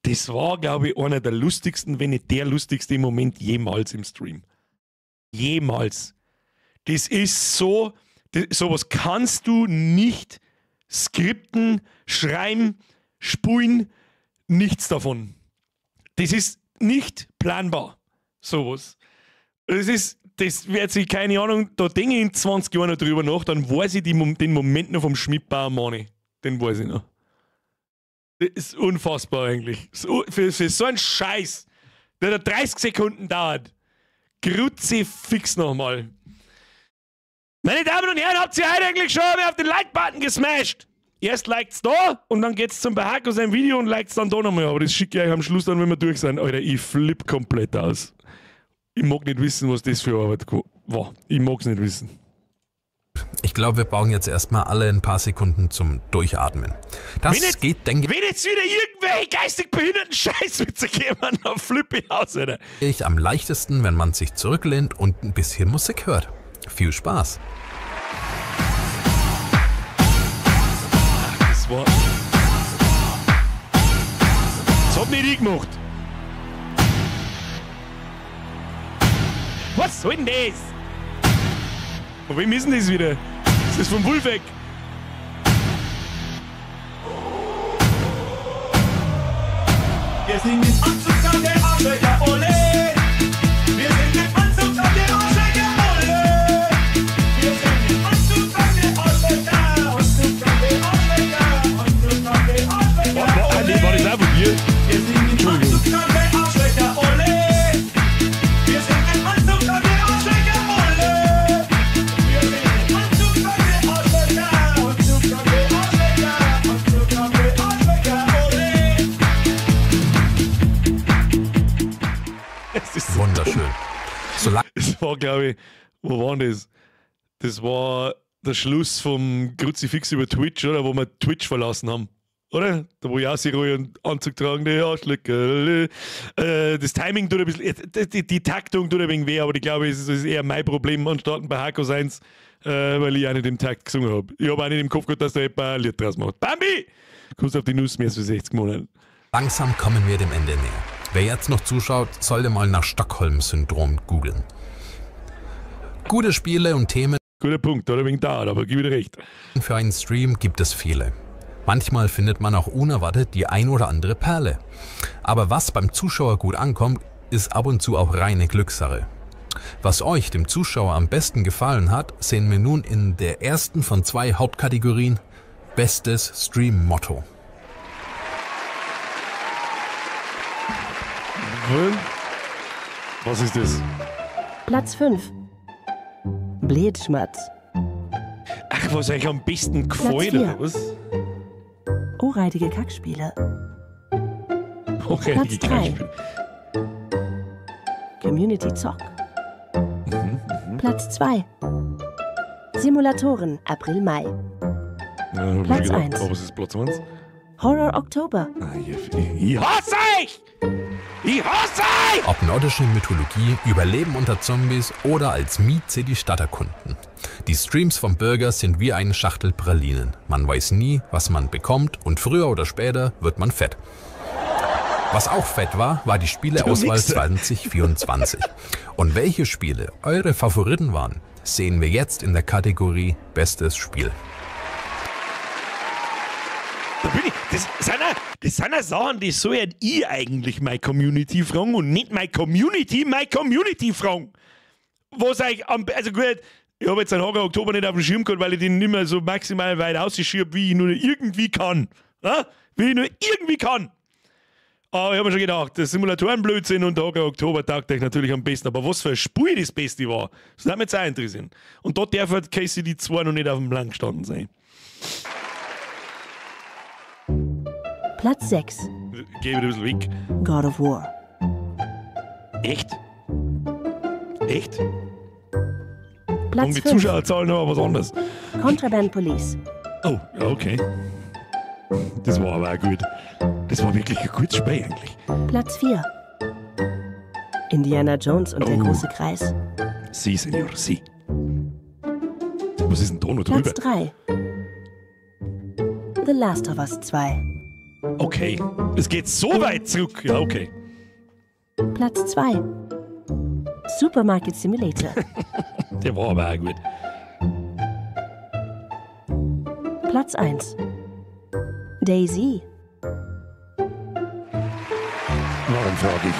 Das war, glaube ich, einer der lustigsten, wenn nicht der lustigste Moment jemals im Stream. Jemals. Das ist so, sowas kannst du nicht skripten, schreiben, spulen, nichts davon. Das ist nicht planbar, sowas. Das ist, das wird sich, keine Ahnung, da denke ich in 20 Jahren noch drüber nach, dann weiß ich den Moment noch vom Schmidbauer Money. Den weiß ich noch. Das ist unfassbar eigentlich. So, für so einen Scheiß, der da 30 Sekunden dauert. Kruzifix nochmal. Meine Damen und Herren, habt ihr heute eigentlich schon auf den Like-Button gesmashed? Erst liked's da und dann geht's zum Bahako sein Video und liked's dann da nochmal. Aber das schicke ich euch am Schluss dann, wenn wir durch sind. Alter, ich flipp komplett aus. Ich mag nicht wissen, was das für Arbeit war. Ich mag's nicht wissen. Ich glaube, wir brauchen jetzt erstmal alle ein paar Sekunden zum Durchatmen. Das wenn jetzt, geht, denke wenn jetzt wieder irgendwelche geistig behinderten Scheißwitze kämen, dann flippe ich aus, Alter. ich, am leichtesten, wenn man sich zurücklehnt und ein bisschen Musik hört. Viel Spaß. Das war. Das hab nicht ich gemacht. Was soll denn das? Von wem ist denn das wieder? Das ist vom Wulfeck. Wir sind im Anzug an der Arschlöcher, ole. Wir sind im Anzug an der Arschlöcher, ole. Wir sind im Anzug an der Arschlöcher, Anzug an der Arschlöcher, Anzug an der Arschlöcher, ole. War das auch von dir? Wir sind im Anzug an der Arschlöcher, ole. Wir sind im Anzug an der Arschlöcher, ole. Wir sind im Anzug an der Arschlöcher, Das ist so Wunderschön. dumm. Solange Das war, glaube ich, wo war denn das? Das war der Schluss vom Kruzifix über Twitch, oder? Wo wir Twitch verlassen haben. Oder? Da wo ich auch sehr ruhig einen Anzug tragen, die Arschlöcke. Das Timing tut ein bisschen, die Taktung tut ein wenig weh, aber ich glaube, es ist eher mein Problem anstatt bei Hakos 1, weil ich auch nicht im Takt gesungen habe. Ich habe auch nicht im Kopf gehabt, dass da jemand ein Lied draus macht. Bambi! Kommst auf die Nuss mehr als für 60 Monate. Langsam kommen wir dem Ende näher. Wer jetzt noch zuschaut, sollte mal nach Stockholm-Syndrom googeln. Gute Spiele und Themen Guter Punkt, oder wegen dauert, aber gib dir recht. für einen Stream gibt es viele. Manchmal findet man auch unerwartet die ein oder andere Perle. Aber was beim Zuschauer gut ankommt, ist ab und zu auch reine Glückssache. Was euch, dem Zuschauer, am besten gefallen hat, sehen wir nun in der ersten von zwei Hauptkategorien Bestes Stream-Motto. Was ist das? Platz 5. Blödschmatz. Ach, was euch am besten Platz gefällt, vier. oder was? Ohrreidige Kackspiele. Okay, Platz die 3. Kackspiele. Community Zock. Mhm, Platz 2. Simulatoren, April, Mai. Ja, hab ich Platz schon gedacht, eins. Aber was ist Platz 1? Horror Oktober. Ich hasse euch! Ich hasse euch! Ob nordische Mythologie, Überleben unter Zombies oder als Mieze die Stadt erkunden. Die Streams vom Bürger sind wie eine Schachtel Pralinen. Man weiß nie, was man bekommt und früher oder später wird man fett. Was auch fett war, war die Spieleauswahl Du Wichser. 2024. Und welche Spiele eure Favoriten waren, sehen wir jetzt in der Kategorie Bestes Spiel. Da bin ich. Das sind ja Sachen, die soll ich eigentlich meine Community fragen und nicht meine Community, meine Community fragen. Was euch am, also gut, ich habe jetzt den Horror Oktober nicht auf dem Schirm gehabt, weil ich den nicht mehr so maximal weit ausschiebe, wie ich nur irgendwie kann. Ja? Wie ich nur irgendwie kann. Aber ich habe mir schon gedacht, das Simulatorenblödsinn und der Horror Oktober taugt euch natürlich am besten. Aber was für ein Spiel das Beste war, das würde mich jetzt auch interessieren. Und dort darf halt KCD 2 noch nicht auf dem Plan gestanden sein. Platz 6. Geh wieder ein bisschen weg. God of War. Echt? Echt? Platz Und die 5. Zuschauerzahlen aber was anderes. Contraband Police. Oh, ja, okay. Das war aber auch gut. Das war wirklich ein gutes Spiel eigentlich. Platz 4. Indiana Jones und der Oh. große Kreis. Sie, Senior, sie. Was ist denn da noch drüber? Platz 3. The Last of Us 2. Okay. Es geht so weit zurück. Ja, okay. Platz 2. Supermarket Simulator. Der war aber auch gut. Platz 1. Daisy. Warum frage ich?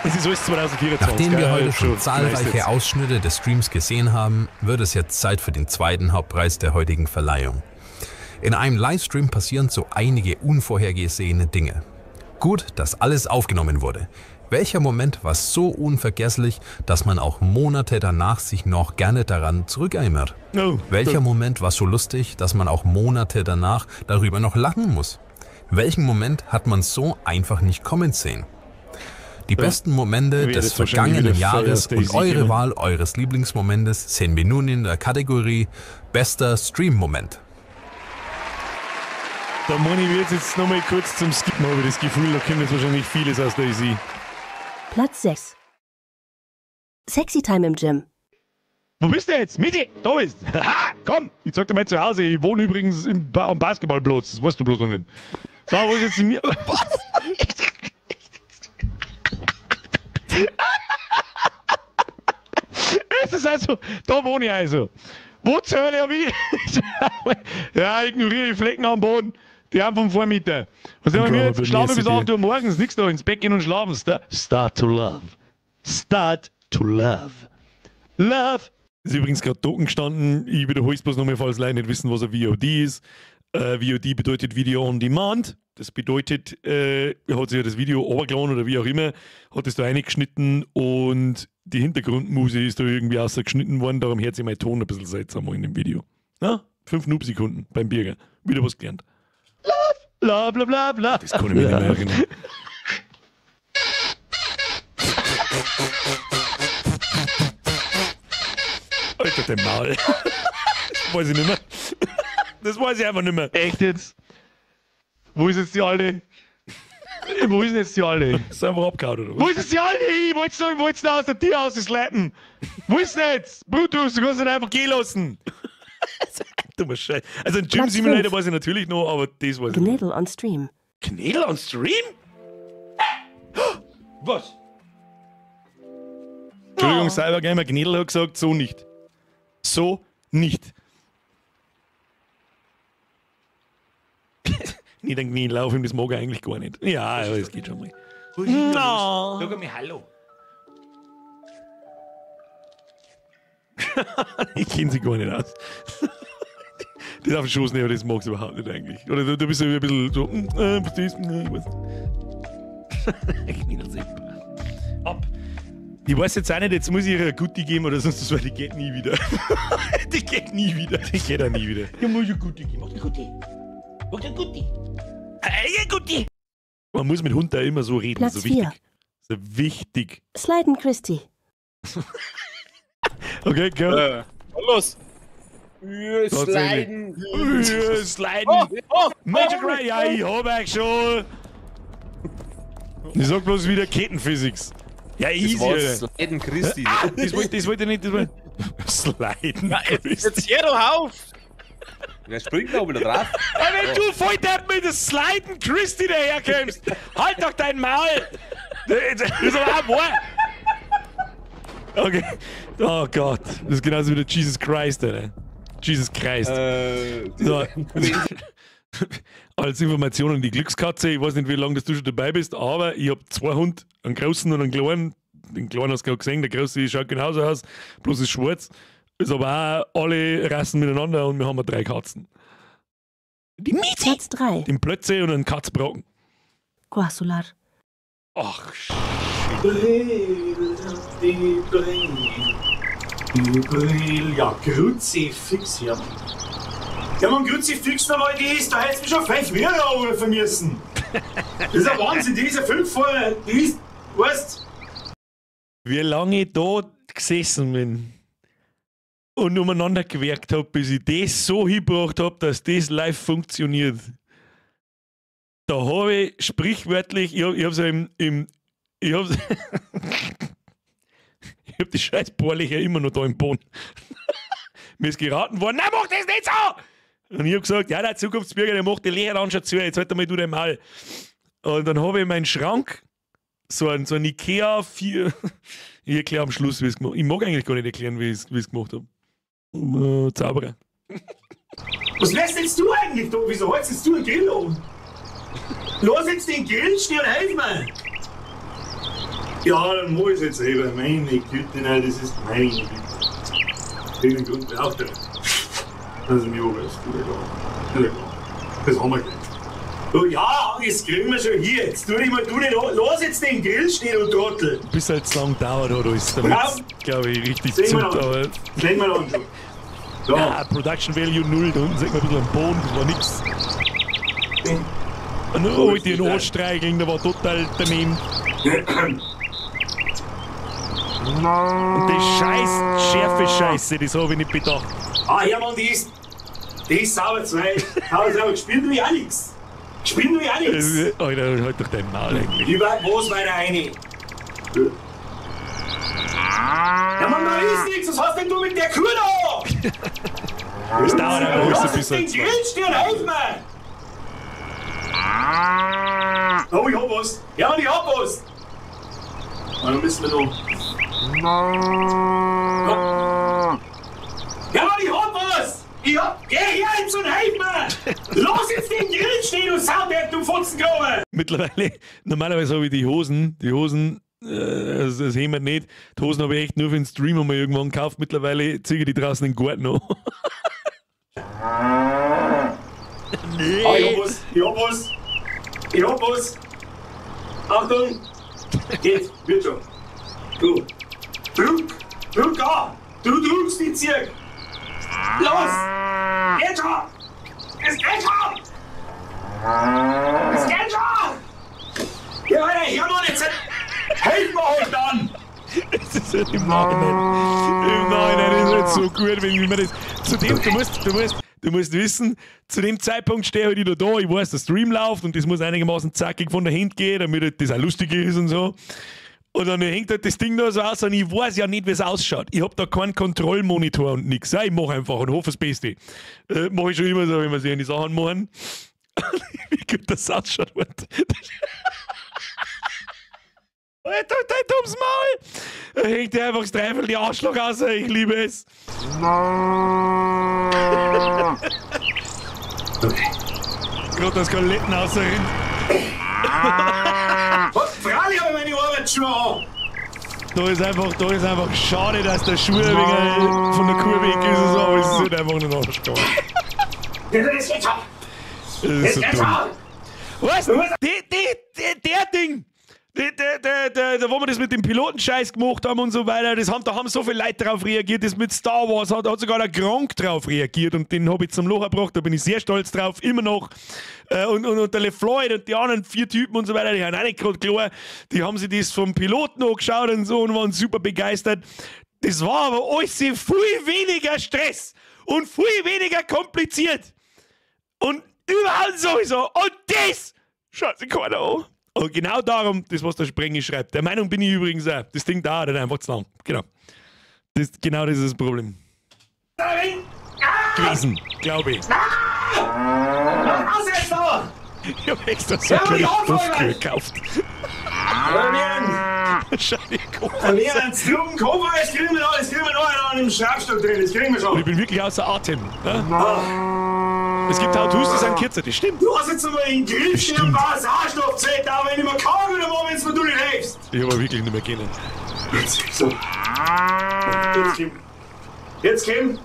Es ist alles 2024. Nachdem wir gell? heute schon Weißt zahlreiche jetzt. Ausschnitte des Streams gesehen haben, wird es jetzt Zeit für den zweiten Hauptpreis der heutigen Verleihung. In einem Livestream passieren so einige unvorhergesehene Dinge. Gut, dass alles aufgenommen wurde. Welcher Moment war so unvergesslich, dass man auch Monate danach sich noch gerne daran zurückerinnert? Oh, Welcher Moment war so lustig, dass man auch Monate danach darüber noch lachen muss? Welchen Moment hat man so einfach nicht kommen sehen? Die besten Momente Wird des jetzt wahrscheinlich vergangenen wieder Fire Jahres und Daisy eure geben. Wahl eures Lieblingsmomentes sehen wir nun in der Kategorie Bester Stream-Moment. Da Moni wird jetzt nochmal kurz zum Skippen, habe ich das Gefühl, da kommt jetzt wahrscheinlich vieles aus Daisy. Platz 6. Sexy Time im Gym. Wo bist du jetzt? Michi, da bist. Haha, komm, ich zeig dir mal zu Hause. Ich wohne übrigens am Basketballplatz. Das weißt du bloß noch nicht. So, wo ist jetzt mir? Was? Es ist also, da wohne ich also. Wo zur Hölle hab ich? Ja, ignoriere die Flecken am Boden. Die haben vom Vormittag. Was haben wir jetzt? Schlafen bis 8 Uhr morgens, nix da, ins Bett gehen und schlafen. Start to love. Start to love. Love. Ist übrigens gerade Token gestanden. Ich wiederhole es bloß nochmal, falls Leute nicht wissen, was ein VOD ist. VOD bedeutet Video on Demand. Das bedeutet, hat sich ja das Video runtergeladen oder wie auch immer, hat es da reingeschnitten und die Hintergrundmusik ist da irgendwie ausgeschnitten worden. Darum hört sich mein Ton ein bisschen seltsam an in dem Video. Na? 5 Noob-Sekunden beim Birger. Wieder was gelernt. Love! Bla bla bla bla. Das kann ich mich nicht mehr erinnern. Alter, dein Maul. Das weiß ich nicht mehr. Das weiß ich einfach nicht mehr. Echt jetzt? Wo ist jetzt die Alte? Wo ist denn jetzt die Alte? Ist einfach abgehauen, oder was? Wo ist jetzt die Alte? Ich wollte noch aus der Tür rausschleppen. Wo ist denn jetzt? Brutus, du kannst ihn einfach gehen lassen. Dummer Scheiß. Also ein Gym Platz Simulator fünf. weiß ich natürlich noch, aber das weiß ich nicht. Gnädel on Stream. Knädel on Stream? Was? Entschuldigung, Cybergamer Gnädel hat gesagt, so nicht. So nicht. Nicht ein Gnädel auf ihm, das mag er eigentlich gar nicht. Ja, aber es geht schon mal. No. Sag einmal Hallo. Ich kenne sie gar nicht aus. Das auf den Schoß nehmen, das magst du überhaupt nicht eigentlich. Oder du bist so ein bisschen so, was ist, ich weiß nicht. Knädelsepp. Ab. Ich weiß jetzt auch nicht, jetzt muss ich ihr eine Gutti geben oder sonst was, weil die geht nie wieder. Die geht nie wieder. Die geht auch nie wieder. Ich muss eine Gutti geben. Mach eine Gutti. Mach eine Gutti. Hey, Gutti. Man muss mit Hund da immer so reden, Platz so wichtig. 4. So wichtig. Sliden Christie. Okay, go. Los! Tatsächlich. Sliden! Sliden. Oh, oh, Magic Ray, ja, ich hab euch schon. Ich sag bloß wieder Kettenphysics. Ja, easy. Das war Alter. Sliden Christi. Ah, das wollte ich nicht. Das wollte Sliden Christi. Jetzt hör doch auf! Wer springt da wieder drauf? Ja, wenn du voll depp mit dem Sliden Christi daherkommst, halt doch dein Maul! Das ist aber auch wahr. Okay. Oh Gott. Das ist genauso wie der Jesus Christ, Alter. Jesus Christ. So. Als Information an die Glückskatze, ich weiß nicht, wie lange das du schon dabei bist, aber ich habe zwei Hunde, einen großen und einen kleinen. Den kleinen hast du gerade gesehen, der große schaut genauso aus, bloß ist schwarz. Ist aber auch alle Rassen miteinander und wir haben drei Katzen. Die Miezi! Platz 3. Den Plötze und einen Katzbrocken. Quasular. Ach, Die Brille, die Brille, ja, Kruzifix, ja. Ja, man, Kruzifix nochmal, die ist, da hättest du mich schon 5 mehr anrufen müssen. Das ist ein Wahnsinn, die ist ja 5 vor, die ist, weißt. Wie lange ich da gesessen bin und umeinander gewerkt habe, bis ich das so hingebracht habe, dass das live funktioniert. Da habe ich sprichwörtlich, ich habe ich hab's ja im ich hab's, ich hab die scheiß Bohrlöcher immer noch da im Boden. Mir ist geraten worden, nein, mach das nicht so! Und ich hab gesagt, ja, der Zukunftsbürger, der macht die Löcher dann schon zu, jetzt halt einmal du den Maul. Und dann habe ich meinen Schrank, so ein Ikea 4, ich erkläre am Schluss, wie ich es gemacht habe. Ich mag eigentlich gar nicht erklären, wie ich es gemacht habe. Zauberer. Was lässt jetzt du eigentlich da? Wieso holst jetzt du den Grill um? Lass jetzt den Grill stehen und helf mir! Ja, dann muss ich jetzt eben. Meine Güte, nein, das ist meine Güte. Den Grund braucht er. Also mir ist gut. Das haben wir gleich. Oh ja, das kriegen wir schon hier. Jetzt tu dich mal du nicht an. Lass jetzt den Grill stehen, du Trottel. Bis halt zu lang dauert hat alles, damit glaube ich, richtig Sehen wir zoomt, dann. aber Sehen wir dann schon. So. Ja, Production Value 0, da unten sieht man ein bisschen am Boden, das war nix. Und dann wollte ich ihn anstreicheln, der war total daneben. Und die scheiß schärfe Scheiße, das habe ich nicht bedacht. Ah, Hermann, die ist sauber zwei. Sauber, sauber. Gespielt tu ich auch nix. Gespielt tu ich auch nix. Alter, halt doch dein Maul eigentlich. Über was weiter rein? Ja, Mann, da ist nichts. Was hast denn du mit der Kuh da? Das dauert einfach alles ein Lass jetzt bisschen. den Grill stehen, helf mir! Oh, ich hab was. Ja, Mann, ich hab was. Ah, dann müssen wir noch. Ja, Mann, ich hab was! Ich hab. Geh her jetzt und helf mir! Lass jetzt den Grill stehen, du Sauberg, du Fotzengrabe! Mittlerweile, normalerweise habe ich die Hosen, das Hemd nicht. Die Hosen habe ich echt nur für den Stream einmal irgendwann gekauft. Mittlerweile ziehe ich die draußen in den Garten an. Ah, ich hab was, ich hab was, ich hab was. Achtung! Geht, wird schon. Du, drück, drück an! Du drückst die Zirk! Los! Geht schon! Es geht schon! Das geht schon! Ja, Alter, Hermann, jetzt helf mir halt dann! Es ist halt im Nachhinein. Im Nachhinein ist halt so gut, wenn man das. Zudem, du musst wissen, zu dem Zeitpunkt stehe halt ich da, ich weiß, der Stream läuft und das muss einigermaßen zackig von der Hand gehen, damit halt das auch lustig ist und so. Und dann hängt halt das Ding da so aus und ich weiß ja nicht, wie es ausschaut. Ich hab da keinen Kontrollmonitor und nix. Ich mach einfach und hoffe das Beste. Mach ich schon immer so, wenn wir sich die Sachen machen. Wie gut das ausschaut. Alter, dein dummes Maul! Da hängt dir einfach das Dreiviertel die Arschloch raus, ich liebe es. Gerade das Skeletten rausrinnt. Was? Freilich habe ich meine Arbeitsschuhe an! Da ist einfach schade, dass der Schuh wegen von der Kuh weg ist und so, aber es ist halt einfach nur noch Arsch. Das geht schon! Das ist so dumm. Was? Der Ding! Da, wo wir das mit dem Pilotenscheiß gemacht haben und so weiter, da haben so viele Leute drauf reagiert, das mit Star Wars hat sogar der Gronk drauf reagiert und den habe ich zum Loch gebracht, da bin ich sehr stolz drauf, immer noch. Und der LeFloid und die anderen 4 Typen und so weiter, die haben auch nicht gerade klar, die haben sich das vom Piloten angeschaut und so und waren super begeistert. Das war aber alles viel weniger Stress und viel weniger kompliziert. Und überall sowieso. Und das schaut sich keiner an. Und genau darum, das, was der Sprengi schreibt. Der Meinung bin ich übrigens auch. Das Ding dauert halt einfach zu lang. Genau. Genau das ist das Problem. Gewesen, glaube ich. Ich hab extra so einen kleinen Stoffkühe gekauft. Schau dir Koffer, das kriegen wir noch im Schraubstock drin, das kriegen wir schon. Und ich bin wirklich außer Atem. Ne? Es gibt Tattoos, die sind kürzer, das stimmt. Du hast jetzt einmal in den Griff stehen und baust Arschlochzeit, aber wenn ich mir kaum wieder mal, wenn du nicht hilfst. Ich hab aber wirklich nicht mehr können. Jetzt, so. Jetzt komm. Jetzt komm.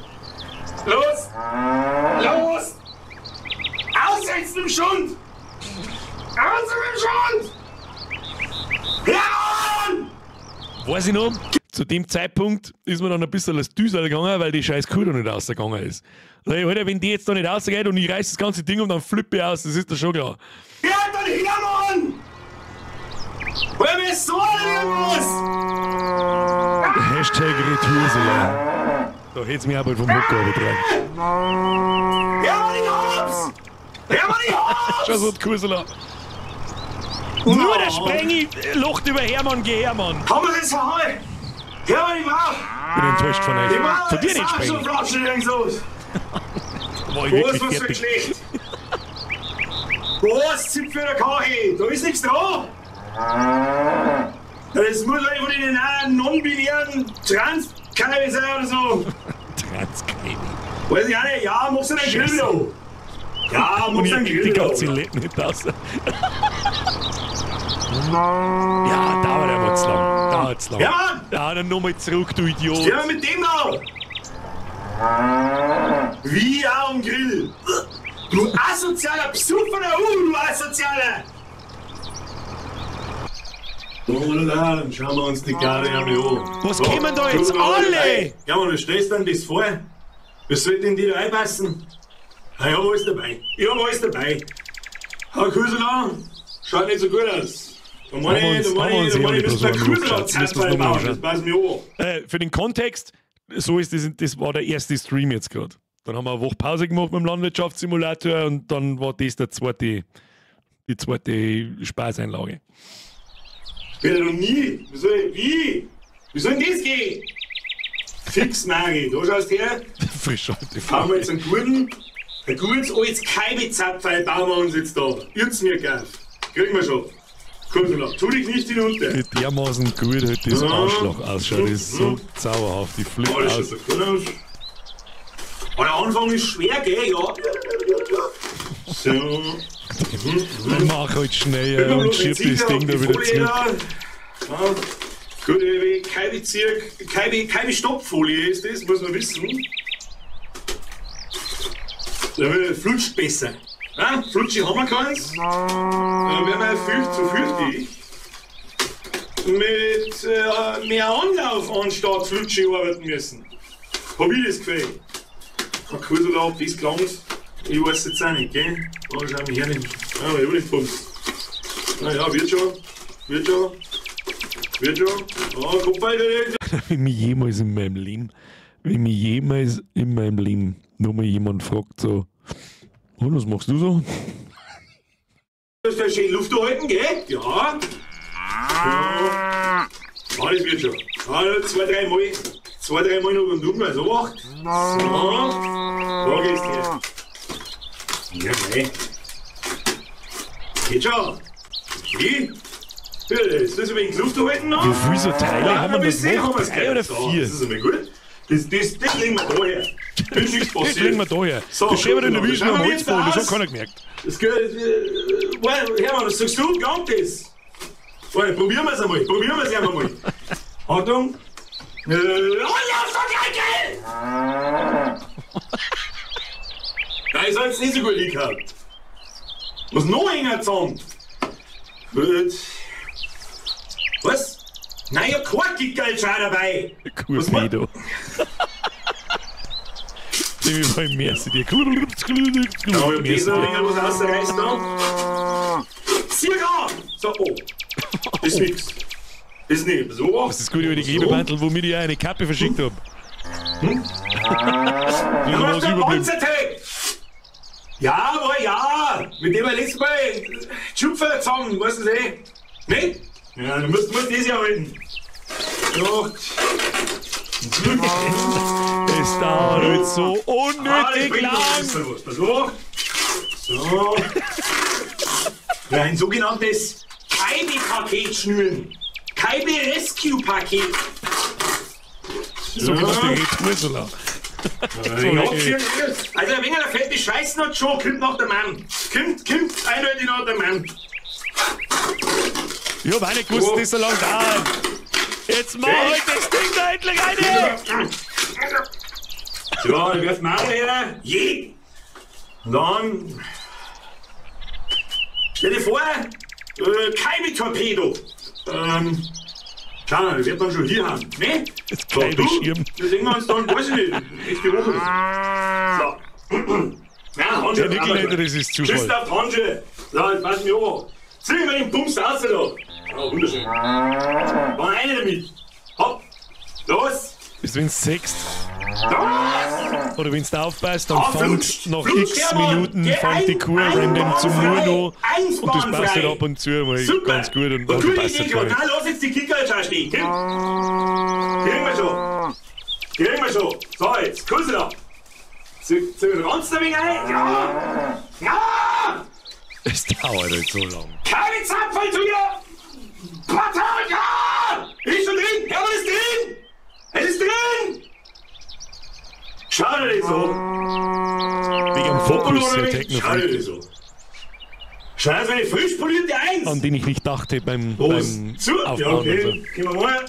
Los! Los! Aussetzen im Schund! Aussetzen im Schund! Ja! Weiß ich noch, zu dem Zeitpunkt ist mir dann ein bisschen das Düsel gegangen, weil die scheiß Kuh da nicht rausgegangen ist. Alter, wenn die jetzt da nicht rausgeht und ich reiß das ganze Ding um, dann flippe ich aus, das ist doch schon klar. Ja, dann her, Mann! Weil mir so irgendwas! Hashtag Retoursela. Da hätt's mich auch bald vom Hocker übertragen. Ja, Mann, ich hab's! Ja, Mann, ich hab's! Schon so ein Kursela. Nur der Sprengi lacht über Hermann, geh Hermann. Haben wir das verhauen? Hermann, ich brauch! Bin enttäuscht von euch. Ich brauch von dir nicht, Sprengi. War ich wirklich was fertig. für schlecht. Was Zipfel der Kache? Da ist nichts dran. Das muss einfach von den non-binären Trans-Kalbe sein oder so. Trans-Kalbe. Weiß ich auch nicht. Ja, machst du deinen Grill da. Ja, machst du deinen Grill Die da. ganze Läden nicht raus. Ja, dauert einfach zu lang. Dauert zu lang. Ja, Mann! Ja, dann nochmal zurück, du Idiot. Steh mal mit dem da! Wie am Grill! Du asozialer Psufferer, du asozialer! So, dann schauen wir uns die Garde an. Was kommen da jetzt alle? Ja, man, du stellst dann das vor. Was soll denn die da reinpassen? Ich hab alles dabei. Ich hab alles dabei. Herr Kuseler, schaut nicht so gut aus. Da meine ich, müssen wir Kuseler bauen, das passt mir an. Für den Kontext, so ist das, das war der erste Stream jetzt gerade. Dann haben wir eine Woche Pause gemacht mit dem Landwirtschaftssimulator und dann war das der zweite, die zweite Spaßeinlage. Wieder noch nie. Wie soll, wie? Wie soll denn das gehen? Fix, Mari, da schaust her. Frisch alte Bauen wir jetzt einen guten, ein gutes altes Keibezapferl bauen wir uns jetzt da. Irrt's mir gar. Kriegen wir schon. Kursula, tu dich nicht hinunter. Wie dermaßen gut halt das Arschloch ausschaut, das ist so zauberhaft. Die flippt oh, das aus. schaut so gut aus. Aber der Anfang ist schwer, gell? Ja. So. Dann mach halt schnell und schieb das Ding da wieder zurück. Ja. Gut, keine, keine Stoppfolie ist das, muss man wissen. Da flutscht besser. Ja, Flutschi haben wir keins. Dann werden wir viel zu fürchtig. Mit mehr Anlauf anstatt Flutschi arbeiten müssen. Hab ich das Gefühl. Herr Kursula, ob das gelangt, ich weiß jetzt auch nicht, gell? Da schauen wir her. Ja, ich hab nicht Bums. Na ja, wird schon. Wird schon. Wird schon. Oh, guck mal, Wenn mich jemals in meinem Leben, wenn mich jemals in meinem Leben nochmal jemand fragt, so, und was machst du so? Das ist ja schön Luft halten, gell? Ja. Ja. Ah, das wird schon. Ah, zwei, drei Mal. Zwei, drei Mal noch rundum, also acht. So. Da geht's dir. Ja, mei. Geht schon. Okay. Ja, das ist ein wenig Luft halten noch. Wie viele so Teile Ja, haben wir bis das sehen gemacht? haben wir's Drei gleich. oder So, vier? Das ist einmal gut. Das legen wir da her. Ist nichts Das passiert. legen wir da her. So, das schön wir in der gut, Wiese am schauen wir Holzboden, das jetzt hat keiner gemerkt. Das geht, Hermann, was sagst du? Glaubt das? Well, probieren wir es einmal. Probieren wir es einfach mal. Achtung. Oh, ja, so gleich, gell! Nein, ich soll's nicht so gut hingehabt. Muss noch enger zusammen. Gut. Was? Nein, ich hab kein Gickerl schon dabei. Kurpedo. Dem ich mal mehr zu dir. Ja, ich hab das noch ein wenig was rausreißt da. Sieh an! So, oh. Das ist nix. Das ist nicht. So. Das ist gut über die Klebebandel, womit ich eine Kappe verschickt hab. Hm? Ja, was was der überblieben. Panzertape! Ja, aber ja! Mit dem wir letztes Mal Schupfer zusammen, weißt du das eh? Ne? Ja, du musst das ja halten. Doch. Es dauert halt so unnötig Ah, lang. lang! Pass auf. So. Ja, ein sogenanntes Kaibi-Paket schnüren. Kaibi-Rescue-Paket. Sogenannte Retoursula. Also ein wenig der fette Scheiß noch schon, kommt nach der Mann. Kommt eindeutig nach der Mann. Ich hab auch nicht gewusst, dass das so lange dauert. Jetzt mach halt das Ding da endlich rein! So, dann werfen wir auch her. Je! Und dann. Stell dir vor, Kaibi-Torpedo. Schau mal, das wird man schon hier haben, ne? Das So, du, Kaibi-Schirm. Das sehen wir uns dann, weiß ich nicht, nächste Woche. So. Nein, Handschuhe. Der Nickel, das ist Zufall. Tschüss auf die Handschuhe. So, jetzt pass mich an. Zieh mir den Bums raus da. Ja, wunderschön. Mach eine damit. Hopp. Los. Ist, wenn's sechst. Los. Oder wenn's da aufpasst, dann Ah, fängt flutscht, nach flutscht, x Hermann. Minuten Geh fängt die ein, Kuh ein random zum Bahn Nur frei, noch. ein Und das Bahn passt halt frei. ab und zu mal Super. ganz gut und Und dann gute passt Idee, halt gar Nein, nicht. lass jetzt die Kicker jetzt schon stehen. Komm. Kriegen wir schon. Kriegen wir schon. So, jetzt, Kuss da. Zieh den Ranzen ein wenig ein. Ja. Ja. Es dauert halt so lang. Keine Zapfel zu dir! Pataka! Ist schon drin! Hermann ist drin! Es ist drin! Schau dir das an! Wegen am Fokus der Schau dir Techno-Freak, das an! Schau, das ist eine frisch polierte Eins! an den ich nicht dachte beim, Los! beim Zu! Ja, Aufbauen und okay. so. Gehen wir mal.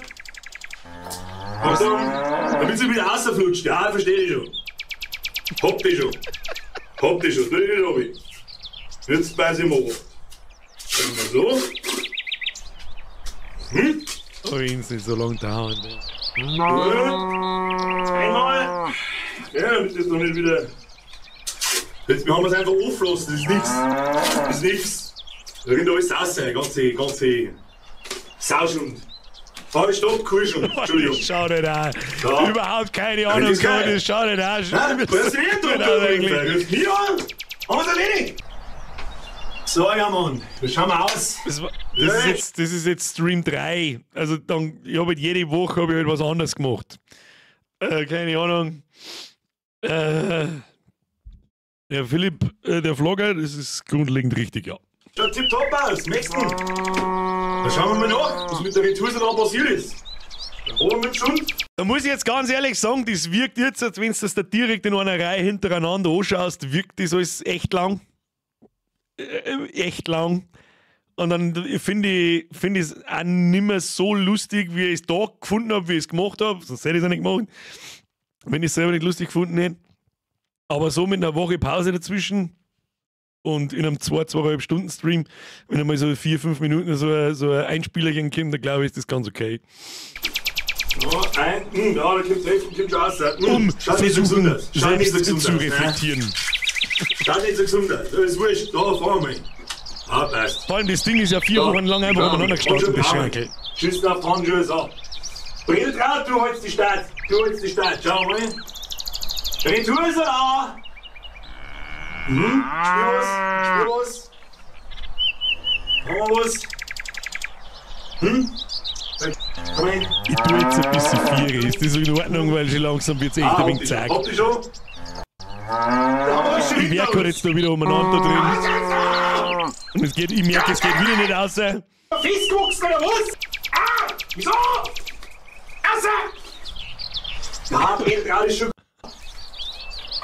Achtung! Damit sie wieder rausflutscht. Ja, verstehe ich schon. Hab die schon. Hab die schon. Tu ich nicht runter. Jetzt beiß ich mal ab. Machen wir so. Hm? Oh, wenn's nicht so lang dauert. ne? Gut. Einmal. Ja, damit das noch nicht wieder. Jetzt haben wir es einfach aufgelassen, das ist nix. Das ist nix. Da rinnt alles raus, die ganze Sauschund. Oh, stopp, Kuhschund. Entschuldigung. Schau nicht an. Ja. Überhaupt keine Ja, Ahnung, das ist geil. das schau nicht an. Nein, weißt du nicht, Genau, du eigentlich. eigentlich. Ja, haben wir's erledigt. So, ja, Mann, wie schauen wir aus? Das, das ist jetzt Stream 3. Also dann, ich habe halt jede Woche hab ich halt was anderes gemacht. Keine Ahnung. Der Philipp, der Vlogger, das ist grundlegend richtig, ja. Schaut tipptopp aus, nächsten. Da schauen wir mal nach, was mit der Retour da passiert ist. Da oben mit schon. Da muss ich jetzt ganz ehrlich sagen, das wirkt jetzt, als wenn du das da direkt in einer Reihe hintereinander anschaust, wirkt das alles echt lang. Echt lang. Und dann finde ich es auch nicht mehr so lustig, wie ich es da gefunden habe, wie ich es gemacht habe. Sonst hätte ich es auch nicht gemacht, wenn ich es selber nicht lustig gefunden hätte. Aber so mit einer Woche Pause dazwischen und in einem 2,5 Stunden Stream, wenn einmal so 4, 5 Minuten so ein Einspielerchen kommt, dann glaube ich, ist das ganz okay. Ja, ein, ja, da kommt helfen, kommt schon raus. Um Schaut nicht so versuchen, gesund aus. Schaut nicht so selbst gesund zu aus. reflektieren. Schaut nicht so gesund aus. Das ist wurscht. Da, fahren wir mal. Ah, passt. Vor allem das Ding ist ja 4 Wochen lang einfach umeinander gestanden, das Schrankel. Schüssen auf die Handschuhe, so. Brill drauf, du holst die Stadt. Du holst die Stadt. Schau mal. Retour, Mhm. Spür was, spür was. Haben wir was? Hm? Komm her. Ich tue jetzt ein bisschen Viere. Ist das in Ordnung, weil schon langsam wird es echt ein wenig zack. Habt ihr schon? Ich merke halt jetzt da wieder umeinander drin. Und es geht, ich merke, es geht wieder nicht raus. Festgewachsen oder was? Ah! Wieso? Raus! Ja, Brill drauf ist schon.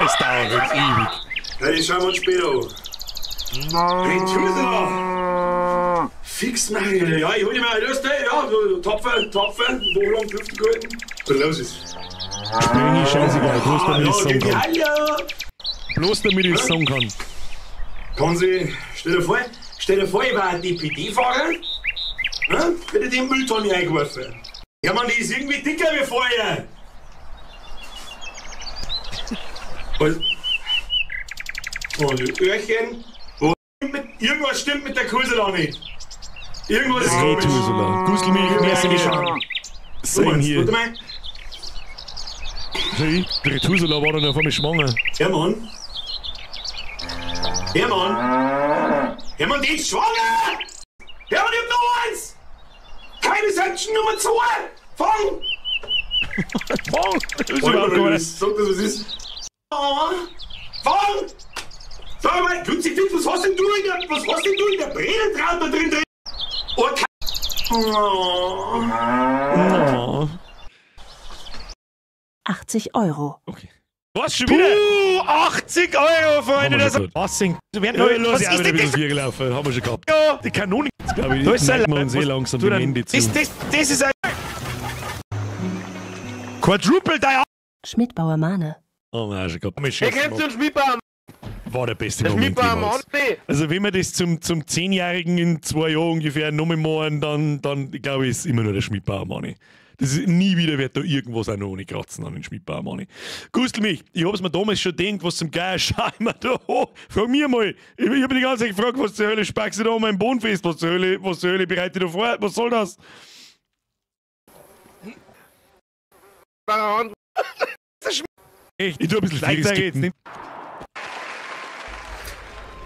Es dauert jetzt ewig. Ja, die schauen wir uns später an. Retour, Fix, Mario. Ja, ich hol dir mal Lust, ey. Ja, du, tapfer, tapfer. Wo lang dürft ihr gehalten? So, los ist. Spring ich scheißegal, bloß damit ich es sagen kann. Hallo! Bloß damit ich es sagen kann. Kann sie, stell dir vor, ich war ein DPD-Fahrer, ne? Hätte den Mülltonne eingeworfen. Ja, Mann, die ist irgendwie dicker wie vorher. Was? Und Öhrchen. Wo mit, irgendwas stimmt mit der Kursela nicht. Irgendwas ist komisch. Ursula. Gusel mich, merci geschah. Same hier. Warte mal. Hey, die Retour war dann auf einmal schwanger. Hermann? Hermann? Hermann, die ist schwanger! Hermann, ich hab noch eins! Keine Section Nummer 2! Fang! Fang! Das ist überhaupt gar nicht. Sag das, was ist. Oh, fang! Sag mal, Kruzifix, was hast denn du in der, was hast denn du in der Bredeltraut da drin drin? Oh, oh. Oh. 80 Euro. Okay. Was schon wieder? Puh, 80 Euro, Freunde. Das was sind? Ja, los, was ist denn das? Hier gelaufen. Haben wir schon gehabt. Ja. Die Kanone, glaube ich, Da ist ein wir uns eh langsam dem Ende zu. Das ist ein Quadruple Die. Schmidbauer Mahne. Oh, wir auch schon gehabt. Hey, kennst du den Schmidbauer? War der beste Der Moment Schmidbauer jemals. Mann. Also wenn wir das zum 10-Jährigen in 2 Jahren ungefähr nochmal machen, dann glaube ich, ist immer nur der Schmidbauer Manni. Das ist, nie wieder wird da irgendwas auch noch ohne kratzen an den Schmidbauer Manni. Gustel mich, ich hab's mir damals schon gedacht, was zum Geier, schau ich mir da an. Frag mir mal. Ich hab mich die ganze Zeit gefragt, was zur Hölle speckst du da um meinen Boden fest? Was zur Hölle bereite ich da vor? Was soll das? Echt, ich tu ein bisschen Weiter geht's, skippen.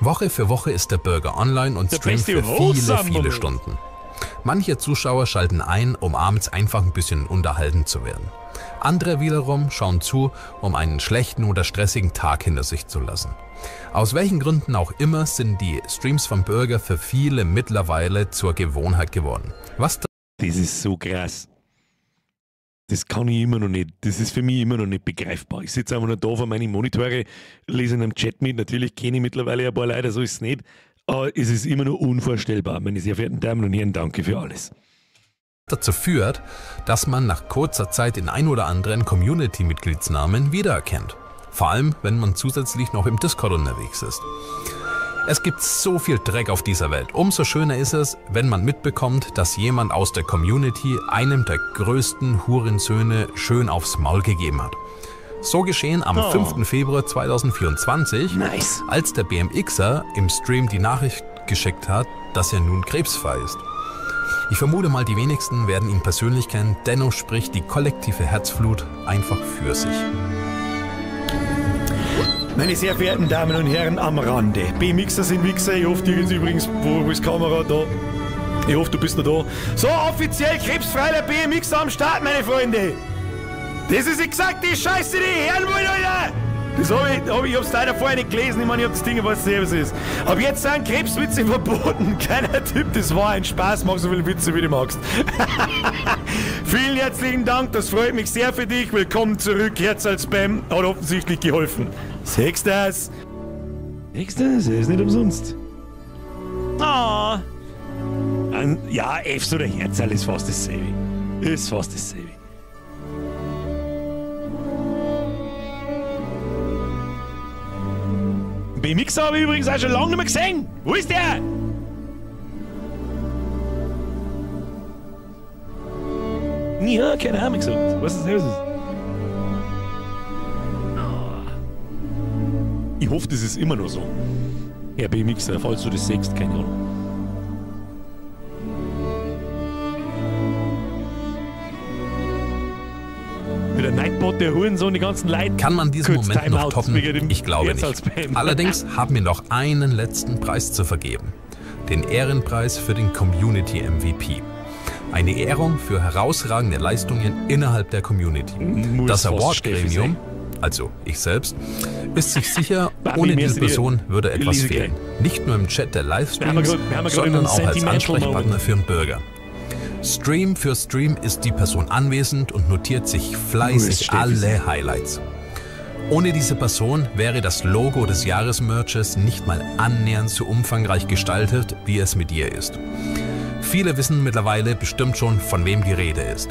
Woche für Woche ist der Bürger online und Der streamt beste für Host viele, am viele Moment. Stunden. Manche Zuschauer schalten ein, um abends einfach ein bisschen unterhalten zu werden. Andere wiederum schauen zu, um einen schlechten oder stressigen Tag hinter sich zu lassen. Aus welchen Gründen auch immer sind die Streams vom Bürger für viele mittlerweile zur Gewohnheit geworden. Was Das ist so krass. Das kann ich immer noch nicht. Das ist für mich immer noch nicht begreifbar. Ich sitze einfach nur da vor meinen Monitore, lese in einem Chat mit. Natürlich kenne ich mittlerweile ein paar Leute, so ist es nicht. Aber es ist immer noch unvorstellbar. Meine sehr verehrten Damen und Herren, danke für alles. dazu führt, dass man nach kurzer Zeit den ein oder anderen Community-Mitgliedsnamen wiedererkennt. Vor allem, wenn man zusätzlich noch im Discord unterwegs ist. Es gibt so viel Dreck auf dieser Welt. Umso schöner ist es, wenn man mitbekommt, dass jemand aus der Community einem der größten Hurensöhne schön aufs Maul gegeben hat. So geschehen am Oh. 5. Februar 2024, Nice. als der BMXer im Stream die Nachricht geschickt hat, dass er nun krebsfrei ist. Ich vermute mal, die wenigsten werden ihn persönlich kennen, dennoch spricht die kollektive Herzflut einfach für sich. Meine sehr verehrten Damen und Herren am Rande. B-Mixer sind Mixer. Ich hoffe, dir geht's übrigens, wo ist die Kamera da? Ich hoffe, du bist noch da. So, offiziell krebsfrei der BMXer am Start, meine Freunde. Das ist exakt die Scheiße, die ich hören wollte, Alter. Das hab ich, ich hab's leider vorher nicht gelesen. Ich meine, ich hab das Ding, was es ist. Ab jetzt sind Krebswitze verboten. Keiner Tipp, das war ein Spaß. Mach so viele Witze, wie du magst. Vielen herzlichen Dank, das freut mich sehr für dich. Willkommen zurück, Herz als Spam. Hat offensichtlich geholfen. Siehst das? Siehst das? Er ist nicht umsonst. Ah. Ja, Fs oder Herzl ist fast dasselbe. Ist fast dasselbe. BMX habe ich übrigens auch schon lange nicht mehr gesehen. Wo ist der? Ja, keine Ahnung gesagt. Was ist das? Ich hoffe, das ist immer noch so. Herr BMXer, falls du das siehst, keine Ahnung. Mit der Nightbot, der Hurensohn, die ganzen Leute. Kann man diesen Kurz Moment noch Timeout toppen? wegen dem Ich glaube nicht. Herzalsband. Allerdings haben wir noch einen letzten Preis zu vergeben. Den Ehrenpreis für den Community MVP. Eine Ehrung für herausragende Leistungen innerhalb der Community. Muss Das fast Award-Gremium, Steffi also ich selbst, ist sich sicher, Babi, ohne mir diese ist die- Person würde etwas Lise fehlen. Nicht nur im Chat der Wir haben Livestreams, grad- wir haben grad sondern einen auch als Sentimental Ansprechpartner Moment. für den Bürger. Stream für Stream ist die Person anwesend und notiert sich fleißig Steffi alle Highlights. Ohne diese Person wäre das Logo des Jahresmerches nicht mal annähernd so umfangreich gestaltet, wie es mit ihr ist. Viele wissen mittlerweile bestimmt schon, von wem die Rede ist.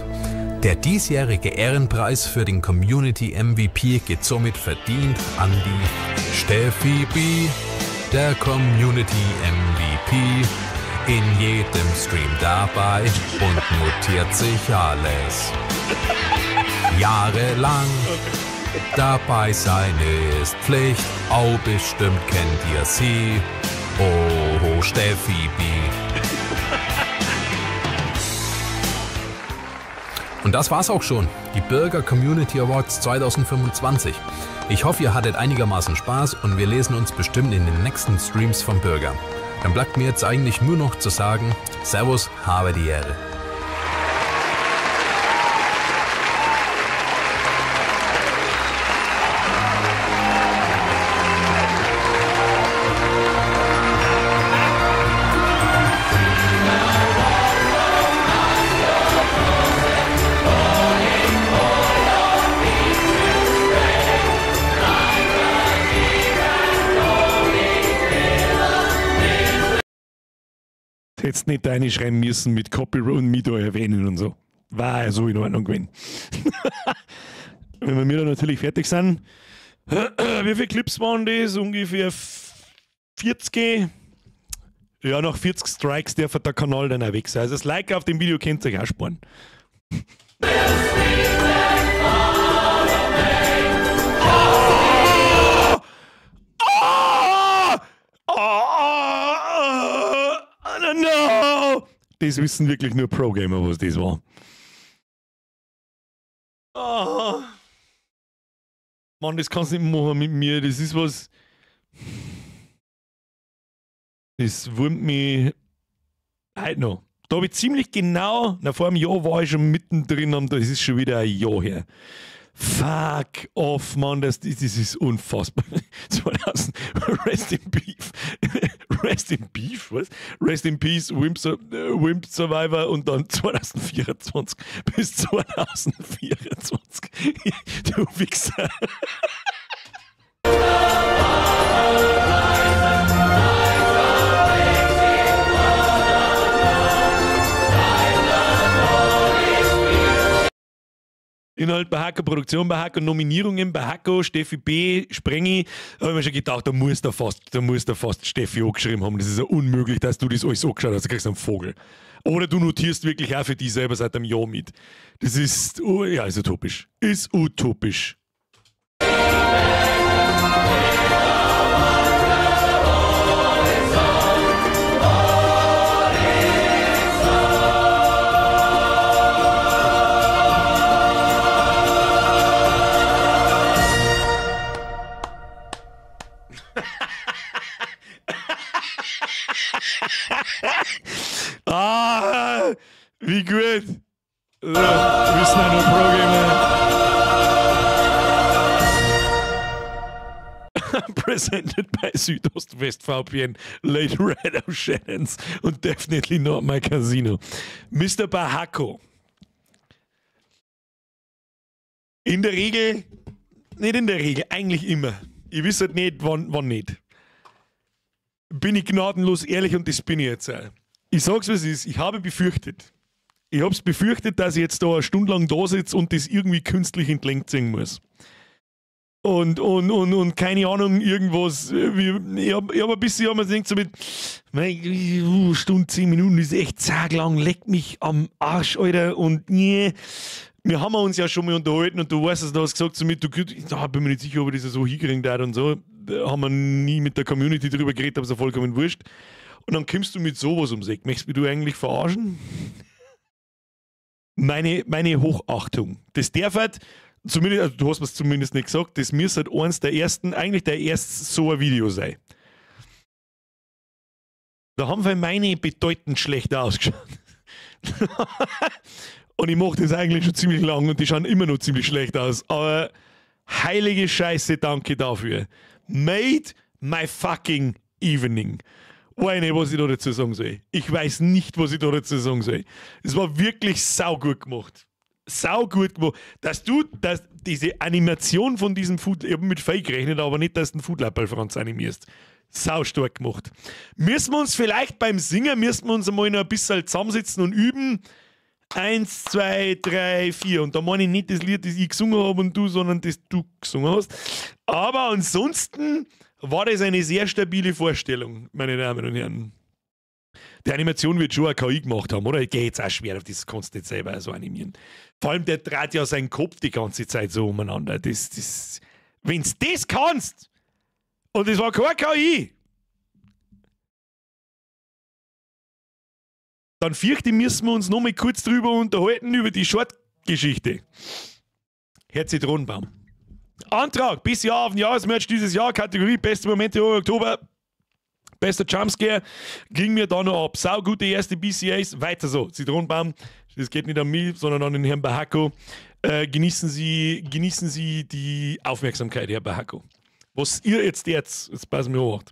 Der diesjährige Ehrenpreis für den Community MVP geht somit verdient an die Steffi B, der Community MVP. In jedem Stream dabei und notiert sich alles. Jahrelang dabei sein ist Pflicht. Oh, bestimmt kennt ihr sie. Oh, Steffi B. Und das war's auch schon. Die Bürger Community Awards 2025. Ich hoffe, ihr hattet einigermaßen Spaß und wir lesen uns bestimmt in den nächsten Streams vom Bürger. Dann bleibt mir jetzt eigentlich nur noch zu sagen, Servus, habe die Ehre. Hättest nicht reinschreiben müssen mit Copyright und mich da erwähnen und so. War ja so in Ordnung gewesen. Wenn wir da natürlich fertig sind, wie viele Clips waren das? Ungefähr 40. Ja, nach 40 Strikes darf der Kanal dann auch weg sein. Also das Like auf dem Video könnt ihr euch auch sparen. Ah! No! Das wissen wirklich nur Pro-Gamer, was das war. Oh. Mann, das kannst du nicht machen mit mir. Das ist was. Das wurmt mich heute noch. Da habe ich ziemlich genau, na, vor einem Jahr war ich schon mittendrin, und das ist schon wieder ein Jahr her. Fuck off, Mann, das ist unfassbar. 2000, Rest in Beef. Rest in Beef, was? Rest in Peace, Wimp, Wimp Survivor und dann 2024 bis 2024. Du Wichser. Inhalt bei Hacko, Produktion bei Hacko, Nominierungen bei Hacko, Steffi B., Sprengi. Da habe ich mir schon gedacht, da muss der fast Steffi angeschrieben haben. Das ist ja unmöglich, dass du das alles angeschaut hast. Da kriegst du einen Vogel. Oder du notierst wirklich auch für dich selber seit einem Jahr mit. Das ist, oh, ja, ist utopisch. Ist utopisch. Ah, wie gut. So, wissen ja nur Pro-Gamer. Presented by Südostwest VPN, Late Red of Shannons und definitely not my casino. Mr. Bahako. In der Regel, nicht in der Regel, eigentlich immer. Ich weiß halt nicht, wann nicht. Bin ich gnadenlos ehrlich und das bin ich jetzt auch. Ich sag's, was es ist. Ich habe befürchtet. Ich hab's befürchtet, dass ich jetzt da eine Stunde lang da sitze und das irgendwie künstlich in die Länge ziehen muss. Und keine Ahnung, irgendwas. Ich hab ein bisschen, ich hab mir gedacht, so mit Stunde, 10 Minuten ist echt zaglang, leck mich am Arsch, Alter. Und nee. Wir haben uns ja schon mal unterhalten und du weißt es, du hast gesagt zu mir, du, da bin mir nicht sicher, ob ich das so hinkriegen darf und so. Haben wir nie mit der Community drüber geredet, aber ist ja vollkommen wurscht. Und dann kommst du mit sowas ums Eck. Möchtest du mich eigentlich verarschen? Meine Hochachtung. Das darf halt, zumindest, also du hast mir's zumindest nicht gesagt, das müsste halt eins der ersten, eigentlich der erste so ein Video sein. Da haben wir meine bedeutend schlechter ausgeschaut. Und ich mach das eigentlich schon ziemlich lang und die schauen immer noch ziemlich schlecht aus. Aber heilige Scheiße, danke dafür. Made my fucking evening. Weiß nicht, was ich da dazu sagen soll. Ich weiß nicht, was ich da dazu sagen soll. Es war wirklich saugut gemacht. Saugut gemacht. Dass du, dass diese Animation von diesem Food, ich hab mit Fake gerechnet, aber nicht, dass du einen Foodlapperl Franz animierst. Saustark gemacht. Müssen wir uns vielleicht beim Singen, müssen wir uns einmal noch ein bisschen zusammensitzen und üben. 1, 2, 3, 4. Und da meine ich nicht das Lied, das ich gesungen habe und du, sondern das du gesungen hast. Aber ansonsten war das eine sehr stabile Vorstellung, meine Damen und Herren. Die Animation wird schon eine KI gemacht haben, oder? Ich gehe jetzt auch schwer auf das, kannst du nicht selber so animieren. Vor allem, der dreht ja seinen Kopf die ganze Zeit so umeinander. Wenn's das kannst, und das war keine KI, dann fürchte ich, müssen wir uns noch mal kurz drüber unterhalten, über die Short-Geschichte. Herr Zitronenbaum. Antrag, bis Jahr auf den Jahresmerch dieses Jahr, Kategorie Beste Momente im Oktober, bester Jumpscare, ging mir da noch ab. Sau gute erste BCAs, weiter so. Zitronenbaum, das geht nicht an mich, sondern an den Herrn Bahako. Genießen Sie die Aufmerksamkeit, Herr Bahako. Was ihr jetzt, jetzt passen wir auf.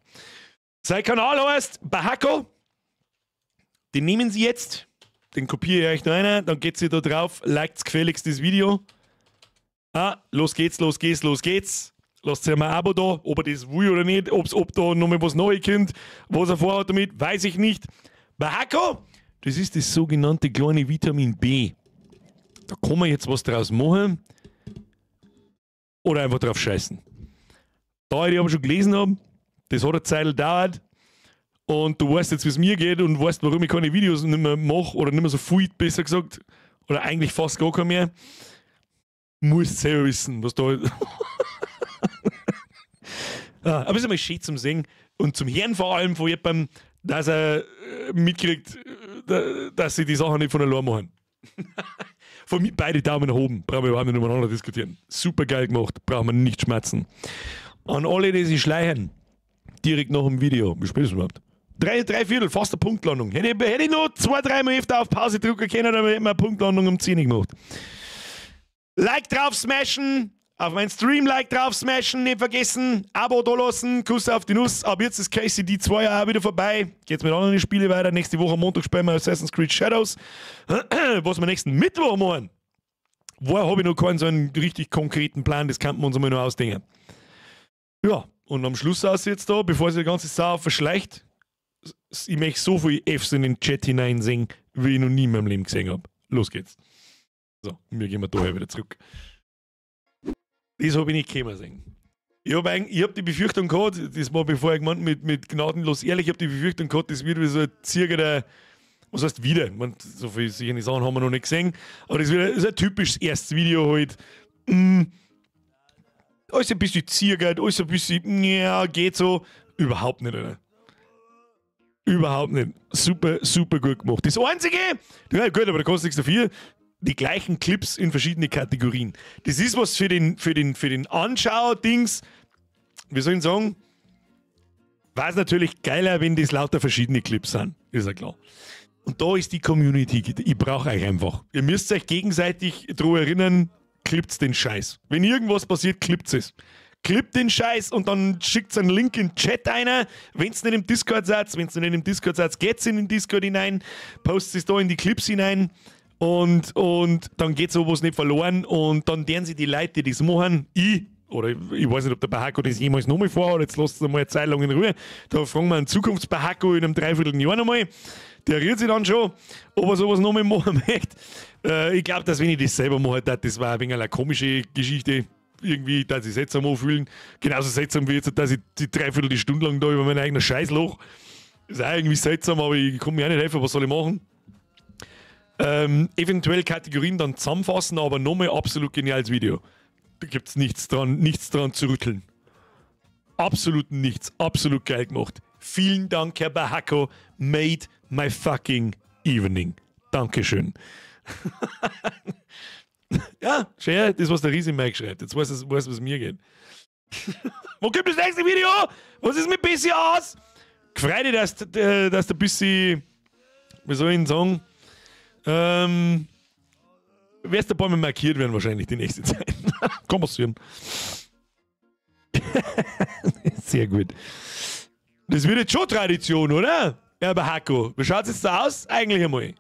Sein Kanal heißt Bahako. Den nehmen Sie jetzt, den kopiere ich euch noch einer, dann geht ihr da drauf, liket gefälligst das Video. Ah, los geht's, los geht's, los geht's. Lasst ihr mal ein Abo da, ob er das will oder nicht, ob da nochmal was Neues kommt, was er vorhat damit, weiß ich nicht. Bahako, das ist das sogenannte kleine Vitamin B. Da kann man jetzt was draus machen oder einfach drauf scheißen. Da ich aber schon gelesen habe, das hat eine Zeit gedauert. Und du weißt jetzt, wie es mir geht und weißt, warum ich keine Videos nicht mehr mache oder nicht mehr so viel, besser gesagt. Oder eigentlich fast gar kein mehr. Musst selber wissen, was da. Aber es ist einmal schön zum Sehen und zum Hören vor allem von jemandem, dass er mitkriegt, dass sie die Sachen nicht von allein machen. Von mir beide Daumen nach oben, brauchen wir überhaupt nicht umeinander diskutieren. Super geil gemacht, brauchen wir nicht schmerzen. An alle, die sich schleichen, direkt nach dem Video. Wie spät ist es überhaupt? 3,75, fast eine Punktlandung. Hätte ich noch 2, 3 Mal öfter auf Pause drücken können, dann hätte man eine Punktlandung um 10 gemacht. Like drauf smashen, auf meinen Stream Like drauf smashen, nicht vergessen, Abo da lassen, Kuss auf die Nuss. Ab jetzt ist KCD 2 auch wieder vorbei. Geht's mit anderen Spielen weiter. Nächste Woche am Montag spielen wir Assassin's Creed Shadows. Was wir nächsten Mittwoch machen, wo habe ich noch keinen so einen richtig konkreten Plan, das könnten wir uns einmal noch ausdenken. Ja, und am Schluss aus jetzt da, bevor sich die ganze Sau verschleicht, ich möchte so viel Fs in den Chat hineinsingen, wie ich noch nie in meinem Leben gesehen habe. Los geht's. So, wir gehen wir daher wieder zurück. Das habe ich nicht kommen sehen. Ich hab die Befürchtung gehabt, das war bevor ich gemeint mit gnadenlos ehrlich, ich habe die Befürchtung gehabt, das wird wie so ein circa der, was heißt wieder? Ich mein, so viele solche Sachen haben wir noch nicht gesehen, aber das wird so ein typisches erstes Video halt. Alles ein bisschen zirkert, alles ein bisschen, ja, geht so. Überhaupt nicht, oder? Überhaupt nicht. Super, super gut gemacht. Das Einzige, ja gut, aber da kostet nichts dafür, die gleichen Clips in verschiedene Kategorien. Das ist was für den Anschauer-Dings, wie soll ich sagen, war es natürlich geiler, wenn das lauter verschiedene Clips sind. Ist ja klar. Und da ist die Community, ich brauche euch einfach. Ihr müsst euch gegenseitig daran erinnern, klippt den Scheiß. Wenn irgendwas passiert, klippt es. Klippt den Scheiß und dann schickt einen Link in den Chat einer. Wenn's nicht im Discord seid, geht's in den Discord hinein, postet es da in die Clips hinein und dann geht sowas nicht verloren und dann deren sie die Leute, die das machen, ich weiß nicht, ob der Bahako das jemals nochmal vorhat, jetzt lasst es einmal eine Zeit lang in Ruhe. Da fragen wir einen Zukunfts-Bahako in einem Dreivierteljahr nochmal. Der rührt sich dann schon, ob er sowas nochmal machen möchte. Ich glaube, dass wenn ich das selber mache, das war ein wenig eine komische Geschichte. Irgendwie, dass ich seltsam anfühlen. Genauso seltsam wie jetzt, dass ich die dreiviertel Stunde lang da über mein eigenes Scheißloch. Ist auch irgendwie seltsam, aber ich kann mir auch nicht helfen, was soll ich machen? Eventuell Kategorien dann zusammenfassen, aber nochmal absolut geniales Video. Da gibt es nichts dran zu rütteln. absoluten Nichts. Absolut geil gemacht. Vielen Dank, Herr Bahako. Made my fucking evening. Dankeschön. Ja, schön, das, was der Riese Mike schreibt. Jetzt weiß du, was mir geht. Wo kommt das nächste Video? Was ist mit bisschen aus? Gefreut dich, dass du ein bisschen, wie soll ich denn sagen, wirst ein paar Mal markiert werden wahrscheinlich die nächste Zeit. Kann passieren. Sehr gut. Das wird jetzt schon Tradition, oder? Ja, aber Hako, wie schaut's jetzt da aus? Eigentlich einmal.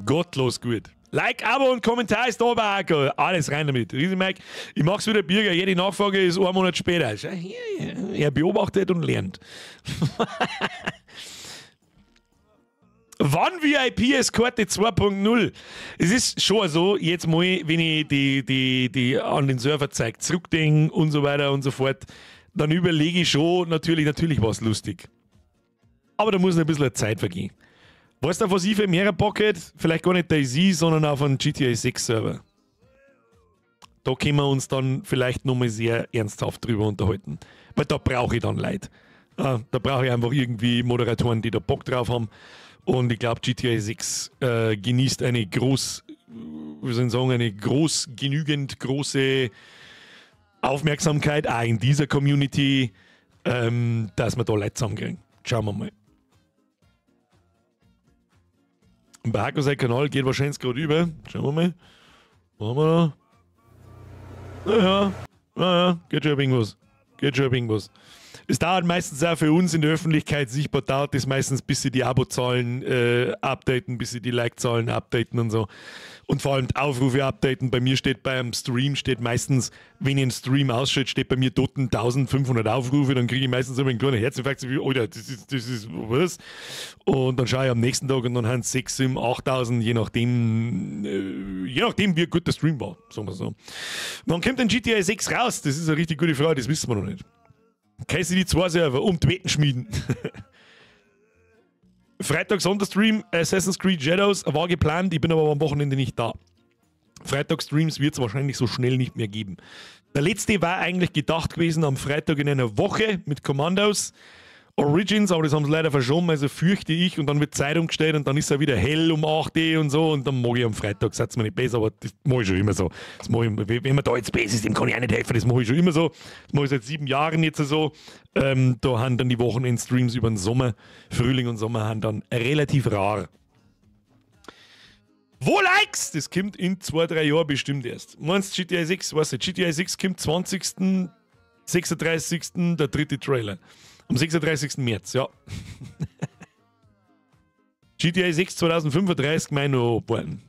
Gottlos gut. Like, Abo und Kommentar ist da bei Hako. Alles rein damit. Riese Mike, ich mach's wieder Birger. Jede Nachfrage ist ein Monat später. Er beobachtet und lernt. Wann VIP-Eskorte 2.0? Es ist schon so, jetzt mal, wenn ich die an den Server zeige, zurückdenke und so weiter und so fort, dann überlege ich schon, natürlich war es lustig. Aber da muss noch ein bisschen Zeit vergehen. Weißt du, auf was ich für mehr Bock hätte? Vielleicht gar nicht DayZ, sondern auf einen GTA 6 Server. Da können wir uns dann vielleicht nochmal sehr ernsthaft drüber unterhalten. Weil da brauche ich dann Leute. Da brauche ich einfach irgendwie Moderatoren, die da Bock drauf haben. Und ich glaube, GTA 6 genießt eine groß, wie soll ich sagen, eine groß, genügend große Aufmerksamkeit, auch in dieser Community, dass wir da Leute zusammenkriegen. Schauen wir mal. Und bei Hako sein Kanal geht wahrscheinlich gerade über. Schauen wir mal. Was haben wir da? Naja, naja, geht schon irgendwas. Geht schon irgendwas. Es dauert meistens auch für uns in der Öffentlichkeit sichtbar, dauert es meistens, bis sie die Abo-Zahlen updaten, bis sie die Like-Zahlen updaten und so. Und vor allem die Aufrufe updaten. Bei mir steht beim Stream, steht meistens, wenn ich einen Stream ausschalte, steht bei mir dort 1500 Aufrufe, dann kriege ich meistens immer einen kleinen Herzinfarkt, so wie, Alter, das ist was? Und dann schaue ich am nächsten Tag und dann haben es 6, 7, 8000, je nachdem, wie gut der Stream war, sagen wir so. Dann kommt dann GTA 6 raus, das ist eine richtig gute Frage, das wissen wir noch nicht. KCD 2 Server um die Wetten schmieden. Freitag Sonderstream Assassin's Creed Shadows war geplant, ich bin aber am Wochenende nicht da. Freitag-Streams wird es wahrscheinlich so schnell nicht mehr geben. Der letzte war eigentlich gedacht gewesen am Freitag in einer Woche mit Commandos Origins, aber das haben sie leider verschoben, also fürchte ich, und dann wird Zeit umgestellt und dann ist er wieder hell um 8 Uhr und so und dann mag ich am Freitag, seid's mir nicht besser, aber das mache ich schon immer so. Das mach ich, wenn man da jetzt besser ist, dem kann ich auch nicht helfen, das mache ich schon immer so. Das mache ich seit 7 Jahren jetzt so. Da haben dann die Wochenendstreams über den Sommer, Frühling und Sommer, haben dann relativ rar. Wo Likes? Das kommt in 2, 3 Jahren bestimmt erst. Meinst du GTA 6? Weißt du, GTA 6 kommt 20., 36., der dritte Trailer. Am 36. März, ja. GTA 6 2035, meine warten.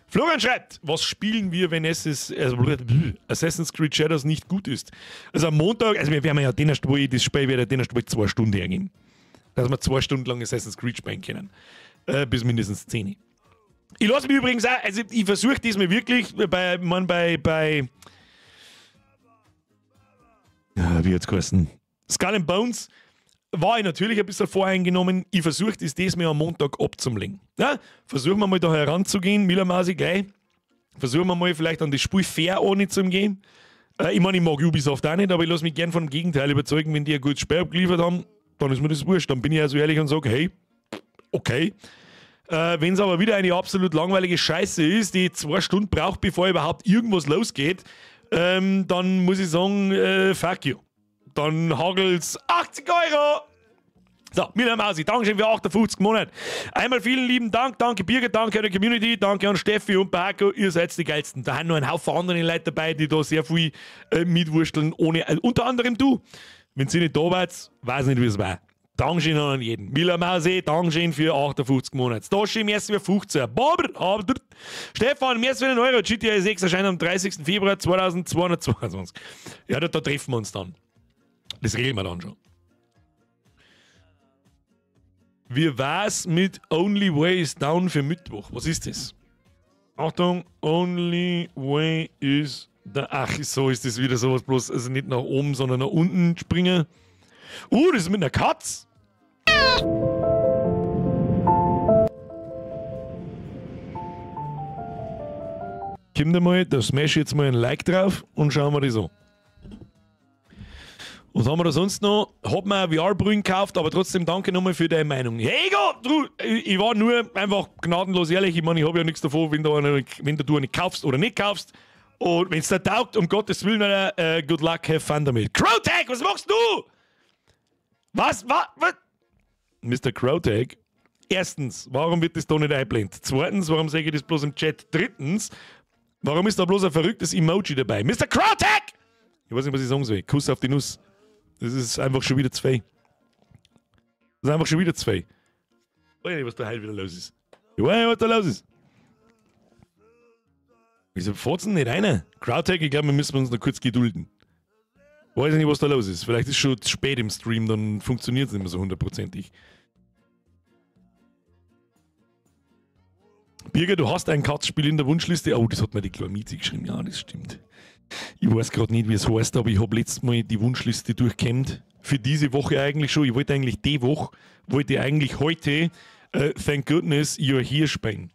Florian schreibt, was spielen wir, wenn Assassin's Creed Shadows nicht gut ist? Also am Montag, also wir werden ja den erst, wo ich das Spiel werde, den erst 2 Stunden hergeben. Dass wir 2 Stunden lang Assassin's Creed spielen können. Bis mindestens 10. Ich lasse mich übrigens auch, also ich versuche diesmal wirklich bei, ja, wie hat's geheißen? Skull and Bones war ich natürlich ein bisschen voreingenommen. Ich versuche das diesmal am Montag abzulegen. Ja, versuchen wir mal da heranzugehen, Miller Masi gleich. Versuchen wir mal vielleicht an das Spiel fair ohne zu gehen. Ich meine, ich mag Ubisoft auch nicht, aber ich lasse mich gern vom Gegenteil überzeugen, wenn die ein gutes Spiel abgeliefert haben, dann ist mir das wurscht. Dann bin ich also ehrlich und sage, hey, okay. Wenn es aber wieder eine absolut langweilige Scheiße ist, die 2 Stunden braucht, bevor überhaupt irgendwas losgeht, dann muss ich sagen, fuck you. Dann hagelt's 80 €. So, Miller Mausi, Dankeschön für 58 Monate. Einmal vielen lieben Dank, danke Birgit, danke an die Community, danke an Steffi und Barco, ihr seid die geilsten. Da haben noch ein Haufen andere Leute dabei, die da sehr viel mitwursteln, ohne, unter anderem du. Wenn sie nicht da wart, weiß nicht, wie es war. Dankeschön an jeden. Miller Mausi, Dankeschön für 58 Monate. Doshi, merci für 15. Bob, Stefan, merci für den Euro. GTA 6 erscheint am 30. Februar 2222. Ja, da treffen wir uns dann. Das regeln wir dann schon. Wie war's mit Only Way is Down für Mittwoch? Was ist das? Achtung, Only Way is Down. Ach, so ist das wieder sowas bloß. Also nicht nach oben, sondern nach unten springen. Das ist mit einer Katz. Kommt einmal, da smash ich jetzt mal ein Like drauf und schauen wir das an. Was haben wir da sonst noch? Hab mir eine VR-Brille gekauft, aber trotzdem danke nochmal für deine Meinung. Hey, Gott, du, ich war nur einfach gnadenlos ehrlich. Ich meine, ich habe ja nichts davon, wenn du eine kaufst oder nicht kaufst. Und wenn es dir taugt, um Gottes Willen, good luck, have fun damit. Crowtag, was machst du? Was? Mr. Crowtag, erstens, warum wird das da nicht eingeblendet? Zweitens, warum sage ich das bloß im Chat? Drittens, warum ist da bloß ein verrücktes Emoji dabei? Mr. Crowtag! Ich weiß nicht, was ich sagen soll. Kuss auf die Nuss. Das ist einfach schon wieder zwei. Das ist einfach schon wieder zwei. Ich weiß nicht, was da heute wieder los ist. Ich weiß nicht, was da los ist. Wieso fährt's denn nicht rein? Crowdtag, ich glaube, wir müssen uns noch kurz gedulden. Weiß ich nicht, was da los ist. Vielleicht ist es schon zu spät im Stream, dann funktioniert es nicht mehr so hundertprozentig. Birger, du hast ein Katzspiel in der Wunschliste. Oh, das hat mir die Klamizi geschrieben. Ja, das stimmt. Ich weiß gerade nicht, wie es heißt, aber ich habe letztes Mal die Wunschliste durchkämmt. Für diese Woche eigentlich schon. Ich wollte eigentlich die Woche, wollte eigentlich heute Thank Goodness You're Here spielen.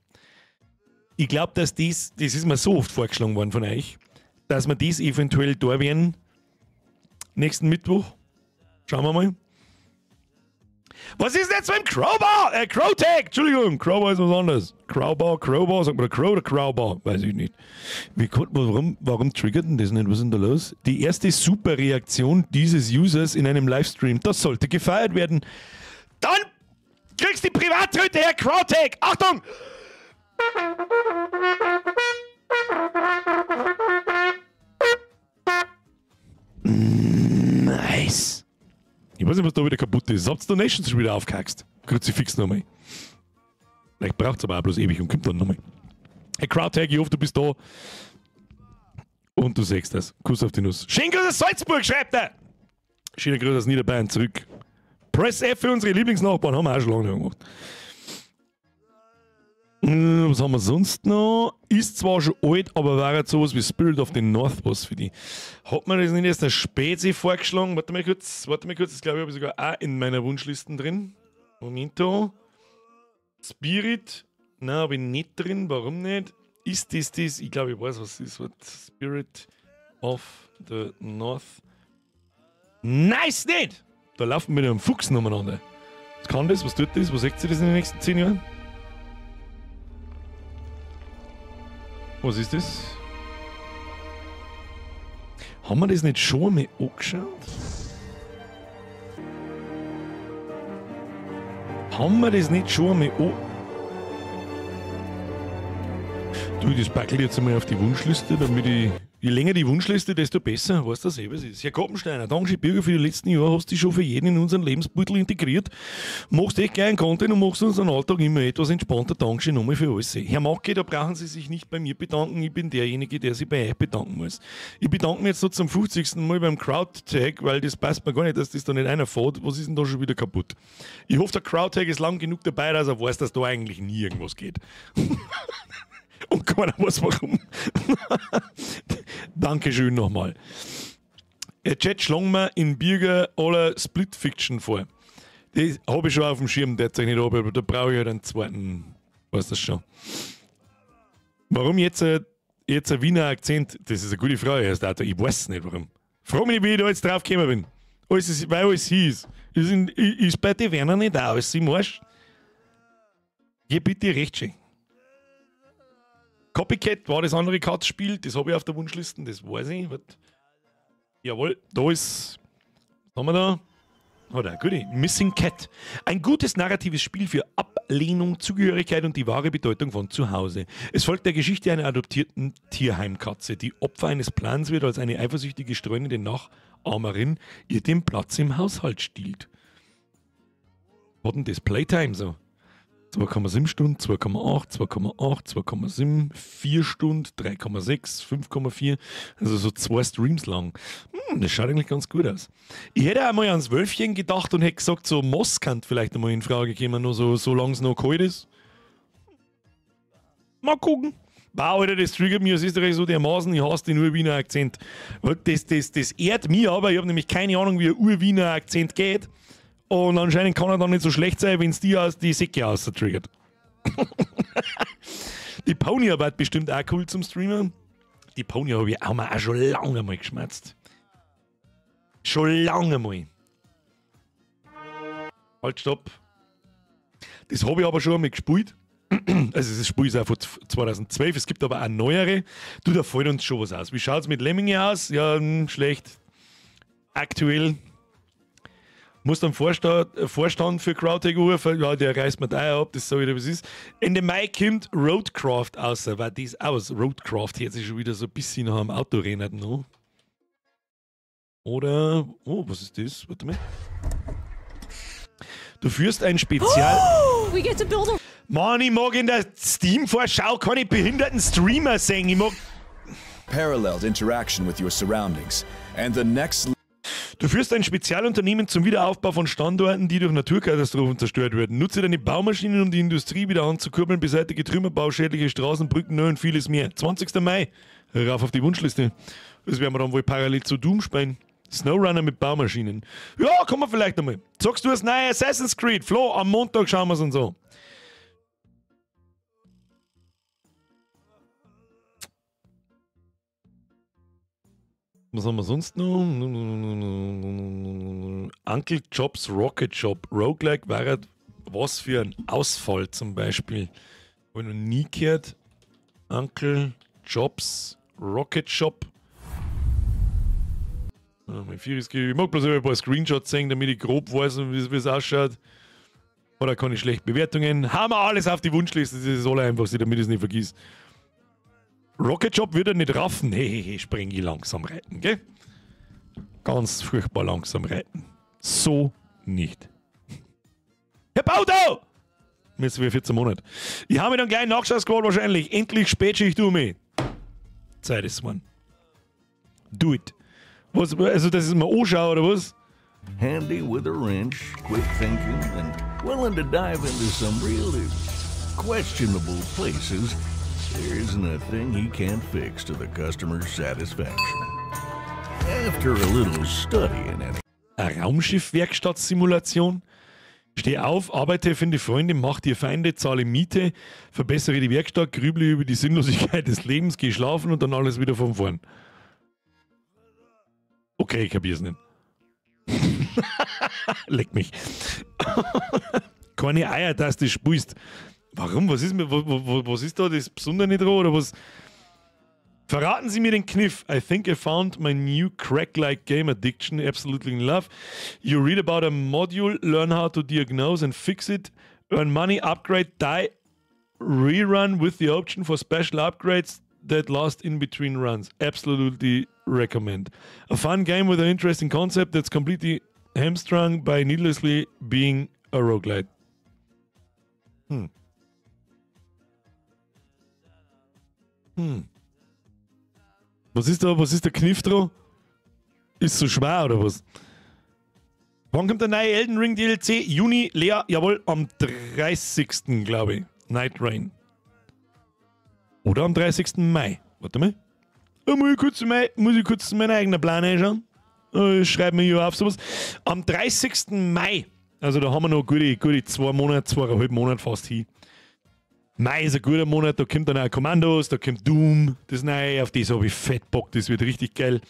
Ich glaube, dass das ist mir so oft vorgeschlagen worden von euch, dass wir das eventuell da werden. Nächsten Mittwoch. Schauen wir mal. Was ist denn jetzt mit dem Crowbar? Crowtag! Entschuldigung, Crowbar ist was anderes. Crowbar, Crowbar, sagt man da Crow oder Crowbar? Weiß ich nicht. Wie konnte man, warum triggert denn das nicht? Was ist denn da los? Die erste super Reaktion dieses Users in einem Livestream. Das sollte gefeiert werden. Dann kriegst du die Privattröte her, Crowtag! Achtung! Nice. Ich weiß nicht, was da wieder kaputt ist. Habt ihr Donations schon wieder aufgehackst? Kruzifix nochmal. Vielleicht braucht es aber auch bloß ewig und kommt dann nochmal. Hey Crowdtag, ich hoffe, du bist da. Und du siehst das. Kuss auf die Nuss. Schönen Gruß aus Salzburg, schreibt er! Schöner Gruß aus Niederbayern zurück. Press F für unsere Lieblingsnachbarn, haben wir auch schon lange nicht gemacht. Was haben wir sonst noch? Ist zwar schon alt, aber war jetzt sowas wie Spirit of the North was für die. Hat man das nicht erst der Spezi vorgeschlagen? Warte mal kurz, das glaube ich habe ich sogar auch in meiner Wunschliste drin. Momento. Spirit, nein, habe ich nicht drin, warum nicht? Ist das das? Ich glaube, ich weiß, was es ist. Spirit of the North. Nice nicht! Da laufen wir mit einem Fuchs umeinander. Was kann das? Was tut das? Was sagt sie das in den nächsten 10 Jahren? Was ist das? Haben wir das nicht schon mal angeschaut? Haben wir das nicht schon mal an... Du, das packe ich jetzt einmal auf die Wunschliste, damit ich... Je länger die Wunschliste, desto besser. Weißt du das eh, was ist? Herr Koppensteiner, danke Bürger für die letzten Jahre, hast dich schon für jeden in unseren Lebensbeutel integriert. Machst echt geilen Content und machst unseren Alltag immer etwas entspannter. Dankeschön nochmal für alles. Herr Macke, da brauchen Sie sich nicht bei mir bedanken. Ich bin derjenige, der sich bei euch bedanken muss. Ich bedanke mich jetzt so zum 50. Mal beim Crowdtag, weil das passt mir gar nicht, dass das da nicht einer fährt. Was ist denn da schon wieder kaputt? Ich hoffe, der Crowdtag ist lang genug dabei, dass er weiß, dass da eigentlich nie irgendwas geht. Und keiner weiß warum. Dankeschön nochmal. Chat schlagen wir in Birger aller Split Fiction vor. Das habe ich schon auf dem Schirm derzeit nicht, aber da brauche ich halt einen zweiten. Weiß das schon. Warum jetzt ein Wiener Akzent? Das ist eine gute Frage, Herr Stater. Ich weiß es nicht warum. Frag mich nicht, wie ich da jetzt drauf gekommen bin. Alles ist, weil alles hieß. Ist bei den Werner nicht auch alles im Arsch? Geh bitte recht schön. Copycat war das andere Kartenspiel, das habe ich auf der Wunschliste, das weiß ich. Warte. Jawohl, da ist. Was haben wir da? Oh, da, gute. Missing Cat. Ein gutes narratives Spiel für Ablehnung, Zugehörigkeit und die wahre Bedeutung von Zuhause. Es folgt der Geschichte einer adoptierten Tierheimkatze, die Opfer eines Plans wird, als eine eifersüchtige, streunende Nachahmerin ihr den Platz im Haushalt stiehlt. Was hat denn das Playtime so? 2,7 Stunden, 2,8, 2,8, 2,7, 4 Stunden, 3,6, 5,4, also so 2 Streams lang. Das schaut eigentlich ganz gut aus. Ich hätte auch mal ans Wölfchen gedacht und hätte gesagt, so Moss kann vielleicht einmal in Frage kommen, nur so, solange es noch kalt ist. Mal gucken. Wow, Alter, das triggert mich aus Österreich so dermaßen, ich hasse den Ur-Wiener Akzent. Das ehrt mich aber, ich habe nämlich keine Ahnung, wie ein Ur-Wiener Akzent geht. Und anscheinend kann er dann nicht so schlecht sein, wenn es die aus die Säcke austriggert. Die Pony war bestimmt auch cool zum Streamen. Die Pony habe ich auch mal auch schon lange mal geschmerzt. Schon lange mal. Halt, stopp. Das habe ich aber schon einmal gespielt. Also das Spiel ist auch von 2012, es gibt aber auch neuere. Du, da fällt uns schon was aus. Wie schaut es mit Lemminge aus? Ja, schlecht. Aktuell. Muss dann Vorstand für Crowdtech rufen. Ja, der reißt mir da ab, das sag ich dir, was ist. Ende Mai kommt Roadcraft aus. War das aus? Roadcraft hört sich schon wieder so ein bisschen nach einem Autorennen an. Oder, oh, was ist das? Warte mal. Du führst ein Spezial... Oh, we get to build a Mann, ich mag in der Steam-Vorschau keine behinderten Streamer sehen. Ich mag... Paralleled interaction with your surroundings and the next Du führst ein Spezialunternehmen zum Wiederaufbau von Standorten, die durch Naturkatastrophen zerstört werden. Nutze deine Baumaschinen, um die Industrie wieder anzukurbeln, beseitige Trümmerbau, schädliche Straßen, Brücken und vieles mehr. 20. Mai. Rauf auf die Wunschliste. Das werden wir dann wohl parallel zu Doom spielen. SnowRunner mit Baumaschinen. Ja, kommen wir vielleicht einmal. Zockst du das neue Assassin's Creed? Flo, am Montag schauen wir's uns an. Was haben wir sonst noch? Uncle Jobs Rocket Shop. Roguelike war was für ein Ausfall zum Beispiel. Habe ich noch nie gehört. Uncle Jobs Rocket Shop. Ich mag bloß ein paar Screenshots sehen, damit ich grob weiß, wie es ausschaut. Oder kann ich schlecht Bewertungen. Haben wir alles auf die Wunschliste, das ist das Allereinfachste, damit ich es nicht vergiss. Rocket Shop wird er nicht raffen. Hey, hey, hey, spring ich langsam reiten, gell? Ganz furchtbar langsam reiten. So nicht. Herr Baudo! Jetzt wir 14 Monate. Ich habe mir dann gleich Nachschuss geholt, wahrscheinlich. Endlich Spätschicht um mich. Zeit ist, Mann. Do it. Was, also, das ist mal anschauen, oder was? Handy with a wrench, quick thinking, and willing to dive into some really questionable places. There isn't a thing he can't fix to the customer's satisfaction. After a little studying and Eine Raumschiff-Werkstatt-Simulation? Steh auf, arbeite, finde Freunde, mach dir Feinde, zahle Miete, verbessere die Werkstatt, grüble über die Sinnlosigkeit des Lebens, geh schlafen und dann alles wieder von vorn. Okay, ich kapier's nicht. Leck mich. Keine Eier, dass du spielst. Warum? Was ist, was ist da das Besondere dran? Oder was? Verraten Sie mir den Kniff. I think I found my new crack-like game addiction. Absolutely in love. You read about a module, learn how to diagnose and fix it, earn money, upgrade, die, rerun with the option for special upgrades that last in between runs. Absolutely recommend. A fun game with an interesting concept that's completely hamstrung by needlessly being a roguelite. Hm. Hm. Was ist da, was ist der Kniff dran? Ist so schwer oder was? Wann kommt der neue Elden Ring DLC? Juni, Lea, jawohl, am 30. glaube ich. Night Rain. Oder am 30. Mai. Warte mal. Da muss ich kurz meinen eigenen Plan einschauen. Ich schreibe mir hier auf sowas. Am 30. Mai. Also da haben wir noch gute 2 Monate, 2,5 Monate fast hin. Mai ist ein guter Monat, da kommt dann auch Commandos, da kommt Doom, das neue, auf das habe ich fett Bock, das wird richtig geil.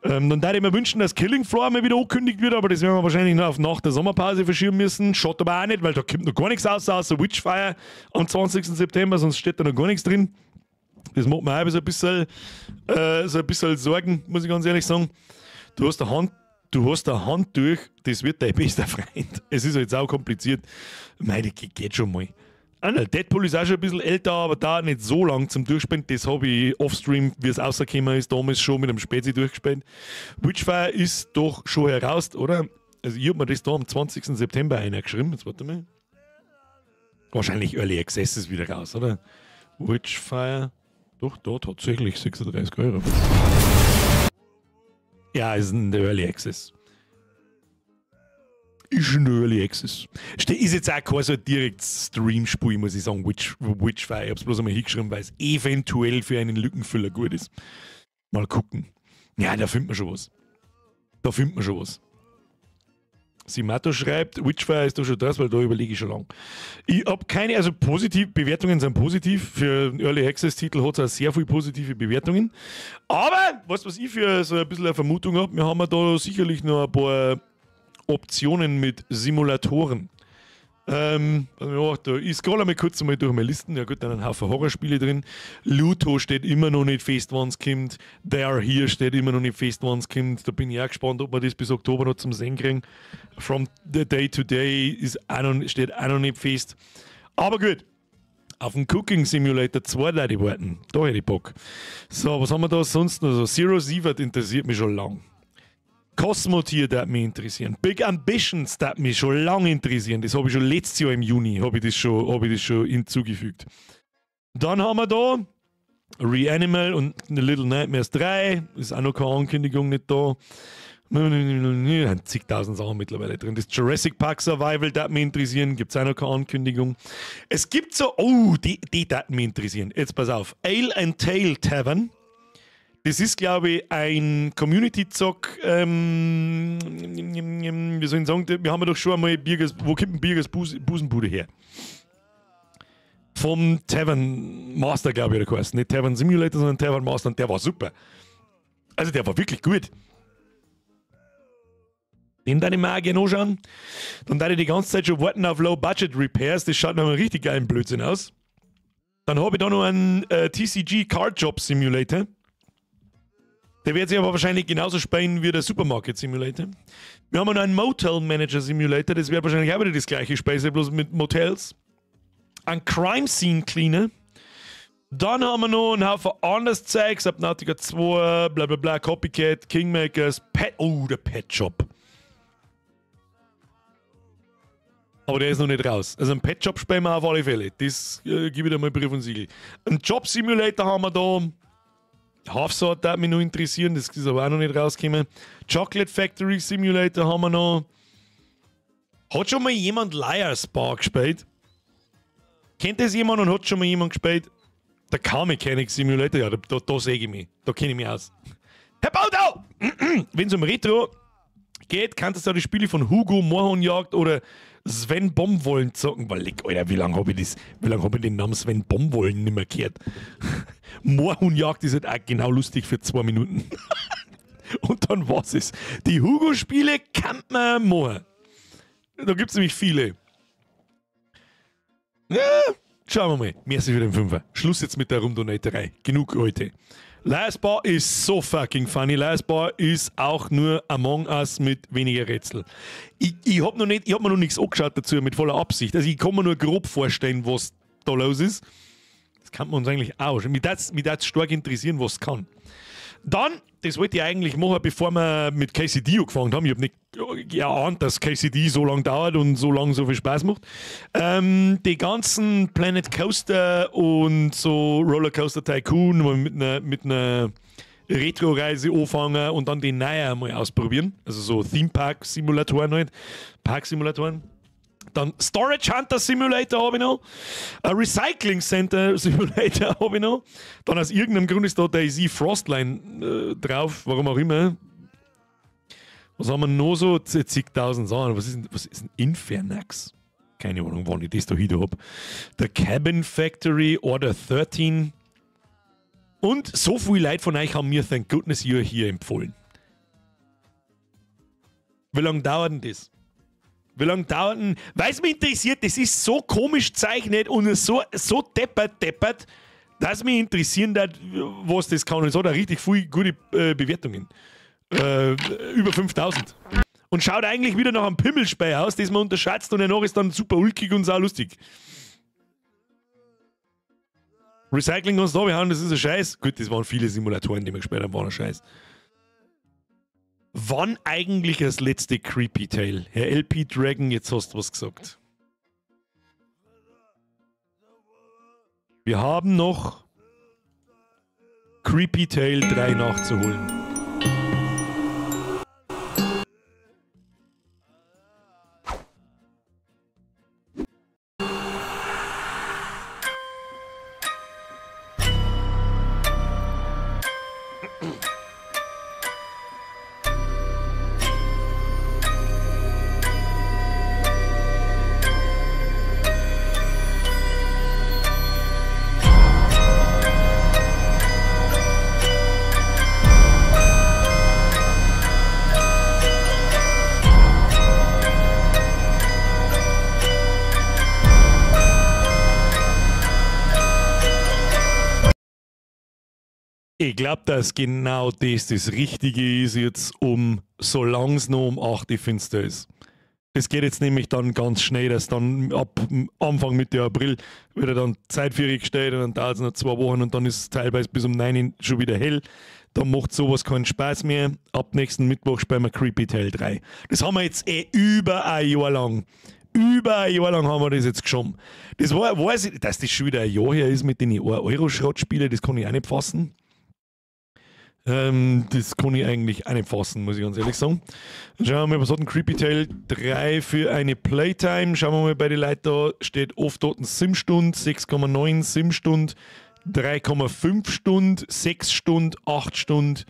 Dann würde ich mir wünschen, dass Killing Floor mal wieder angekündigt wird, aber das werden wir wahrscheinlich noch auf nach der Sommerpause verschieben müssen. Schaut aber auch nicht, weil da kommt noch gar nichts raus, außer Witchfire am 20. September, sonst steht da noch gar nichts drin. Das macht mir auch so ein bisschen Sorgen, muss ich ganz ehrlich sagen. Du hast eine Hand durch, das wird dein bester Freund. Es ist jetzt auch kompliziert. Meine, geht schon mal. Deadpool ist auch schon ein bisschen älter, aber da nicht so lang zum Durchspielen. Das habe ich offstream, wie es rausgekommen ist, damals schon mit einem Spezi durchgespielt. Witchfire ist doch schon heraus, oder? Also ich habe mir das da am 20. September einer geschrieben. Jetzt warte mal. Wahrscheinlich Early Access ist wieder raus, oder? Witchfire. Doch, da tatsächlich 36 Euro. Ja, ist ein Early Access. Ist ein Early Access. Ist jetzt auch kein so direkt Stream-Spiel, muss ich sagen, Witchfire. Ich hab's bloß einmal hingeschrieben, weil es eventuell für einen Lückenfüller gut ist. Mal gucken. Ja, da findet man schon was. Da findet man schon was. Simato schreibt, Witchfire ist doch schon das, weil da überlege ich schon lang. Ich habe keine, also positiv, Bewertungen sind positiv. Für einen Early Access Titel hat es auch sehr viele positive Bewertungen. Aber, weißt du, was ich für so ein bisschen eine Vermutung habe? Wir haben ja da sicherlich noch ein paar Optionen mit Simulatoren. Ich scroll einmal kurz mal durch meine Listen. Ja gut, dann ein Haufen Horrorspiele drin. Luto steht immer noch nicht fest, wann es kommt. They Are Here steht immer noch nicht fest, wann es kommt. Da bin ich auch gespannt, ob wir das bis Oktober noch zum Sehen kriegen. From the Day to Day ist auch noch, steht auch noch nicht fest. Aber gut, auf den Cooking Simulator 2 Leute warten. Da hätte ich Bock. So, was haben wir da sonst noch? So, Zero Sievert interessiert mich schon lang. Cosmotier darf mich interessieren. Big Ambitions darf mich schon lange interessieren. Das habe ich schon letztes Jahr im Juni habe ich das schon hinzugefügt. Dann haben wir da Reanimal und Little Nightmares 3. Ist auch noch keine Ankündigung nicht da. Zigtausend Sachen mittlerweile drin. Das Jurassic Park Survival darf mich interessieren. Gibt es auch noch keine Ankündigung. Es gibt so, oh, die darf mich interessieren. Jetzt pass auf. Ale and Tail Tavern. Das ist, glaube ich, ein Community-Zock. Wie soll ich sagen, wir haben ja doch schon einmal Birgers, wo kommt denn Birgers Busenbude her? Vom Tavern Master, glaube ich, oder geheißen. Nicht Tavern Simulator, sondern Tavern Master. Und der war super. Also der war wirklich gut. Den darf ich mir auch gerne anschauen. Dann darf ich die ganze Zeit schon warten auf Low-Budget Repairs. Das schaut nach einem richtig geilen Blödsinn aus. Dann habe ich da noch einen TCG Card Job Simulator. Der wird sich aber wahrscheinlich genauso spielen wie der Supermarket Simulator. Wir haben noch einen Motel Manager Simulator, das wäre wahrscheinlich auch wieder das gleiche Speise, bloß mit Motels. Ein Crime Scene Cleaner. Dann haben wir noch einen Haufen anderes Zeug, Subnautica 2, bla bla bla, Copycat, Kingmakers, Pet, oh, der Pet Shop. Aber der ist noch nicht raus. Also einen Pet Shop spielen wir auf alle Fälle. Das gebe ich dir mal Brief und Siegel. Einen Job Simulator haben wir da. Half-Sword darf mich noch interessieren, das ist aber auch noch nicht rausgekommen. Chocolate Factory Simulator haben wir noch. Hat schon mal jemand Liar's Bar gespielt? Kennt das jemand und hat schon mal jemand gespielt? Der Car Mechanic Simulator, ja, da sehe ich mich. Da kenne ich mich aus. Herr Baudau! Wenn es um Retro geht, kannst du da die Spiele von Hugo, Moorhuhnjagd oder Sven Bomwollen zocken. Weil, Alter, wie lange habe ich das? Wie lange habe ich den Namen Sven Bomwollen nicht mehr gehört? Moorhuhnjagd ist halt auch genau lustig für 2 Minuten. Und dann war's es. Die Hugo-Spiele kann man machen. Da gibt es nämlich viele. Ja, schauen wir mal. Merci für den Fünfer. Schluss jetzt mit der Rumdonaterei. Genug heute. Liar's Bar ist so fucking funny. Liar's Bar ist auch nur Among Us mit weniger Rätsel. Ich hab mir noch nichts angeschaut dazu, mit voller Absicht. Also ich kann mir nur grob vorstellen, was da los ist. Das kann man uns eigentlich auch. Mich würde stark interessieren, was es kann. Dann, das wollte ich eigentlich machen, bevor wir mit KCD angefangen haben. Ich habe nicht geahnt, dass KCD so lange dauert und so lange so viel Spaß macht. Die ganzen Planet Coaster und so Rollercoaster Tycoon mal mit einer Retro-Reise anfangen und dann die neuen mal ausprobieren. Also so Theme Park Simulatoren halt. Park Simulatoren. Dann Storage Hunter Simulator habe ich noch. Ein Recycling Center Simulator habe ich noch. Dann aus irgendeinem Grund ist da DayZ Frostline drauf, warum auch immer. Was haben wir noch so? Zigtausend Sachen. Was ist ein Infernax? Keine Ahnung, wann ich das da hier habe. The Cabin Factory, Order 13. Und so viele Leute von euch haben mir Thank Goodness You're Here empfohlen. Wie lange dauert denn das? Wie lange dauert denn? Weil es mich interessiert, das ist so komisch gezeichnet und so deppert, dass mich interessieren hat, was das kann. Und es hat auch richtig viele gute Bewertungen. Über 5000. Und schaut eigentlich wieder nach einem Pimmelspei aus, das man unterschätzt und danach ist dann super ulkig und sau lustig. Recycling kannst du da behauen, das ist ein Scheiß. Gut, das waren viele Simulatoren, die wir gespielt haben, waren ein Scheiß. Wann eigentlich das letzte Creepy Tale? Herr LP Dragon, jetzt hast du was gesagt. Wir haben noch Creepy Tale 3 nachzuholen. Ich glaube, dass genau das Richtige ist jetzt, um, solange es noch um 8 Uhr finster ist. Das geht jetzt nämlich dann ganz schnell, dass dann ab Anfang Mitte April wieder dann Zeit für gestellt und dann dauert es noch 2 Wochen und dann ist es teilweise bis um 9 Uhr schon wieder hell. Dann macht sowas keinen Spaß mehr. Ab nächsten Mittwoch spielen wir Creepy Tale 3. Das haben wir jetzt eh über ein Jahr lang. Über ein Jahr lang haben wir das jetzt geschoben. Das war, weiß ich, dass das schon wieder ein Jahr her ist mit den 1-Euro-Schrottspielen, das kann ich auch nicht fassen. Das kann ich eigentlich auch nicht fassen, muss ich ganz ehrlich sagen. Dann schauen wir mal, was hat denn Creepy Tale 3 für eine Playtime? Schauen wir mal bei den Leuten da, steht oft dort ein Sim-Stund, 6,9 Sim-Stund, 3,5 Stunden, 6 Stunden, 8 Stunden,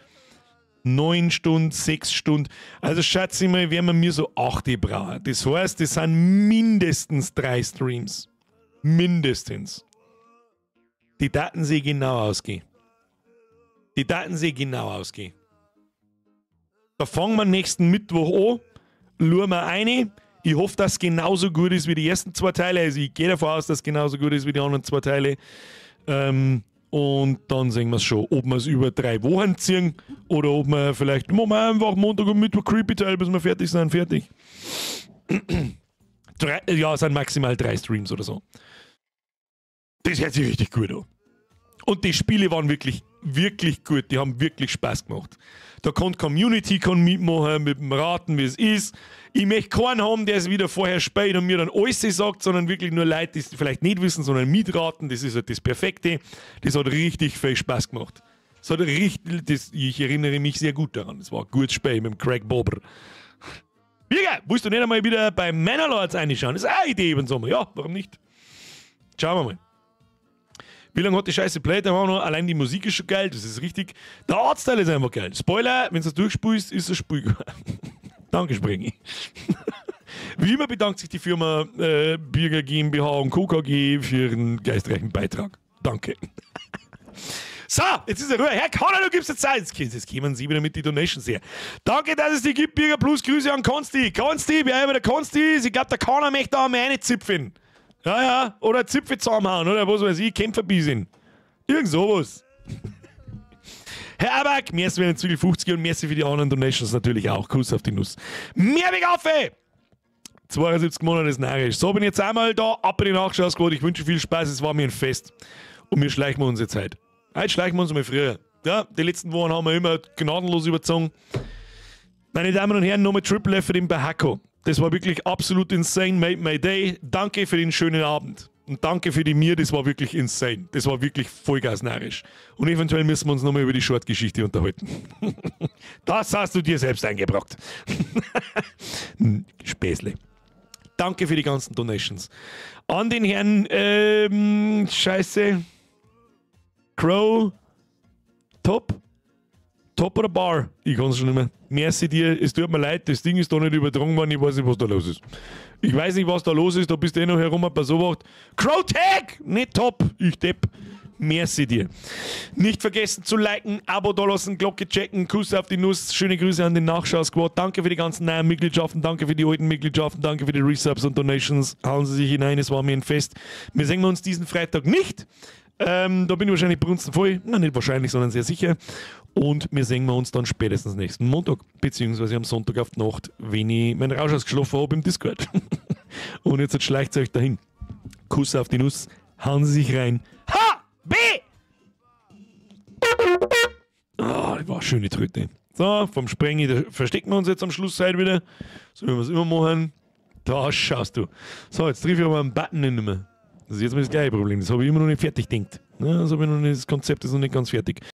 9 Stunden, 6 Stunden. Also schätze ich mal, werden wir mir so 8 brauchen. Das heißt, das sind mindestens 3 Streams. Mindestens. Die Daten sehen genau ausgehen. Die Daten sehen genau ausgehen. Da fangen wir nächsten Mittwoch an, schauen wir rein. Ich hoffe, dass es genauso gut ist wie die ersten 2 Teile. Also ich gehe davon aus, dass es genauso gut ist wie die anderen 2 Teile. Und dann sehen wir es schon, ob wir es über 3 Wochen ziehen oder ob wir vielleicht machen wir einfach Montag und Mittwoch Creepy Tale, bis wir fertig sind, fertig. 3, ja, es sind maximal 3 Streams oder so. Das hört sich richtig gut an. Und die Spiele waren wirklich, wirklich gut. Die haben wirklich Spaß gemacht. Da kann die Community mitmachen, mit dem Raten, wie es ist. Ich möchte keinen haben, der es wieder vorher spielt und mir dann alles sagt, sondern wirklich nur Leute, die es vielleicht nicht wissen, sondern mitraten. Das ist halt das Perfekte. Das hat richtig viel Spaß gemacht. Das hat richtig, das, ich erinnere mich sehr gut daran. Es war ein gutes Spiel mit dem Craig Bobber. Birger, willst du nicht einmal wieder bei Manor Lords reinschauen? Das ist auch eine Idee über den Sommer. Ja, warum nicht? Schauen wir mal. Wie lange hat die Scheiße Playtime auch noch? Allein die Musik ist schon geil, das ist richtig. Der Artstyle ist einfach geil. Spoiler, wenn du das durchspulst, ist das Spiel geil. Danke, Springi. Wie immer bedankt sich die Firma Birger GmbH und Co. KG für ihren geistreichen Beitrag. Danke. So, jetzt ist er Ruhe. Herr Conner, du gibst jetzt Zeit. Jetzt kommen Sie wieder mit den Donations her. Danke, dass es die gibt, Birger Plus. Grüße an Konsti. Konsti, wer immer der Konsti ist, ich glaube, der Conner möchte da mal eine zipfen. Ja, ja, oder Zipfel zusammenhauen, oder was weiß ich, Kämpferbiss sind. Irgend sowas. Herr Aback, merci für den Zügel 50 und merci für die anderen Donations natürlich auch. Kuss auf die Nuss. Mehrweg auf! 72 Monate ist narrisch. So, bin ich jetzt einmal da, ab in die Nachschau-Squad. Ich wünsche viel Spaß, es war mir ein Fest. Und wir schleichen unsere Zeit. Heute schleichen wir uns mal früher. Ja, die letzten Wochen haben wir immer gnadenlos überzogen. Meine Damen und Herren, nochmal Triple F für den Bahako. Das war wirklich absolut insane, made my day. Danke für den schönen Abend. Und danke für die mir, das war wirklich insane. Das war wirklich vollgasnarrisch. Und eventuell müssen wir uns nochmal über die Short-Geschichte unterhalten. Das hast du dir selbst eingebrockt. Späßle. Danke für die ganzen Donations. An den Herrn, Scheiße. Crow. Top. Top oder Bar? Ich kann es schon nicht mehr. Merci dir, es tut mir leid, das Ding ist da nicht übertragen worden, ich weiß nicht, was da los ist. Ich weiß nicht, was da los ist, da bist du eh noch herum, bei so was. Crow Tag! Nicht top, ich depp. Merci dir. Nicht vergessen zu liken, Abo da lassen, Glocke checken, Kuss auf die Nuss, schöne Grüße an den Nachschau-Squad. Danke für die ganzen neuen Mitgliedschaften, danke für die alten Mitgliedschaften, danke für die Resubs und Donations. Hauen Sie sich hinein, es war mir ein Fest. Wir sehen uns diesen Freitag nicht. Da bin ich wahrscheinlich brunstenvoll. Nein, nicht wahrscheinlich, sondern sehr sicher. Und wir sehen uns dann spätestens nächsten Montag, beziehungsweise am Sonntag auf die Nacht, wenn ich meinen Rausch ausgeschlafen habe im Discord. Und jetzt schleicht es euch dahin. Kuss auf die Nuss, hauen Sie sich rein. H! B! Ah, das war eine schöne Tröte. So, vom Sprengi, da verstecken wir uns jetzt am Schluss halt wieder. So wie wir es immer machen. Da schaust du. So, jetzt triff ich aber einen Button nicht mehr. Das ist jetzt mal das gleiche Problem. Das habe ich immer noch nicht fertig gedacht. Das habe ich noch nicht, das Konzept ist noch nicht ganz fertig.